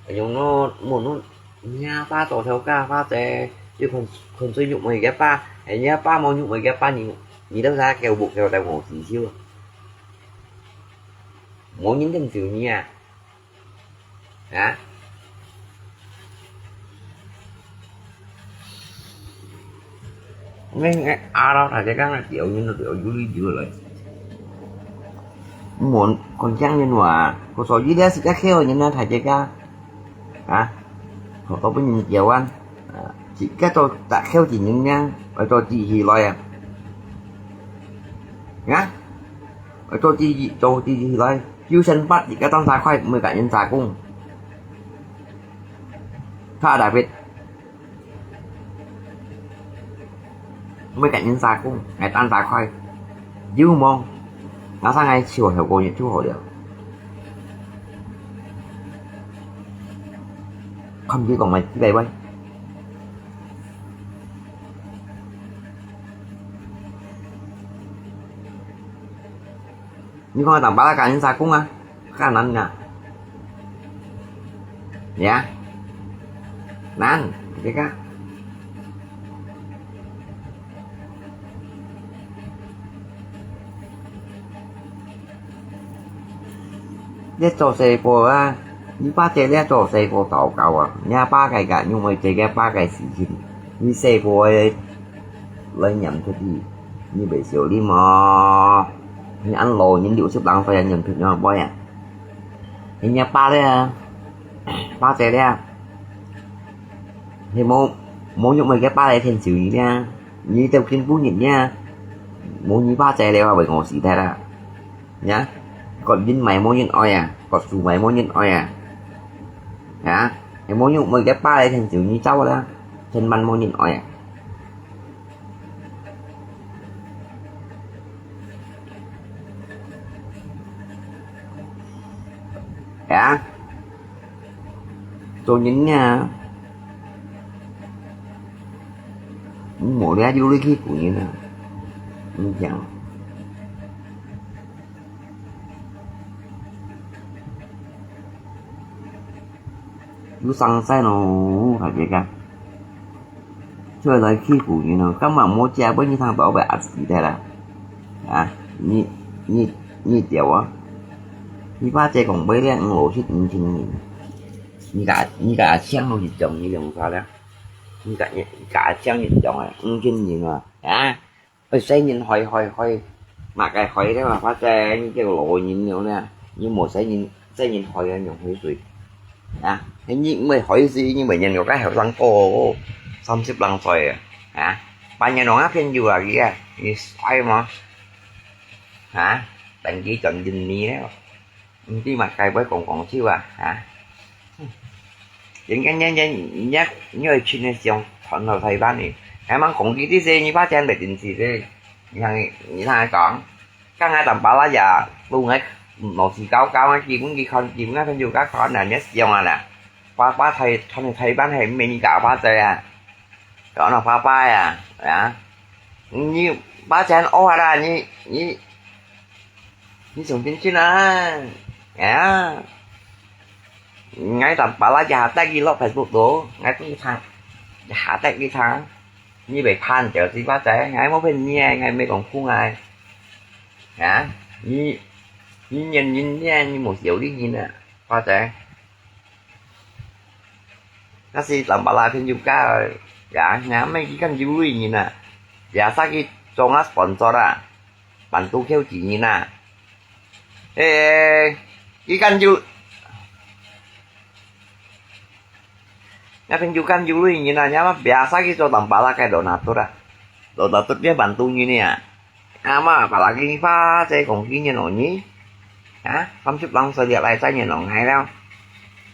用咯，無咯，若爸做頭家，花姐，就看，看最肉麻个爸，哎，若爸無肉麻个爸，你，你到啥叫屋叫到無事就，無人等就你啊。 啊？你，你啊咯，大家講啊，條人都條有理由來。無，講講人話，我所以咧，自家口人啊，大家講，啊，好多分人教啊，啊，自家做大口人人啊，愛做自己來啊，啊，愛做自己，做自己來。 九千八，自家當三塊，每個人三工。他特別，每個人三工，還當三塊。有無？拿上來笑，效果也就好了。看你講麼个，幾百萬。 你看當巴拉个人三工啊，較難啊。呀，難，這個。你做細個啊，你爸姐你做細個禱告啊，你阿爸个个，因為這個爸个事情，你細個个 來念出去，你袂少啉哦。你恁老人六十零歲啊，念出仰會啊？你阿爸咧，爸姐咧，你無，無用麼个爸來天壽你咧，你都見不人咧，無你爸姐了，會餓死忒啦。 呀，割人買無人愛啊，割樹買無人愛啊。呀，係無用，無个巴來天就你走啦，千萬無人愛啊。呀，做人啊，無了有力氣做人啊，你講。 有生事咯，大家講，出來欺負人咯，今日無食，分你通飽，會餓死忒啦。啊，你，你，你對啊，你爸姐講，買了五六十五千銀，你家，你家強都一種，你就無法了。你家，你家強一種啊，五千銀啊，啊。 愛細人害，害，害，麼个害咧嘛？反正你叫老人了咧，你無細人，細人害啊，用海水啊，你毋會害死，你每年有个後生哥，三十零歲啊，啊，半年弄啊朋友啊，佢啊，你衰嘛？啊，等佢轉印尼咧。 毋知麼个會講講笑啊，哈？人家，人家，人家，你愛穿个像傳到台灣呢，還吂講佢這些，你把錢來頂起這，你看，你聽佢講，剛才淡薄仔也，都愛，老師教教啊，基本佢看，基本上就教看啊，你想啊啦，爸爸在，傳到台灣係毋係你家爸仔啊？講到爸爸呀，啊，你把錢屙下啦，你，你 你想真真啊？哎呀，𠊎淡薄仔一下帶佢落Facebook肚，𠊎分佢聽，一下帶佢聽，你會怕就係話仔，𠊎無騙你啊，𠊎無講空啊。啊，你，你認人呢，你無笑你人啊，話仔。 該時淡薄仔朋友家呀，若乜佢敢有鐳人啊，biasa佢做𠊎sponsor啊，bantu口錢人啊。誒，佢敢有，若朋友敢有鐳人啊，若乜biasa佢做淡薄仔个donatur啊，donatur dia bantu人啊。 啊嘛，apalagi花姐講佢年老人，啊，三十零歲了，來再年老𠊎了。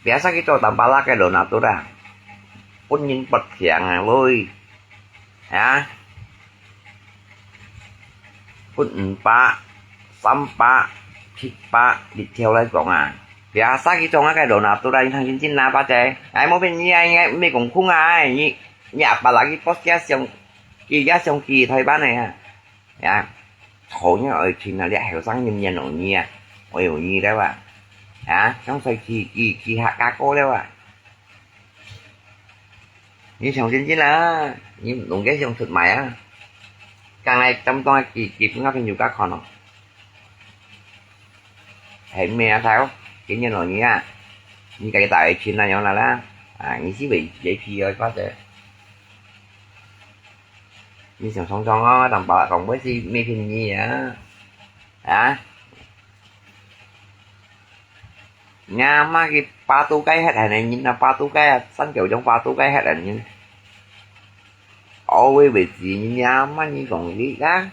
Biasa佢做淡薄仔个donatur啊，分人八千啊鐳，啊，分五百、三百、七百，一條來講啊。Biasa佢做𠊎个donatur啊，你聽真真啊，花姐，哎，無騙你啊，你毋係講空啊，哎，你，你apalagi post佢相，佢也相寄台灣个啊。 呀，討厭愛情啊，這後生人面容你啊，我有你了啊，啊，想出去去去下家過了啊。你相信真啊，你弄个想出賣啊，剛來當當个幾幾分鐘就家看咯。 係咩啊，頭？今年老年啊，你家己大愛情啊，樣啦啦，啊，你是為自己皮哦，發姐。你想想看哦，當爸講會是沒品你啊，啊？你阿媽个八度該黑還能人啊，八度該啊，三九種八度該黑還能人。我會為自己，你阿媽你講你啊？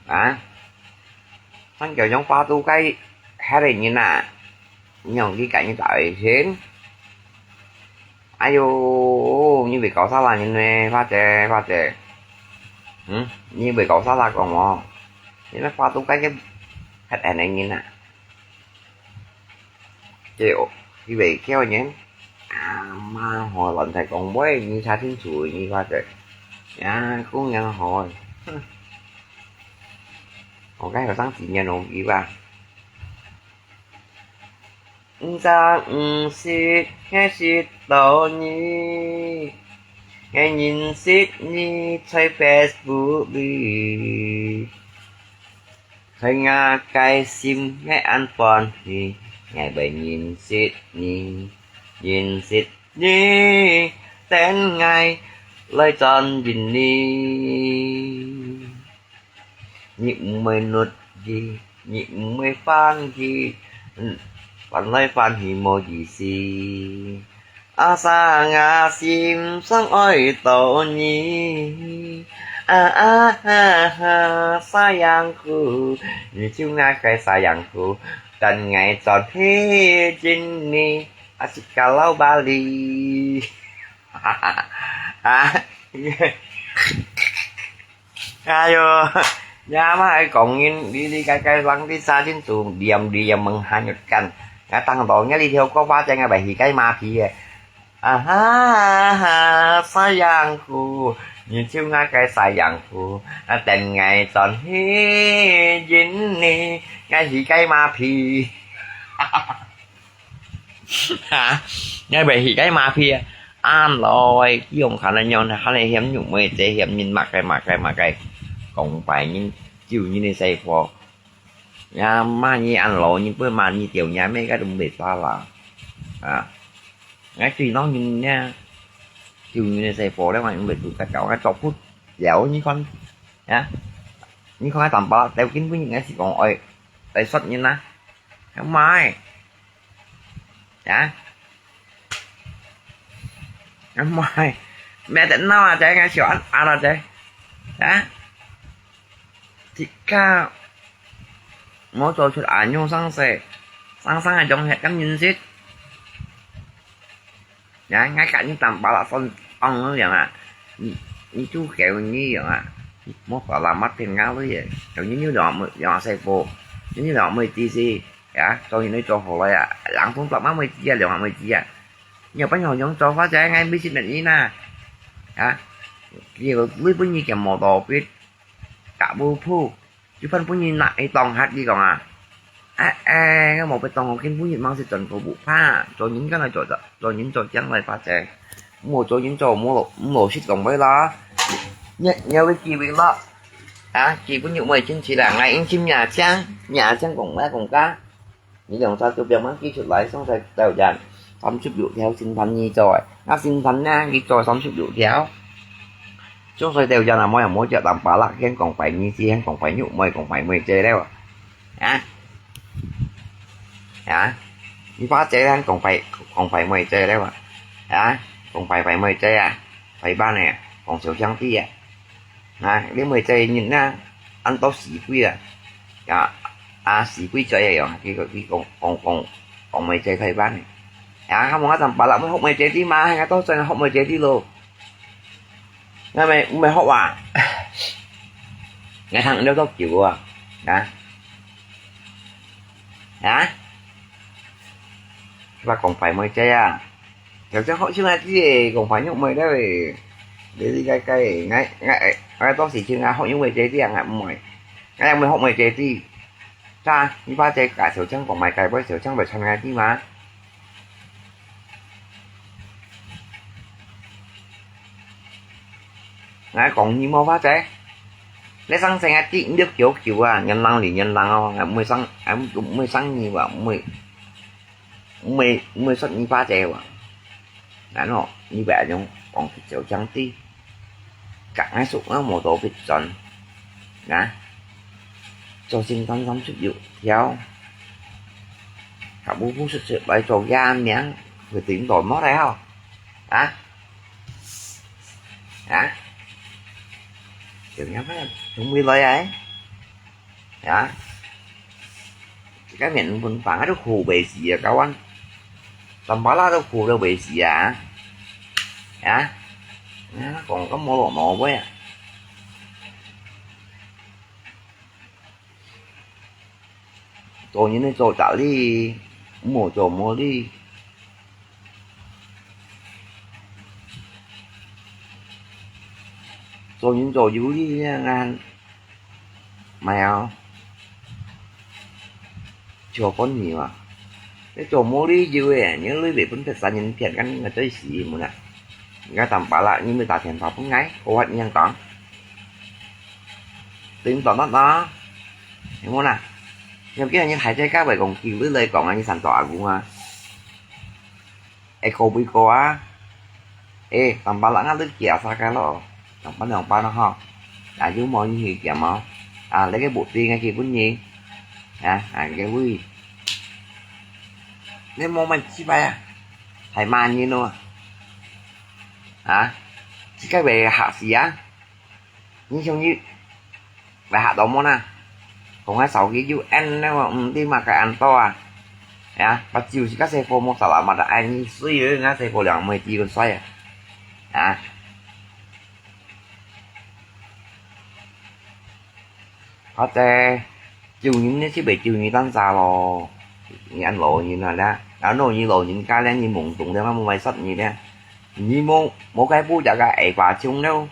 啊？三九種八度該黑个人啊，你用你家己大愛情。哎喲，你會搞啥啦人呢？發姐，發姐。嗯，你會搞啥啦講哦？你那八度該个黑个人啊？ 對哦，佢會叫人，阿媽吼，亂在講話，你查清楚，你發覺，呀，公人吼，哼，我該有上幾年咯，佢吧。毋知毋識，係識到你，係認識你在Facebook裡。 在𠊎个心，𠊎恁歡喜，𠊎會認識你，認識你，等𠊎來轉認你。你毋會㓾佢，你毋會煩佢，嗯，煩來煩去無意思。 啊，sayangku，心上愛到你。啊，啊，啊，啊，sayangku，你就𠊎个sayangku，等𠊎轉去認你。啊，si kalau balik。啊， 哎喲，你阿媽還講人，你，你該，該人，你啥人做，念你也問下肉乾。𠊎當到你這條歌花姐，𠊎會起該馬屁个。啊哈哈，sayangku，你就𠊎个sayangku，啊，等𠊎轉去認你，𠊎起該馬屁。 哈，你會起該馬屁啊？恁老个，佢用看恁樣，還來嫌玉妹姐，嫌人麼个麼个麼个，講白人，救人个細貨。呀，罵你恁老，你不罵你條娘咩，該都毋會差啦。啊，𠊎最惱人呢，救人个細貨咧，𠊎毋會做得搞，𠊎做不了，你看，啊，你看𠊎當巴，掉根本應該係講愛，愛殺人啊，毋係。 啊？毋係，咩得鬧啊，這个小安安啊，這，啊？自家無做出恁樣生事，生生个種係咁認識。啊，𠊎甲你當巴拉算當樣啊，你，你就叫你樣啊，莫巴拉乜聽𠊎个，叫你你兩妹，兩細个，你兩妹子是。 呀，做人你做好了呀，人通白嘛妹子啊，兩下妹子啊。你有朋友用做法仔，𠊎毋識問你呐。啊，佢个女朋友个摩托別，甲無鋪，就分分你拿去當客，你講啊。哎，哎，𠊎無被當好，根本就忙是賺個不怕，做人干來做，做人做將來發財，莫做人做，莫，莫識講話啦。你，你有个機會啦。 啊，基本就毋會進去啦，𠊎應該罵聲，罵聲講話講家。你兩隻都別忘記出來，上在鬥陣，三十六條審判你做个，啊，審判呢，你做三十六條。上在鬥陣啊，莫又莫隻人巴拉，先講白你知，先講白玉妹，講白妹姐了。啊？啊？你把姐先講白，講白妹姐了啊？啊？講白白妹姐啊？白班呢？講小兄弟啊？ 啊，你妹仔人啊，恁多死鬼啊，啊，啊，死鬼仔个樣，佢，佢講，講，講，講妹仔太慢。啊，佢問𠊎當巴拉，愛學妹仔知嘛，𠊎當然學妹仔知咯。𠊎咪，毋係學啊，𠊎聽了都久啊，啊，啊，佢話講白妹仔啊，有隻學生啊，知个，講白玉妹了誒。你這个个，𠊎𠊎𠊎到時前𠊎學用个這啲啊，𠊎毋會，𠊎也毋會學會這啲。啥？你把這个小強講埋个，會小強會傳𠊎知嘛？𠊎講你無法子，你生成啊，知六九九啊，原諒你原諒哦，毋會生，毋會生你哇，毋會。 毋會毋會說你把這話。然後你會恁樣講佢就將知，甲𠊎叔啊無到必轉，啊，做先生三十六條，甲烏烏出出來做野名，佢頂到哪來吼？啊？啊？就樣啊，從未來啊？啊？ 這个面分飯都苦袂死啊，kawan。Tampalak都苦到袂死啊。啊？啊，講到無落無尾啊。做人呢做責理，毋好做無理。做人做有理呢， Mày ảo. Chùa con nhiều à. Cái chùa mua lý dữ à, những lý về bún thịt xanh nhìn thiện căn người tới xí mù nè. Người ta bảo là như người ta thiện pháp cũng ngay, cô hát nhân toán. Tính toán đó đó. Hiểu không nè? Nhưng cái như thầy chơi các bài còn kiều lý lê còn là như sẵn tỏ cũng à. Ê, kô bui kô á. Ê, tòng pa lăng á lưới kia sa cái lô. Tòng pa nòng pa nó ho. À, yú mò như hì kia mò. À, lấy cái bộ tiền ngay kia bún nhi. À, à, cái vui. Nên mô mình chi bay à. Thầy mà như nó. Hả? Chi cái về hạ xí á. Như không như. Bài hạ đó mô nè. Không ai sáu cái U N nó mà, ừ, đi mà cái ăn to à. Ya, bắt chiều chỉ các xe phô một salamat à, anh như suy ơi, ngã xe phô l兩mươi triệu con xoay à. Ya. Có thể chiều những nét chứ bị chiều như tan xa lo. Như ăn lỗ như là đã. Nó nổ như lỗ những cái lên như mùng tùng đấy mà mua máy sắt như đấy. Như mô, mô cái bút chả cái ấy quá chung đâu.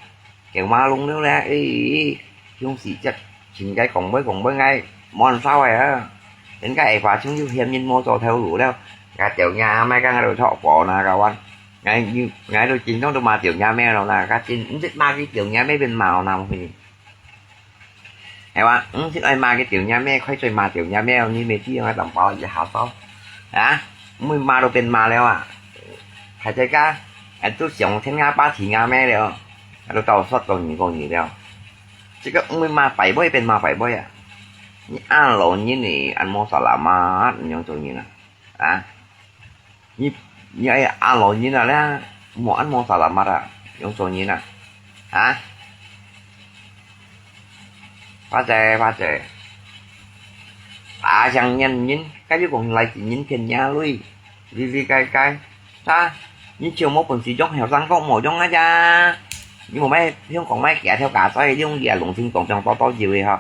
Kéo má lung nêu lé, ê, ê, ê, hiông xỉ chắc, chính cái cổng bới cổng bới ngay, mòn sao vậy á? Đến cái ấy quá chung hiu hiêm nhìn mô cho theo lũ leo. Cái tiểu nhà mẹ cái ngay đầu thọ phó nà cảวัน. Ngay như, ngay đầu chính trong mà tiểu nhà mẹ nó là cái chính, cũng thích ba cái tiểu nhà mẹ bên màu nào thì. Hay quá, cũng thích ai mà cái tiểu nhà mẹ, khoái chơi mà tiểu nhà mẹ, như mẹ chi ngay tầm bao giờ hảo sao? Hả? Mới mà đâu bên mà leo à? Hay chơi cá, anh tôi sống thêm ngã ba thì ngã mẹ leo. Anh tôi tàu sót tàu nhỉ tàu nhỉ leo. Chỉ có mới mà phải bơi bên mà phải bơi à. Như ăn lẩu như nè, ăn món salamat, như tôi nhỉ nè. À. Như, như ai ăn lẩu như nè lẽ, món ăn món salamat à, như tôi nhỉ nè. Hả? Phá chế, phá chế. À, chẳng nhận nhìn, cái gì cũng lại chỉ nhìn thiên nhà lui. Vì, vì cái, cái. Ta, nhìn chiều mốt bổn sĩ giống hẻo răng có mổ giống á cha. Nhưng mà mấy, hiông còn mấy kẻ theo cả xoay, liông gì à, lùng xin còn trong to to chiều đi hả?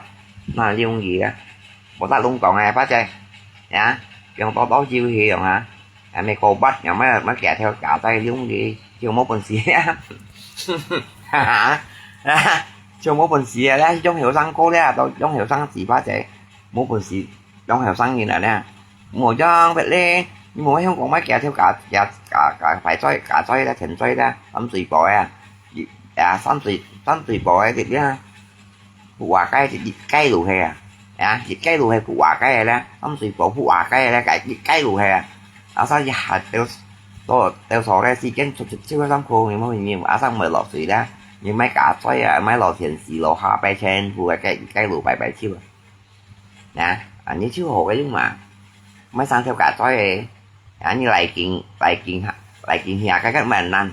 Mà liông gì á? Bỏ ta lùng còn ai phá chế. Hả? Trong to to chiều thì hả? À, mày cô bắt, nhà mấy, mấy kẻ theo cả xoay, liông gì? Chiều mốt bổn sĩ á. Hả? Chiều mốt bổn sĩ á, giống hẻo răng cô đấy à, tao giống hẻo răng gì phá chế. Mốt bổn sĩ, giống hẻo răng gì nè nè. Mùa gió bẹt lê, nhưng mà không có mấy kẻ theo cả, cả, cả, cả phải xoay, cả xoay ra, thèn xoay ra, tắm tùy bò à. À, tắm tùy, tắm tùy bò à, thì biết ha. Hụ à cái, thì cái đủ hè à. À, thì cái đủ hè, hụ à cái là, tắm tùy bò, hụ à cái là, cái, cái đủ hè à. À, sao vậy hả, tiêu, tôi, tiêu số ra, xí kiến, chụp, chụp, chụp, lắm khô, nhưng mà mình, à, sao mới lọt suy ra. Nhưng mấy cả xoay à, mấy lọt thèn xí lọt ha, bài chen, hụ à cái, cái đủ bài, bài chịu à. Nè, à, như chứ hồ cái lúc mà. Mấy sang theo cả xoay à. À, như lại kiện, lại kiện, lại kiện hìa cái các bạn năn.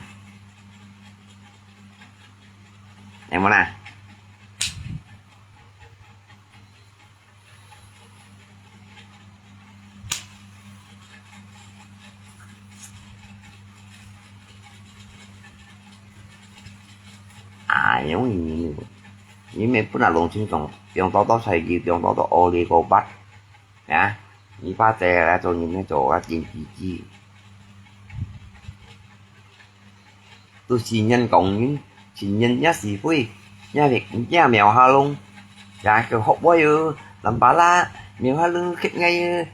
Em muốn à? À, giống như, như mấy bữa nào lộn xung quanh, trong đó đó xoay gì, trong đó đó ô đi cô bắt. Nè, như ba tè là cho nhìn nó cho cái chuyện gì gì. Tôi xin nhân công những 情人也是會，也也苗下弄，也个學會喲，南巴拉，苗下弄，𠊎喲，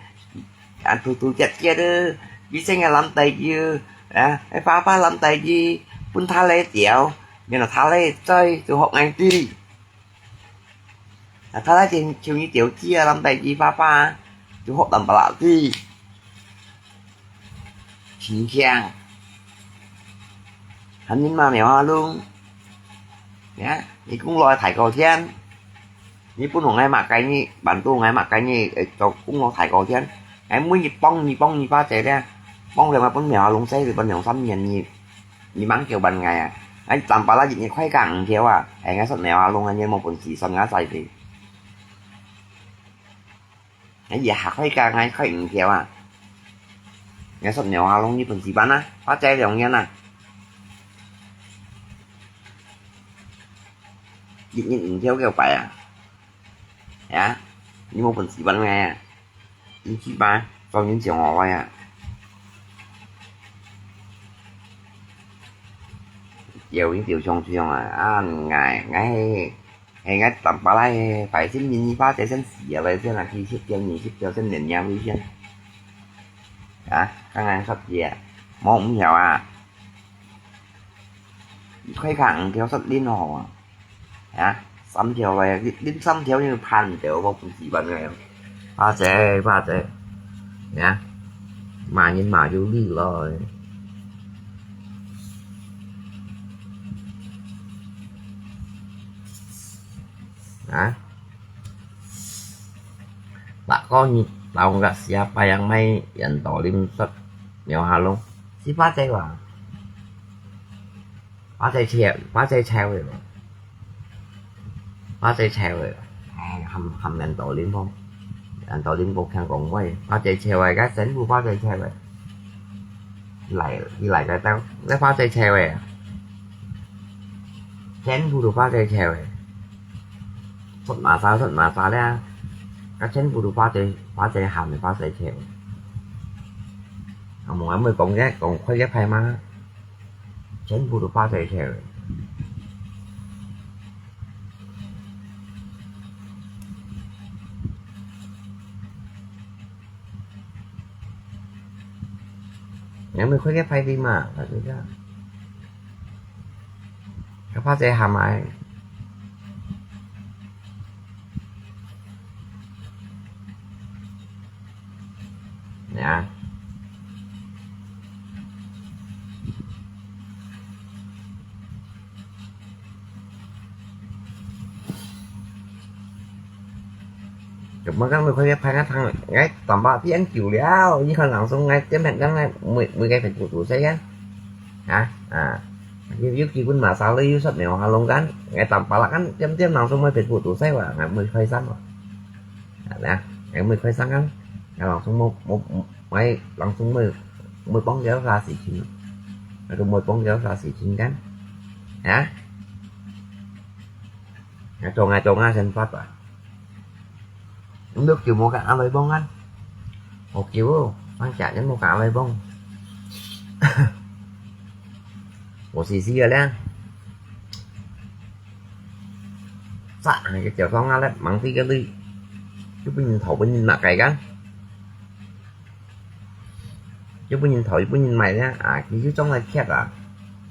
啊，嘟嘟結結喲，以前个南大喲，啊，爸爸南大喲，分他來掉，原來他來追，就學𠊎知。啊，他來就求你掉機啊，南大喲，爸爸，就學南巴拉知。 親像，喊人嘛苗下弄，呀，你講來大過天，你分我𠊎麼个呢？辦到𠊎麼个呢？會做講來大過天，𠊎每日幫你幫你巴姐咧，幫了𠊎分苗下弄使，分兩三年你，你吂叫辦𠊎啊？𠊎站巴拉一日開價五條啊，哎，𠊎說苗下弄啊，你無本事算𠊎在地。 哎呀，下開價，𠊎開五條啊！𠊎說苗下弄你本事辦啊，花仔兩年啊，一日五條九百啊！呀，你無本事辦𠊎啊！你去吧，做人上好啊！有一條上上啊，啊，𠊎，𠊎 哎，𠊎打巴拉个，百姓民意花仔先死啊，百姓啊，幾十條、二十條先連夜回先。啊，剛剛說的，無五條啊。開價五條說恁好啊。啊，三條咧，恁三條又盼到，我不是辦个。花仔，花仔，啊，罵人罵有理咯。 啊？Bác có nhi-, tao nggak siapa yang mai yan tolim sot nyo halong. Si Pacay wa. Pacay Chay, Pacay Chay wa. Pacay Chay wa. Ai, ham, ham yan tolim phong. Yan tolim phong khen kong wa. Pacay Chay wa, ka sen bu Pacay Chay wa. Đi lại, đi lại cái tao, cái Pacay Chay wa. Sen bu được Pacay Chay wa. Sot masa, sot masa le. Ka chen bu du pa te, pa te ham ne pa te che. Ang mong amoi kong ye, kong khoi ye phai ma. Chen bu du pa te che. Yang mui khoi ye phai di ma, ka tu ja. Ka pa te ham ai. Nè. Chụp mà gắn mười khối ghép phai ngắt thằng ngay tầm bạ tiếng kiểu liao, như khăn lắng xuống ngay tiếp hẹn gắn ngay mười, mười cái phải của tủ xe gắn. Hả? À. Yuk yuk kì bún mà sao lấy yuk sắp nèo hà lông gắn, ngay tầm bạ là gắn tiếp tiếp lắng xuống mười phải của tủ xe và ngay mười khối sắm rồi. Nè, nè, mười khối sáng ngắn. Nè, lòng sung mười, mười, mười, lòng sung mười, mười bóng kéo ra xỉ chín. Nè, mười bóng kéo ra xỉ chín ngắn. Hả? Nè, trông ai, trông ai, sen phát à. Nước chiều mua cả ăn lấy bông ăn. Một chiều, ăn chả nhắn mua cả ăn lấy bông. Một xì xì rồi nè. Sa, cái chiều phong ngã lép mắng tí cái ly. Chứ bữa nhìn thầu bữa nhìn nặng cái gắn. Chứ bữa nhìn thầu bữa nhìn mày nhá. À, cái chứ trong này khét à.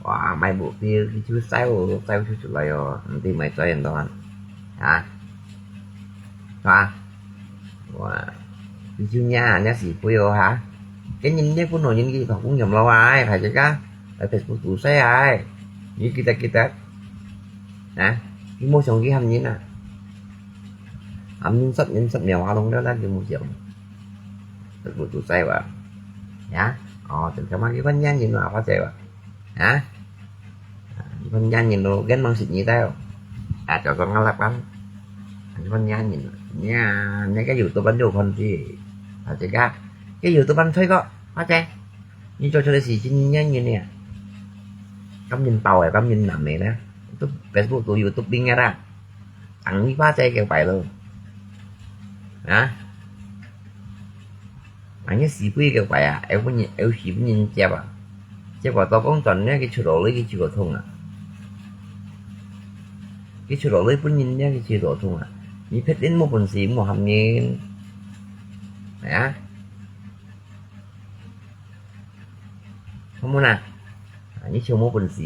Wow, mày bộ tiêu, cái chứ sao, sao chứ chụp lại rồi. Thì mày cho em đó. Hả? Hả? Wow. Cái chứ nha, nha xỉ pui rồi hả? Cái nhìn nhé, bữa nổi nhìn cái thầu cũng nhầm lâu ai, phải chứ cá. Ở Facebook tủ xe ai. Như kita kita. Hả? Cái mua xong cái hầm nhìn à. Hầm nhìn sắp nhìn sắp mèo hoa lông đó là cái mua xong. Tức bụi tụ say vậy. Hả? Ờ, tình cảm cái con nhang nhìn mà phát xe vậy. Hả? Con nhang nhìn nó gắn mang xịt nhí tao. À, cho con ngó lặp bắn. Con nhang nhìn. Nha, nè cái YouTube bắn vô con gì. À, cái gác. Cái YouTube bắn thấy có. Phát xe. Như cho cho đây xịt nhang nhìn nè. Cắm nhìn tàu à, cắm nhìn nằm này nè. Tụi Facebook, tụi YouTube bing ra. Ăn đi phá xe kêu phải luôn. Hả? Ăn đi xí bụi kêu phải à? Em có nhìn, em xí bụi nhìn chép à? Chép vào tao công chuẩn nhé, cái chữ đó lấy cái chữ của thông à? 佢出到來分人呀，佢就做中啊。你別人無本事，無喊人。係啊。好無啦？啊，你就無本事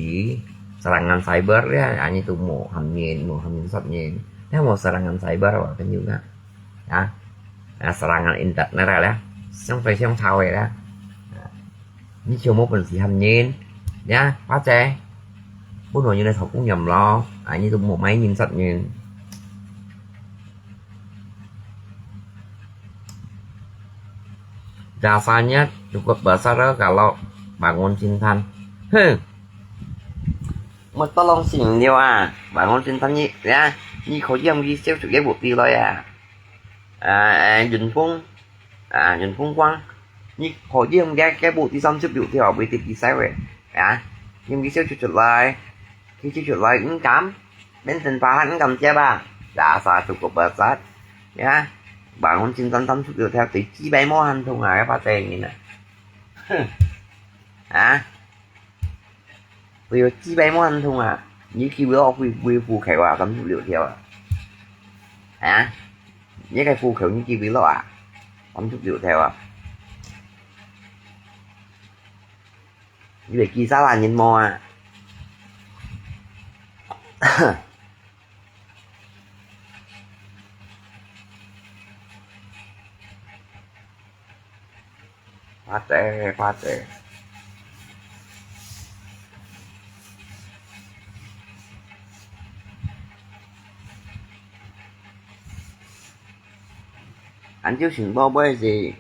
，serangan cyber呀，啊，你都無喊人，無喊人殺人，你無serangan cyber，我跟你講啊。啊，啊，serangan internet啦，相對相抄个啦。啊，你就無本事喊人，呀，花姐，本來你來做工人咯，啊，你都無買人殺人。Jasanya cukup besar kalau bangun Sintan. Huh. Mesti tolong sing dia ah. Bangun Sintan ni, ya. Ni kau diam di siu tu dia bukti lo ya. Ah, eh, Yun Fung. Ah, Yun Fung Quang. Ni kau diam dia dia bukti sam siu tu dia bukti di sai wei. Ya. Diam di siu tu tu lai. Ki tu tu lai, engkam. Benten pahan engkam siapa? Dasar cukup besar. Ya. Bangun Sintan sam siu tu dia tu jibai mo han tung ah, apa cengin ah. Huh. Ah. 佢有幾百萬桶啊，你幾多會會戶口啊？三十六條啊？啊？你个戶口你幾多啊？三十六條啊？你會記啥啦？人無啊？花姐，花姐。恁就尋寶貝是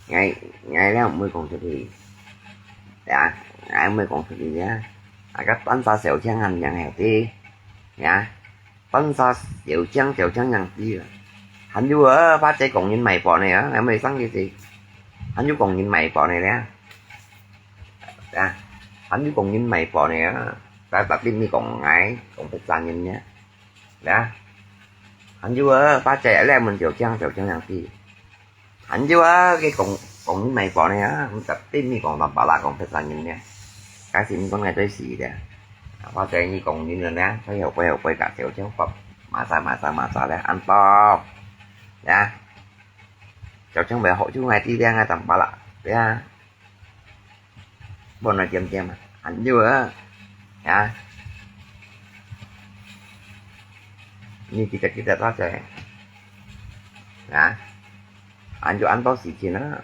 ，𠊎，𠊎了毋會講出去。呀，𠊎毋會講出去呀。啊，該單儕小強恁樣个，呀。 單儕小強小強樣子啊。還有啊，花姐講人賣飯个啊，𠊎毋會生佢事。還有講人賣飯个咧。啊，還有講人賣飯个啊，但特別毋係講𠊎，講別儕人呢。啊，還有啊，花姐咧問小強小強樣子。 還有啊，佢講，講你賣飯个啊，毋特別你講Tampalak，講別儕人呢。假使你講𠊎對死个，或者你講人了呢，佢後背後背甲小強發，罵啥罵啥罵啥咧，恁多。呀，小強咪好就𠊎知咧，𠊎Tampalak，對啊。 Buat na diam-diam, anjur, ya. Ni kita-kita saja, ya. Anjur anto si Chin, ah.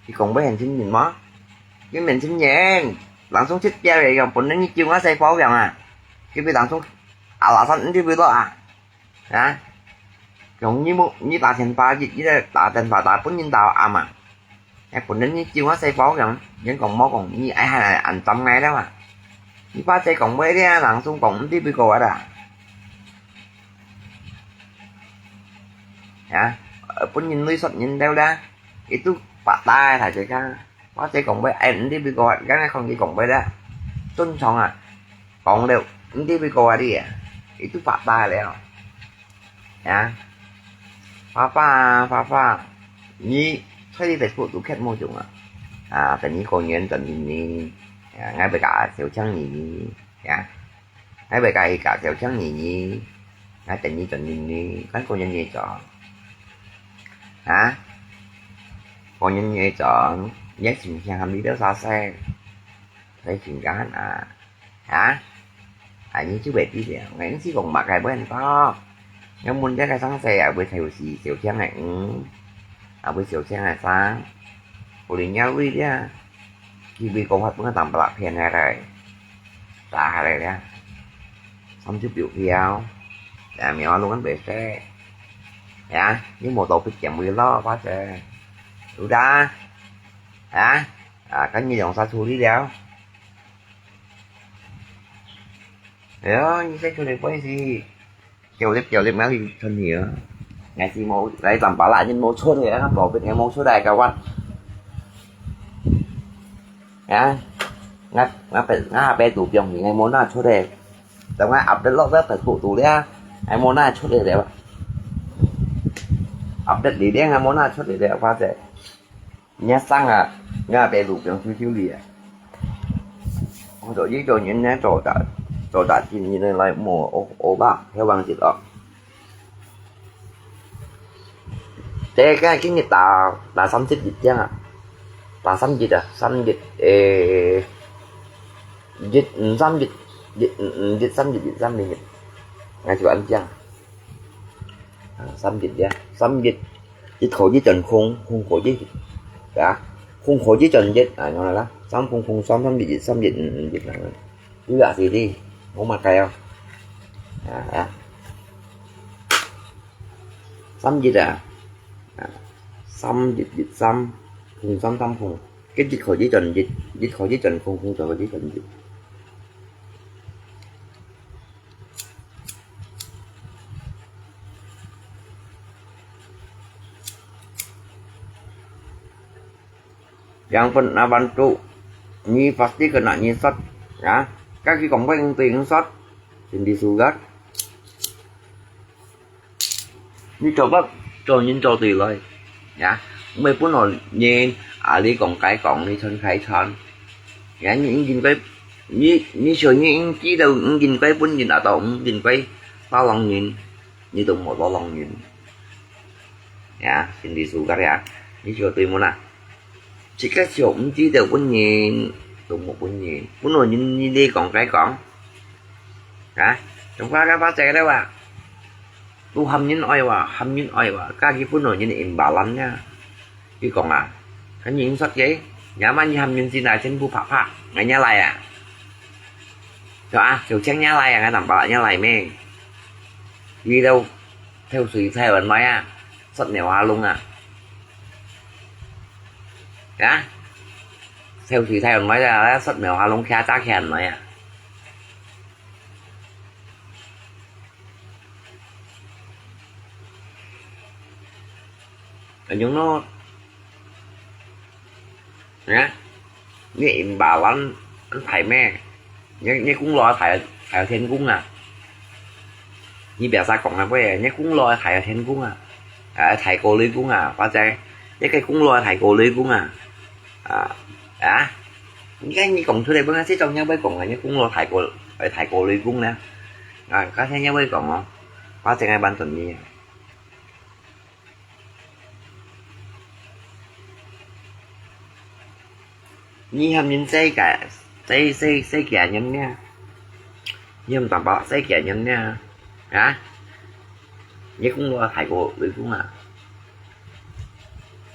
Ki kong bai han Chin Min ma, Chin Min Chin Yang, langsung chết bia yang pun ni kiu nga sai pau yang, ah. Ki bi langsung alasan ndi bi lo, ah. Hả? Còn như mu-, như ta thành ba dịch, như ta, ta thành ba ta pun như ta ama. Hả, pun đến như chiêu ngó xe phố kìa, những còn mô còn như ai hai là anh tâm ngay đó mà. Như ba xe còn mới đi, lặng xuống còn đi bị cô ở đó. Hả? Ở pun nhìn nuôi sọt nhìn đâu đó. Itu pak tai thả chơi kha. Có thể còn với em đi bị cô, gắn không đi còn với đó. Tôn trọng à. Còn đâu, đi bị cô đi à. Itu pak tai lẽ. Ya. Papa, papa. Ni, 在你Facebook都看无中啊。啊，等你公园等你你。Ya, ngai bai ka siêu chang ni ni. Ya. Ngai bai ka ka siêu chang ni ni. Ngai等你等你你. Kan công nhân nhảy trò. Hả? Công nhân nhảy trò. Nhảy chim chang ham đi đâu xa xe. Thấy chim gan à. Hả? Ai, ni chú bé tí lẹ, ngai chỉ còn mặc cái bên đó. Nếu muốn chắc cái sáng xe à, với thầy sĩ Tiểu Trang này, ừ. À, với Tiểu Trang này sáng. Cô đi nhau đi đi à. Khi bị công phát bưng tầm bạc phiền này rồi. Ta hay rồi đó. Xong chút biểu phiếu. Để mèo luôn ăn bể xe. Ya, nhưng một tổ kích chẳng bị lo quá xe. Đủ đã. Hả? À, cái gì dòng xa xu đi đéo. Yo, 你先出去背時，叫你叫你乜去春去啊。𠊎是無，𠊎站把啦，你無出去啊，寶貝，𠊎無出來个話。啊，𠊎，𠊎被，𠊎被堵病去，𠊎無拿出來。等𠊎update落个Facebook度了，𠊎無拿出來了。update你了，𠊎無拿出來了，或者。你生啊，𠊎被堵病救救你啊。所以做人呢，做得，做得今日呢來摸，哦，哦吧，希望得哦。這个今日打，打三十一點啊，打三一啊，三一，誒，一，嗯，三一，一，嗯，嗯，一，三一，一，三一，一，那就恁樣。 啊，三一呀，三一，一可以轉空，空可以，啊，空可以轉一，啊，恁樣啦，三空空三，三一一，三一五五一，恁樣。主要係你，無麼个哦。啊，啊。三一啊，啊，三一一三，空三三空，該一可以轉一，一可以轉空，空就可以轉一。 Yang pernah bantu, ni pasti kena nyinsat, ya. Kaki kong peng peng sat, sindi sugat. Ni coba, coba nyin coba tilai, ya. Mei pun lo nyin, ali kong kai kong, ni chon kai chon. Ya, ni ingin kai, ni, ni sio ni ing ki dau ingin kai pun nyin atau ingin kai pa long nyin. 你都無落浪人。呀，心理素質呀，你就對無啦？自家就毋知道本人，都無本人，本來人你你講該講，啊，仲花个花仔了哇，都喊人愛哇，喊人愛哇，家己本來人imbalance呀。 佢講啊，很認識嘅，也蠻遺憾，原先啊，全部拍拍，𠊎也來啊。就啊，就請也來啊，𠊎南巴也來咩？佢都跳水跳人來啊，失苗下龍啊。啊？跳水跳人來啊，失苗下龍，徛扎徛人來啊。 Ayun no. Hả? Ni imbalance, anh thầy mẹ. Ni, ni cũng lo thầy, thầy thiên cung à. Ni biasa kong na bơi, ni cũng lo thầy thiên cung à. À, thầy cô Lê cung à, ba che. Ni cái cũng lo thầy cô Lê cung à. À, à. Ni cái ni kong thu đây bơi, sẽ trong nhau bơi kong là ni cũng lo thầy cô, thầy cô Lê cung nè. À, có thể nhau bơi kong không? Ba che ngay ban tuần ni. Ni hâm nin sei ka, sei, sei, sei kia nyan nia. Ni hâm tamba sei kia nyan nia. Hả? Ni cũng lo thầy cô Lê cung à.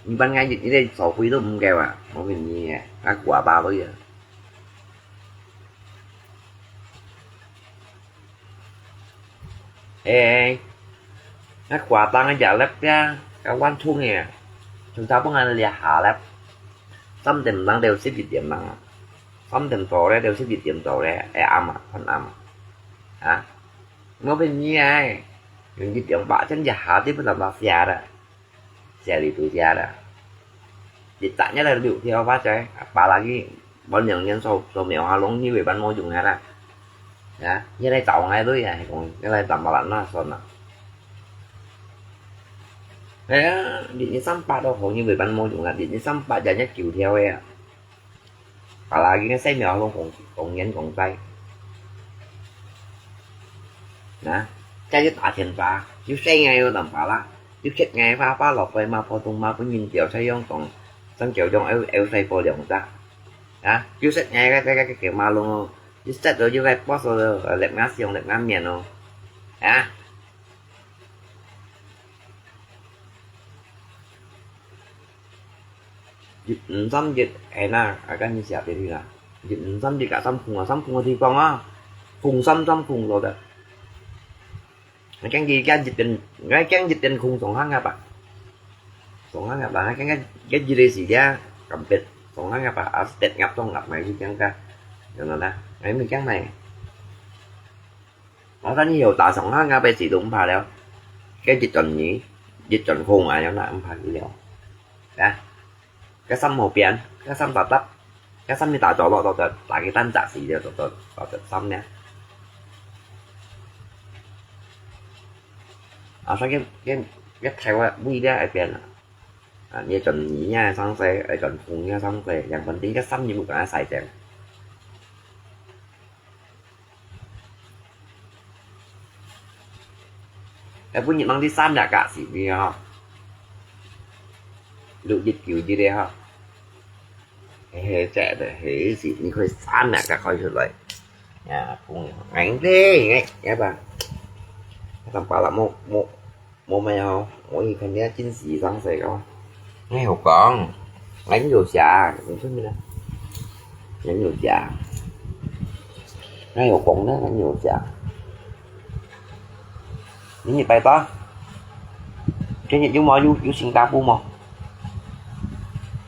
Ni ban ngày ni đây sổ phi đó không kêu à. Mỗi mình ni à. Các quả ba bây giờ. Ê, ngă quà tăng giờ lép ya, cái quán chung nè. Chúng ta bưng ăn lia hà lép. Tám điểm lăng đều xếp dịch điểm lăng. Tám điểm tổ đấy, đều xếp dịch điểm tổ đấy. Ê, âm à, con âm à. Hả? Nó bên nhi ai. Những dịch điểm bạ chân giờ hà tiếp là bà xìa đó. Sia li tu sia da. Di tanya da liu thiau ba chai, apalagi bon yang nyan so, so miao ha long ni wei ban mo yung ha da. Ya, ni lai tau ngai lui ya, he kong, ni lai tam ba lan na son na. Ya, di ni sam pa do ho ni wei ban mo yung ha, di ni sam pa ja nya kiu thiau ya. Apalagi ngan sai miao long kong, kong ngian kong tai. Nah, 這一大天花，有細藝有淡薄啦，有缺藝花花落去嘛，普通嘛，本人掉採用講，生條用有有細波兩隻。啊，有識藝个个个个馬龍哦，有識到有个boss哦，力ngasion力ngamian哦，啊。 Dịch năm sáu dịch, ê na, à, các anh xếp đi là. Dịch năm sáu dịch cả Samphung à, Samphung thì con á. Phung Sam, Samphung rồi đó. Nó kén gì cái dịch tình, nó kén dịch tình khung sống hăng ngập à. Sống hăng ngập là nó kén cái, cái gì đây gì ya, cầm bịt, sống hăng ngập à, à, tết ngập trong ngập mày gì kén cả. Rồi nó đó, ngay mình kén mày. Nó ta nhiều ta sống hăng ngập bịt gì đúng phà đéo. Cái dịch tuần nhí, dịch tuần khung à, nó là âm phà gì đéo. Đó. Cái Sam màu biển, cái Sam tạt tắt. Cái Sam như ta trò lọ, trò, trò, ta cái tan giả xì đéo, trò, trò, trò, trò Sam nhá. À, sao cái, cái, cái thay qua bụi đéo ai biển à. À, như tuần nhí nha, sáng sớm, ai tuần khung nha, sáng sớm, yang phần tính cái Sam như một cái sai chèn. 哎，本日吂知三日假，是毋係吼？六一九一个吼。嘿嘿，這个嘿，是毋係三日假開出來？呀，朋友，哎，對，哎，要不然，咱把啦，無無無咩吼，我一看你真是上世个。哎，我講，哎，你有寫，你做咩呢？你有寫，哎，我講呢，你有寫。 你日拜到，今日有無有有新加坡無？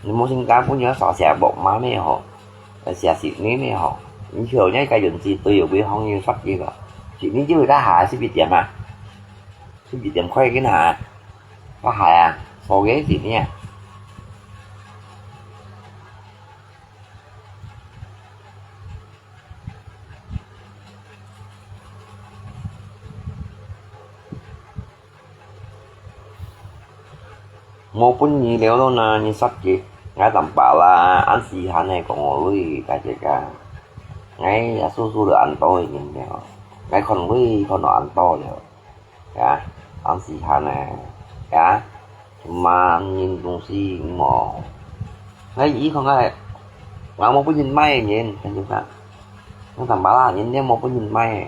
你無新加坡，你愛寫寫木馬咩吼？愛寫Sydney咩吼？你曉得該運氣對有幾方面發揮个？Sydney就係該下十一點啊，十一點快緊下，該下啊，所以Sydney啊。 無分你了咯呢，你煞機。𠊎當巴拉，恁時間呢，講我累，大姐家。𠊎也叔叔了恁多个人了，𠊎看累看到恁多了，呀，恁時間呢，呀，慢人東西無。𠊎以前𠊎，𠊎無分人買个人，大姐家。𠊎當巴拉，人家無分人買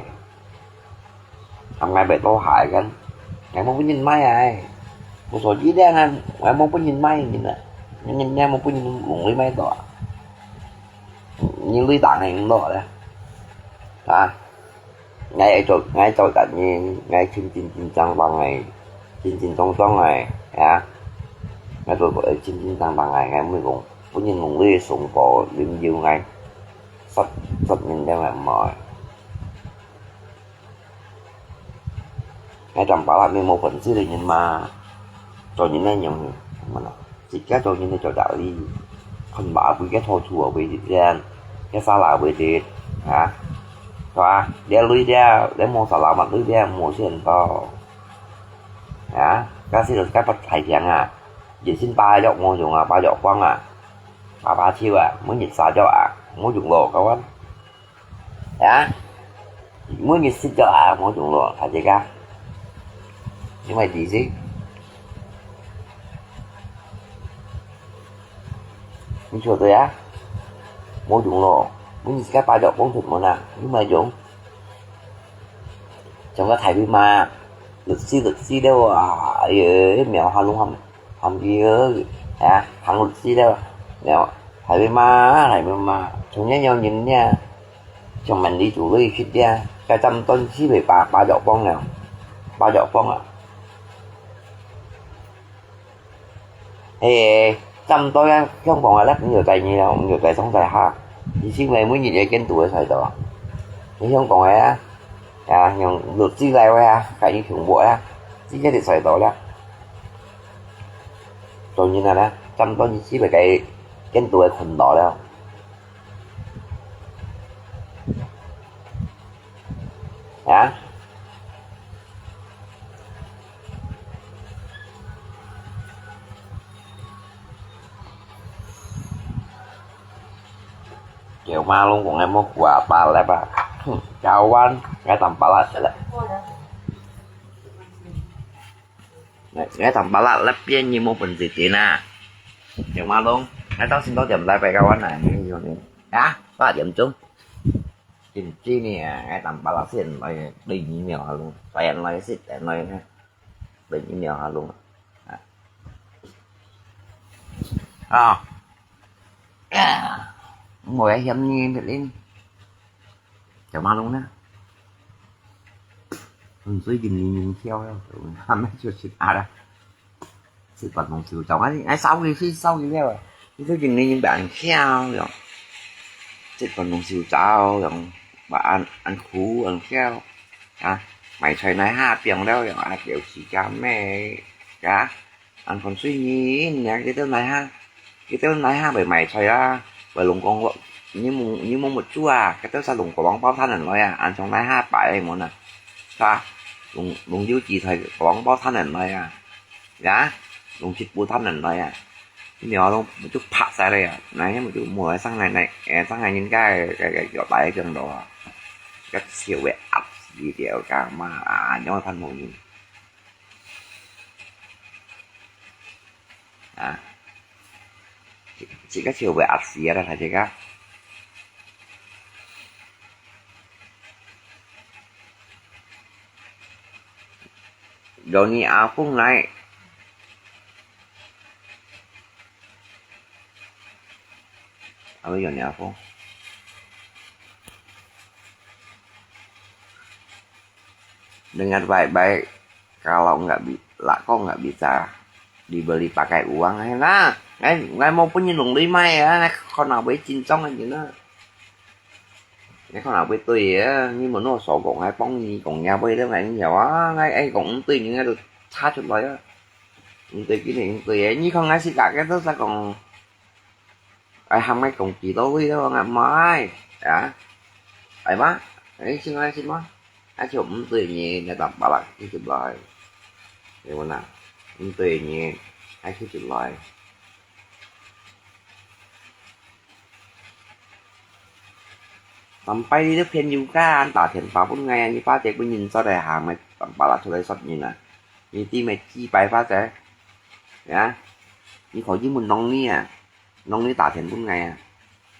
个。 啊，𠊎會多害人，𠊎無分人買啊！我手機咧，𠊎無分人買人啊，人家無分人用鐳買到啊！人鐳打人落咧，啊！𠊎做，𠊎做得人，𠊎真真正正个，真真正正个，啊！𠊎做个真真正正个，𠊎毋會講分人用鐳送貨，恁樣𠊎，實實人了𠊎無。 𠊎當巴拉，你無本事个人嘛，做人个樣，麼个，自家做人个做道理，看馬背个土土啊，會得，个沙拉會得，啊，係吧？你鐳了，你無沙拉嘛，鐳了，無錢到，啊，假使就該發大強啊，人生把藥無用啊，把藥光啊，把把手啊，每日撒藥啊，無用咯，各位。 啊？每日食藥啊，無用咯，大姐家。你買知識。你曉得啊？無用咯，每日食个把藥放出門啊，有麼用？像个大衛嘛，律師律師了啊，哎喲，苗下弄下。 喊佢，啊，行律師了，了，大衛嘛，大衛嘛，從前有人呢，從門裡做鐳去的，該站段四百八，八角幫了，八角幫啊。嘿，站段啊，香港啊，那你有在你了，你有在上在下，你是因為每日也跟讀个才到啊，你香港个啊，啊，用律師來个啊，該你全部啊，直接就才到了。 當然啦，差毋多你四百个見到个困難了。啊？叫馬龍講个莫掛八粒啊，哼，交換，𠊎當巴拉个啦。 𠊎，𠊎當巴拉那邊你無本事點啊。有馬龍，𠊎到先到點來拜个วันไหน 你有呢？啊，八點鐘。真正呢，𠊎當巴拉先來，對疫苗下路，拜人來，食人來呢，對疫苗下路。啊。啊。我也嫌你，你，有馬龍呢？ 嗯，最近人人跳了，還沒出去啊啦。食飯攏燒焦，哎，哎，燒去，去燒去了啊。你最近人人變跳了，食飯攏燒焦了，把恁，恁苦，恁跳啊，買菜來下冰了，啊，有時間咩啊？ 恁看水人，你看佢兜來下，佢兜來下會買菜啊，會攏講，你無，你無目珠啊，佢兜儕攏國王包攤人來啊，恁像來下擺个門啊，係吧？攏，攏有幾台國王包攤人來啊，呀，攏直播攤人來啊，你看攏目珠白晒了啊，那些目珠無來上來，那，呃，上來人家个，个，个，腳擺个中路啊，个笑个鴨屎條，幹嘛啊，你看看無人。啊，這，這个就會壓死啊啦，大家。有你阿公來，阿會有你阿公。Dengan baik-baik, kalau nggak bi-, lah, kok nggak bisa dibeli pakai uang, eh, nah, ngai, ngai mau pun nyi lùng lui mai, ah, ngai kho nà bơi chin chong, ah, nyi na. Ngai kho nà bơi tui, ah, nyi mun no so kok ngai pong nyi kong nia bơi leo ngai nyi yau, ah, ngai, eh, kong tui nyi ngai lu cha chut loi, ah. Tui kini, tui, eh, nyi kho ngai si kak, eh, to sa kong. Ai, hăm ngai kong kì tau lui đó, ngai mai. Ya. Ai, ma. Ai, xin ai, xin ma. Ai, chịu ấm tươi nhé, ngai tạm bả lạ, cái chụp lại. Để mà nè. Ấm tươi nhé. Ai, cái chụp lại. Tạm bả đi, phiên yoga, anh ta thiền phá bốn ngày, anh phá chạy của nhìn sao đại hàng, mày tạm bả lạ, chụp lại sót nhìn nè. Nhìn tí mày chi bài phá chạy. Ya. Nhìn khỏi dưới mình nông ní à. Nông ní tả thiện bún ngày à.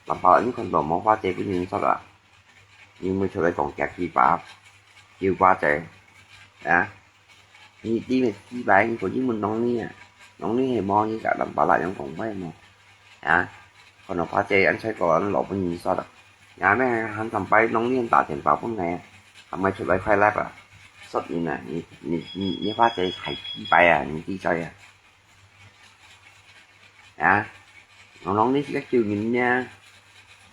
Tạm bả lạ những con đồ máu khóa chê của những sót à. Nhưng mà sau đây còn kẹt chi bả. Chiều qua chê. Hả? Như tí mà chi bả như có những mình nông ní à. Nông ní hay mò như cả tạm bả lạ những còn quay mà. Hả? Còn nó khóa chê anh sai có anh lộp với những sót à. Nhà mẹ hẳn tạm bả nông ní anh tả thiện bả bún ngày à. Hẳn mai sau đây khai lát à. Sót như nè, như, như, như, như khóa chê khai chi bả à, như chi sai à. Hả? Nông nông ní các chiều nhìn nha.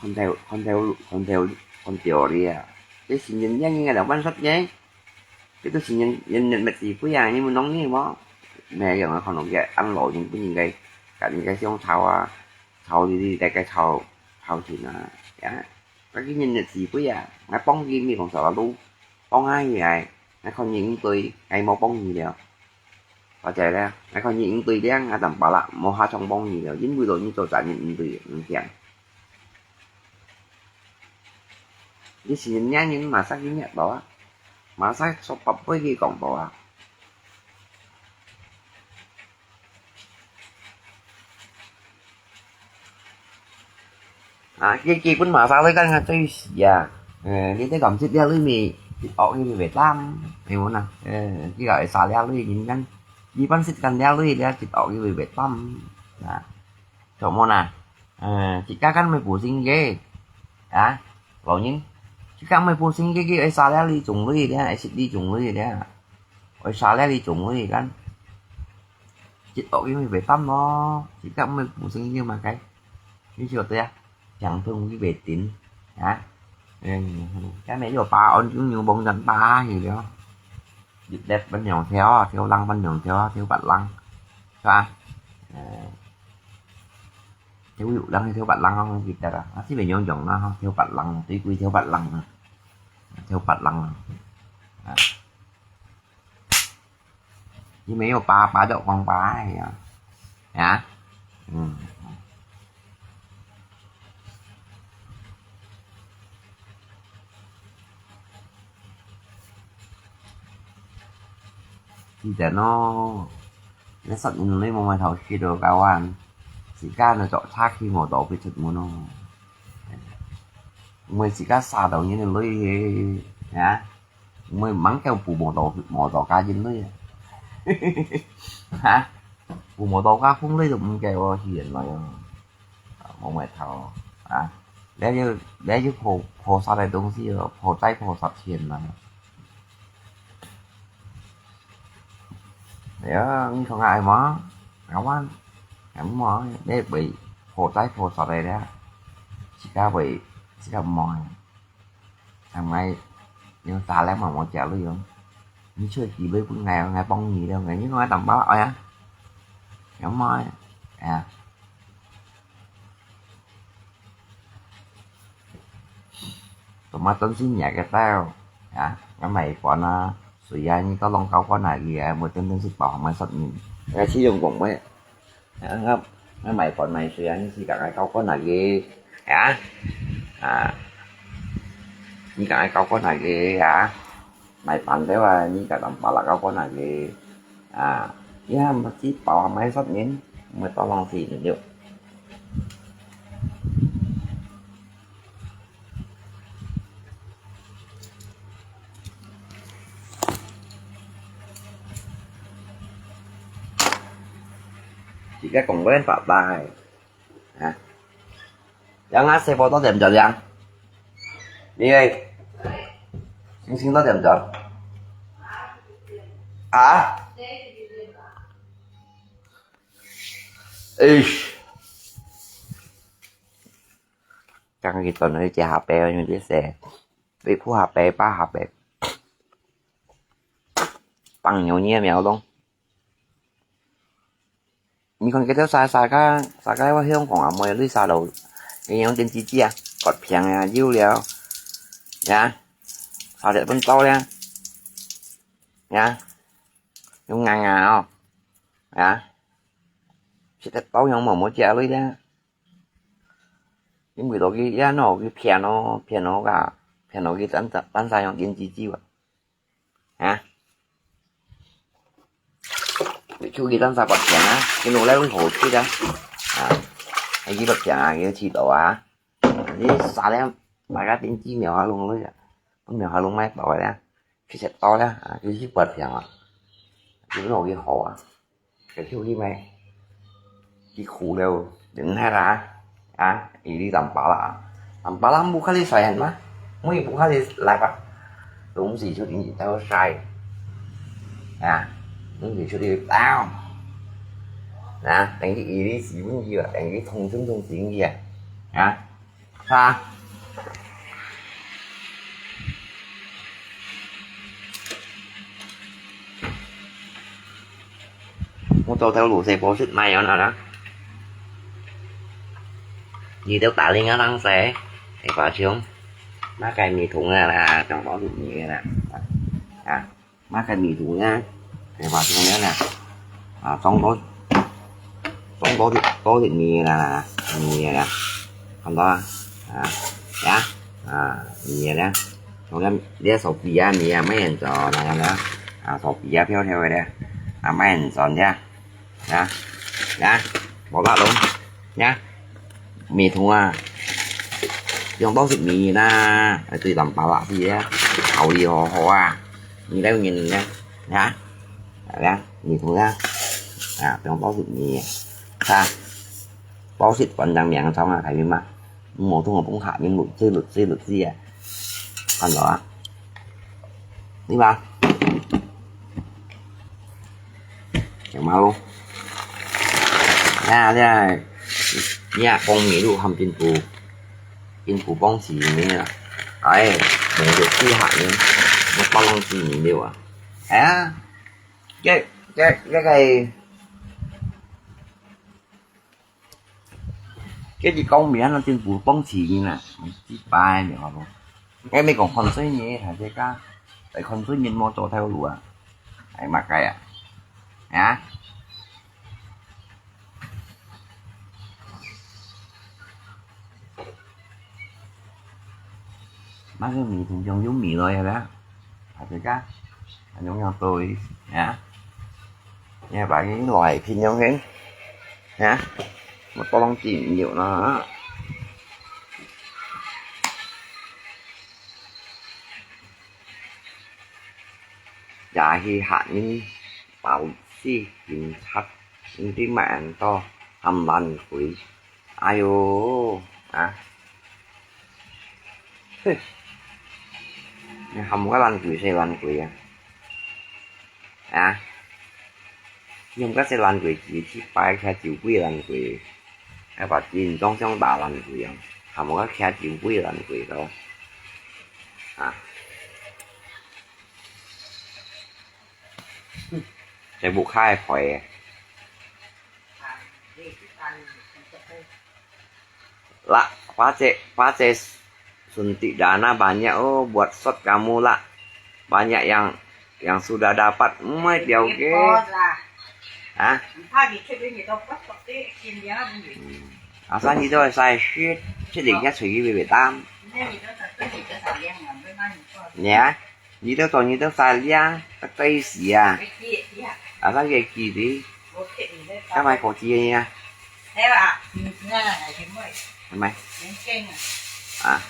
Còn theo, còn theo, còn theo, còn theo đi à. Cái xin nhìn nha, nghe là quan sát nhé. Cái tôi xin nhìn, nhìn, nhìn mệt gì quý à, nhưng mà nông ní mà. Mẹ giờ nó còn nông dạy ăn lộn những cái nhìn cái, cả những cái xương thảo à, thảo đi đi, cái, cái thảo, thảo thì nó, ya. Các cái nhìn mệt gì quý à, ngai pong gì mi còn sợ là lú, pong ai gì ai, ngai còn nhìn tôi, ngai mau pong gì đâu. Có chạy đấy, ngai còn nhìn tôi đấy, ngai tạm bả lạ, mau há trong pong gì đâu, dính vui rồi như tôi trả nhìn tôi, ừ, thiệt. Cái gì nhìn nhá, nhìn mà sắc cái nhẹ đó, mà sắc số bập với cái cổng đó à. À, cái, cái bún mã sao đấy, cái ngay tôi xì à. Ờ, cái, cái cổng chít đeo lưới mì, chít ọk cái mì về tam, em muốn à. Ờ, cái gọi xả đeo lưới, nhìn ngắn. Cái bánh xít căn đeo lưới, đeo chít ọk cái mì về tam. Đó. Chọn món à. Ờ, chít cá cắn mì bù sinh ghê. Hả? Lộn nhìn. Chít cá mì bù sinh ghê, cái ấy xả đeo lưới, trùng lưới đấy, ấy xít đi trùng lưới đấy. Ôi, sao lẽ đi chung với gắn. Chít ọk cái mì về tăm nó, chít cắp mì bù xứng như mà cái. Như chiều tia, chẳng thương cái về tín. Hả? Ừ, cái này vô ba, ôn chúng như bông dần ba thì đó. Dịp đẹp bánh nhọn theo, theo lăng bánh nhọn theo, theo bạch lăng. Sao? Ờ. Theo ví dụ lăng thì theo bạch lăng không, dịp đẹp à. Nó chỉ về nhọn nhọn nó, theo bạch lăng, tí quy theo bạch lăng. Theo bạch lăng. À. Chỉ mấy mà ba, ba độ con ba thì, à. Hả? Ừ. Chỉ để nó, nó sẵn nó lấy một mai thầu khi đồ cao ăn. Chỉ ca nó chọn thác khi màu đỏ bị thật màu nó. Mười chỉ ca xa đầu như nó lấy, hả? Mười mắng kêu bù màu đỏ, màu đỏ ca dính lấy. Hả? Bù màu đỏ ca không lấy được, mười kêu hiền rồi. Mong mệt thầu. À, lẽ như, lẽ như phổ, phổ sạt này đúng gì rồi, phổ tay phổ sạt hiền mà. Đấy, không ai mà. Ngắm ăn. Ngắm mà, để bị phổ tay phổ sạt này đấy. Chỉ ca bị, chỉ ca mỏi. Thằng này, nhưng ta lẽ mà mỏi chả lui không? Như chưa kịp lui cũng ngày, ngày bông gì đâu, ngày như nói tầm bá, ôi á. Ngắm mà. À. Tụi má tốn xí nhạc cái tao. Hả? Ngắm mày còn, à, sủi ya như có lông cáo có nải gì, à, mười tên tên xí bảo hỏng máy sắp nhìn. Cái xí dùng cũng mới. Hả? Ngắm, ngắm mày còn mày sủi ya như xí cả cái cáo có nải gì. Hả? À. Như cả cái cáo có nải gì, hả? Mày phản thế mà, như cả tầm bảo là cáo có nải gì. À. Ya, mà xí bảo hỏng máy sắp nhìn. 毋會當浪費了。自家講个發達个，啊，讓𠊎細寶多點點呀，你个星星多點點，啊？ 哎，剛剛去轉去接下擺，因為這些，北部下擺、巴下擺，放牛你也沒有弄。你看這條沙沙个，沙个我香港啊，沒有綠沙樓，你用電視機啊，割平啊，幼了，呀，沙條分刀了，呀，用硬啊哦，呀。 食得飽樣無，無食落咧。因為落去也拿去騙哦，騙哦个，騙落去等，等，等下樣緊滋滋啊。啊？你出去等下發病啊，你落來會好食啊。啊，你發病啊，你去到啊，你殺了，買个電子苗下弄落去啊，苗下弄買包个啦，去食到啦，啊，就去發病啊，就落去好啊。 个手機咩？佢苦了，等下啦，啊，一粒淡巴拉，淡巴拉不可以晒嘛，我也不可以來吧，東西就一定要晒，啊，東西就得包，啊，等於一粒十分之一啊，等於通通通等於啊，啊。 哈。我做頭路細寶食買樣啦。你都打零啊，當時，你把錢，買个米桶啊啦，裝包米个啦，啊。 買个米桶呢，你話點樣呢？啊，裝多，裝多啲，多啲米啦，米啦，看到啊？啊，呀，啊，米啦，我看這手比啊，米啊，買很多，那樣的，啊，手比啊，漂漂的，啊，買很多的。 呀，呀，無法咯，呀，米桶啊，用到食米啦，哎，對人把拉去啊，好哩好好啊，你來人呢，呀，呀，米桶啊，啊，用到食米，哈，包食反正名堂啊，睇明白，無同我講下面錄製錄製錄製啊，看到啊，對吧？ 有無？呀，這，你啊，講米路含政府，政府幫助你啊。哎，無就地下呢，那包裝紙米路啊。哎呀，這，這，這個，這是講明啊，政府幫助你啦，一百了，好無？ 𠊎毋係講看衰人，大自家，來看衰人無做頭路啊，係麼个啊？啊？麼个米桶中有米來个啦，大自家，恁樣樣對，啊？你還把佢來拼用个，啊？我當然知有啦。 也去嚇人，包死警察，毋知買恁多，含懶鬼。哎喲，啊，哼，你含个懶鬼，細懶鬼啊！啊，用个細懶鬼，幾十擺，徛酒杯懶鬼，還把真裝像大懶鬼啊，含个徛酒杯懶鬼咯。 啊。這屋下个牌。Lah, pace, pace suntik dana banyak, oh, buat shot kamu lah. Banyak yang, yang sudah dapat, mai tiau ke. Hah? Asa ni to sai shit, shit dia sudah bebe tam. Ya, ni to to ni to sai liang, tak tahu isi ya. Asa ke kiri. 啊，買果子个啊？係啊，嗯，係啊，係啊。係無？係無？真正啊。啊。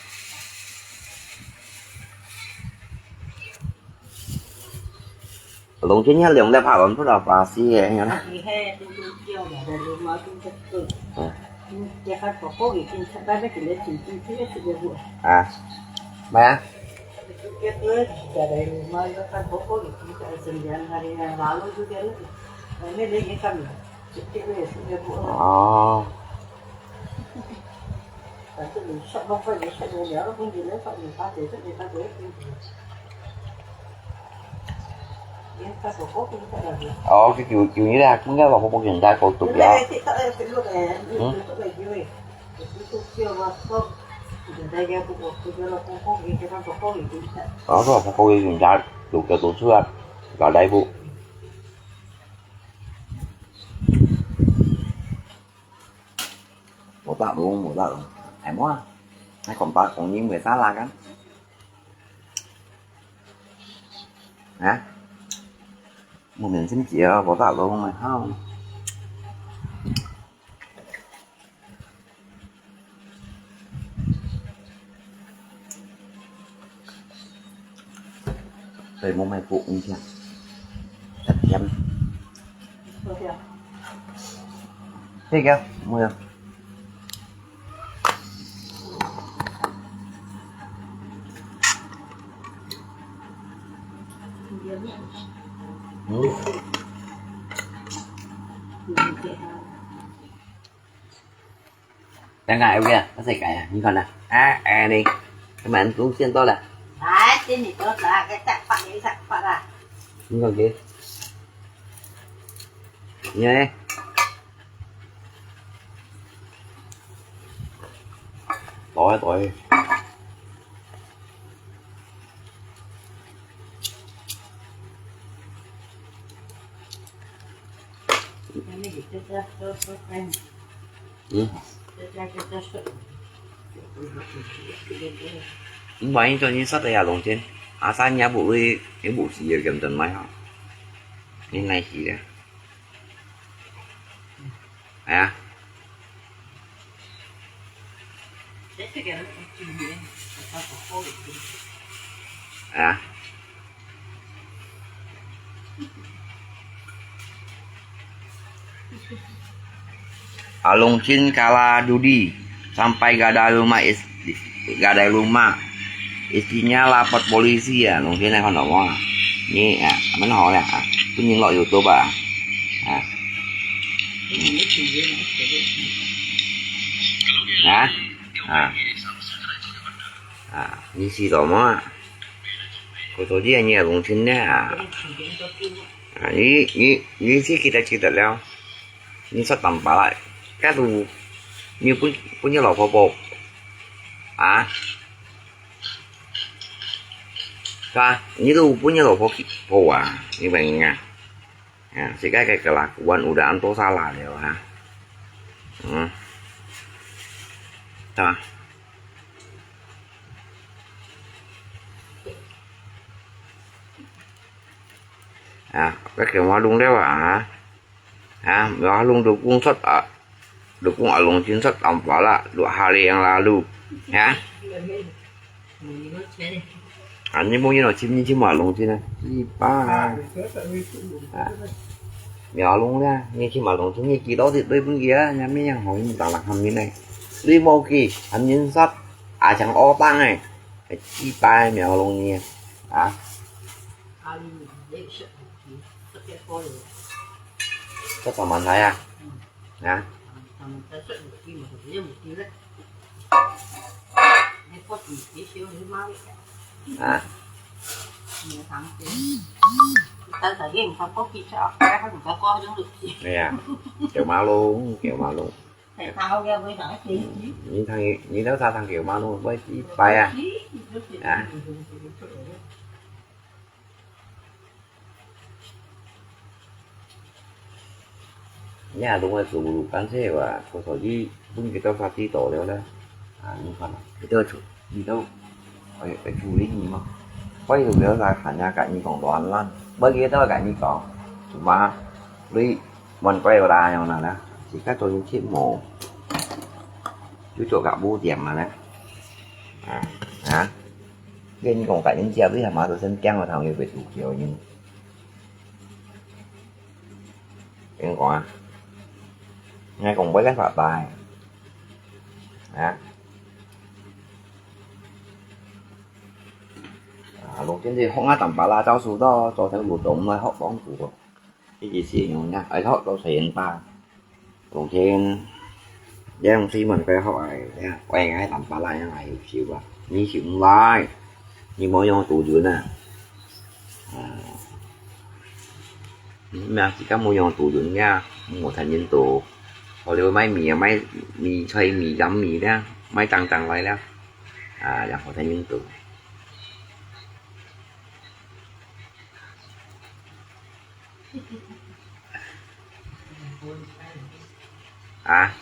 龍眼遐兩粒下，分分到巴西个，你看。啊，佢係都都叫个，都都嘛都都都。嗯。嗯，這下哥哥已經出來，這個已經出來，出來不？啊，買啊。這個，這個，這個嘛，這個哥哥已經出來，身邊那裡啊，馬路就在那裡，那裡也看不到，這個也出來不？哦。 哦，佢舊，舊年咧，應該話婆婆佢毋帶過毒藥。嗯。哦，佢話婆婆佢毋帶毒藥，毒藥毒出來，搞大步。 無得弄，無得弄。哎，無啊，還講白講英文啥啦个？啊？無面真少，無得弄，還好。 對，無買過，你看，真甜。這個，沒有。嗯。 等下，哎呀，我再改啊，你看呐，哎，哎，你，他们都先到了。哎，这你多拿个蛋发给他发啦。你看给，你看，多啊多啊。 嗯。你萬一做你殺得下龍眼，啊，三年不會，你不是有咁多買哈？你來去啊？哎呀。 啊。Alungsin kala dudi sampai kada rumah is-, kada rumah. Istrinya lapor polisi ya, Alungsin kan ngomong. Ni, ya, mana hol ya, ah. Tu ni lo YouTube ah. Ah. Hmm. Ah. Ah. 啊，你試著無啊？佢做啲人嘢弄親呢啊！啊，你，你，你自己得，自己得了，你說當白啦，該都你分，分你老婆婆啊？係吧？你都分你老婆婆啊？你問啊？ 啊，自家个kelakuan udah anto salah了啊。嗯。對吧？啊，該給我弄了啊。啊，我弄都公說啊。 Dukung Alungsin sat tampala dua hari yang lalu, ya. Ani mo yun o chim ni chim Alungsin na. Ipa. Ah. Mi Alung na, ni chim Alungsin ni kilo di dui pun kia, nya mi yang hong yin tang lak ham ni na. Dui mo ki, ham yin sat, a chang o tang eh. Ipa mi Alung ni. Ah. Sat taman saya. Hả? Hả? Nè, kiểu má luôn, kiểu má luôn. Nhìn thằng, nhìn đó sao thằng kiểu má luôn, với chị Pai à? Hả? Nhà đúng là chủ đủ cán xe và có thể đi, cũng cái tao phát đi tổ đó đó. À, nhưng mà cái tao chủ, đi đâu? Phải, phải chủ lý gì mà. Quay được đó là khả năng cả những còn đoán lắm. Bởi vì tao cả những có, chủ mà, đi, 問鬼啦樣啦啦，自家做人切無，就做甲無點啊啦。啊，啊，跟你講，甲人家為什麼都先講了，他們又被毒酒呢？跟你講啊，你還講不會再發呆啊？啊，老天爺學啊，當巴拉教書到，做成老總來學幫助。 呢件事用啊，愛學到成吧。冬天，這東西問佢學來，呀，我應該當巴拉樣來修啊。你修毋來，你無用途潤啊。啊，咩啊，自家無用途潤呀，無趁人多。好了，買米啊，買米菜、米鹽、米了，買當當來了。啊，然後趁人多。 啊。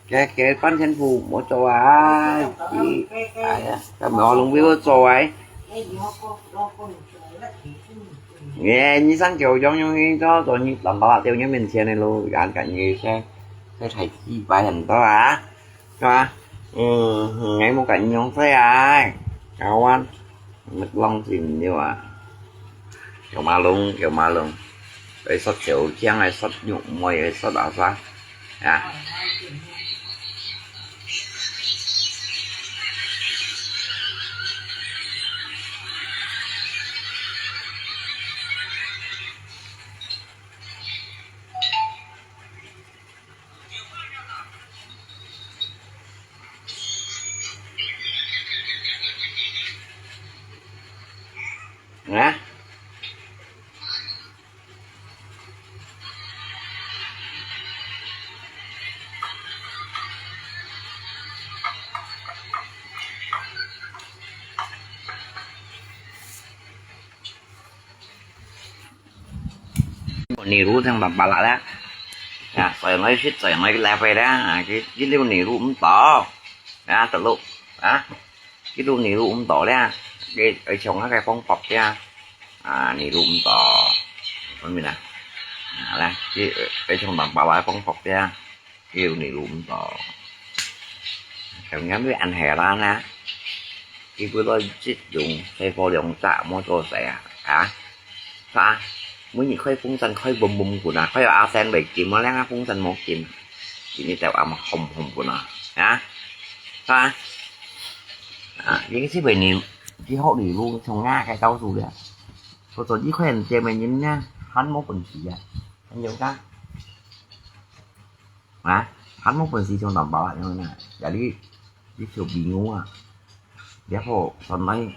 該，該半天苦無做啊，佢，哎呀，該無弄畀我做啊。哎，你上九中用去做，做你老爸爸在你面前的路，敢敢你先，再抬起一百很多啊，是吧？嗯，你莫敢用水啊，kawan。 Mệt lòng chịu nhiều à. Kiểu mà lông, kiểu mà lông. Cái sốt kiểu chiang, cái sốt nhục môi, cái sốt đỏ sao. À. Hả? Nì lu thang tang pala la. Ya, soi noi sit, soi noi la phe la. Ha, ki, ki liu nì lu ưm to. Ya, ta lu. Ha, ki liu nì lu ưm to la. Ki, ơi chong ha, cái phong pop ya. Ha, nì lu ưm to. Có mình à. Ha, la, ki, ơi chong tang pala phong pop ya. Kêu nì lu ưm to. Kêu ngắm với anh hè ra nè. Ki bữa đó chít dùng, xe phô lòng chạ mua cho xe à. Hả? Sao? Mới nhìn khói phúng săn, khói bùm bùm của nó, khói á sen bảy chín mà lẽ phúng săn một chín. Chỉ như tèo ấm hồng hồng của nó. Hả? Sao? À, những cái xí bảy nì, chỉ hậu nì lu trong Nga cái tao dù đấy. Có cho chỉ khói anh chê mày nhìn nha, hẳn một phần chỉ à. Anh nhớ ta. Hả? Hẳn một phần xí trong tang pala la, ya li, li chiu bì ngu à. Liá phò sòn lai.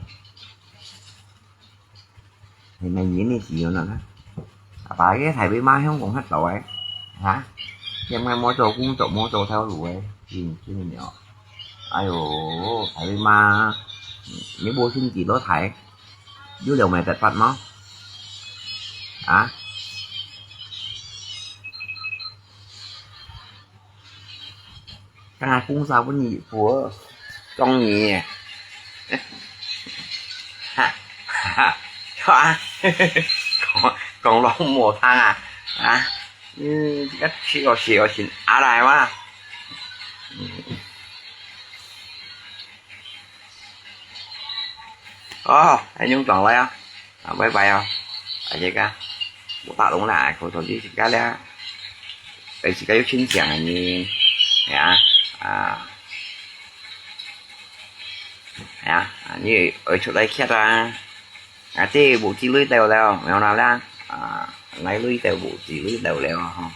Hay mày nhìn đi xí nè. À, bà cái thầy bị má không cũng hết tội. Hả? Thì mà mua cho cũng cho mua cho theo đuổi. Nhìn, nhìn nhớ. Ai dồi, thầy bị má. Nếu bố xin chỉ đó thầy. Dữ liệu mày tật phạt máu. Hả? Cái hai phun sao có nhị phùa. Con nhị. Ha. Ha. Ha. Con, con lo mùa thang à. Hả? Ừ, chắc xịu xịu xin á lại mà. Ồ, anh Nhung Trọng lại à? À, bye bye à. À, vậy cả. Bố ta đúng là ai khổ thôi chứ, cả lẽ. Ấy, chỉ có yêu chính chàng anh nhỉ. Dạ. À. Dạ, à, như ở chỗ đây kia ta. À, thế bố chỉ lưới tèo leo, mèo nào lẽ? À, lấy lưới tèo bố chỉ lưới tèo leo hả?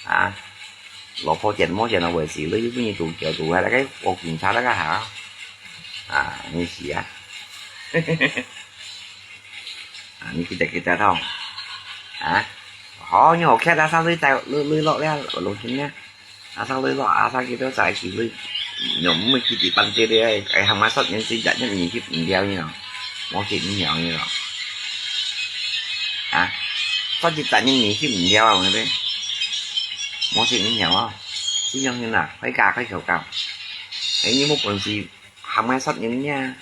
À. Lọ phô chèn mô chèn lọ bơi xì lưới, ví dụ tụ kiểu tụ hay là cái ô kiểm tra đó cả hả? À, như xì á. À, như kita kita thông. Hả? Họ như họ kia đã sao lưới tèo, lưới, lưới lọ lẽ, lưới lọ chính nhá. Asal lưới lọ, asal kita sai xì lưới. Nhóm mới chỉ chỉ bắn tê tê, ai hàng mà sót những xì chặt nhất nhìn kịp nhìn đeo như nào. Mô chịu như nhau như nào. 到底責任你去毋了啊，對不對？無責任了啊，這樣形啊，開價開口高。哎，你無本事，喊𠊎殺人呀，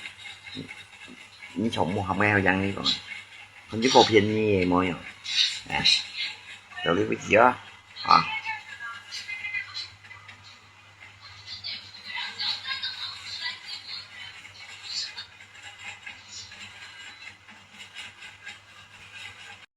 你全部喊𠊎好像你講，反正夠便宜的無用。哎，道理不止啊，啊。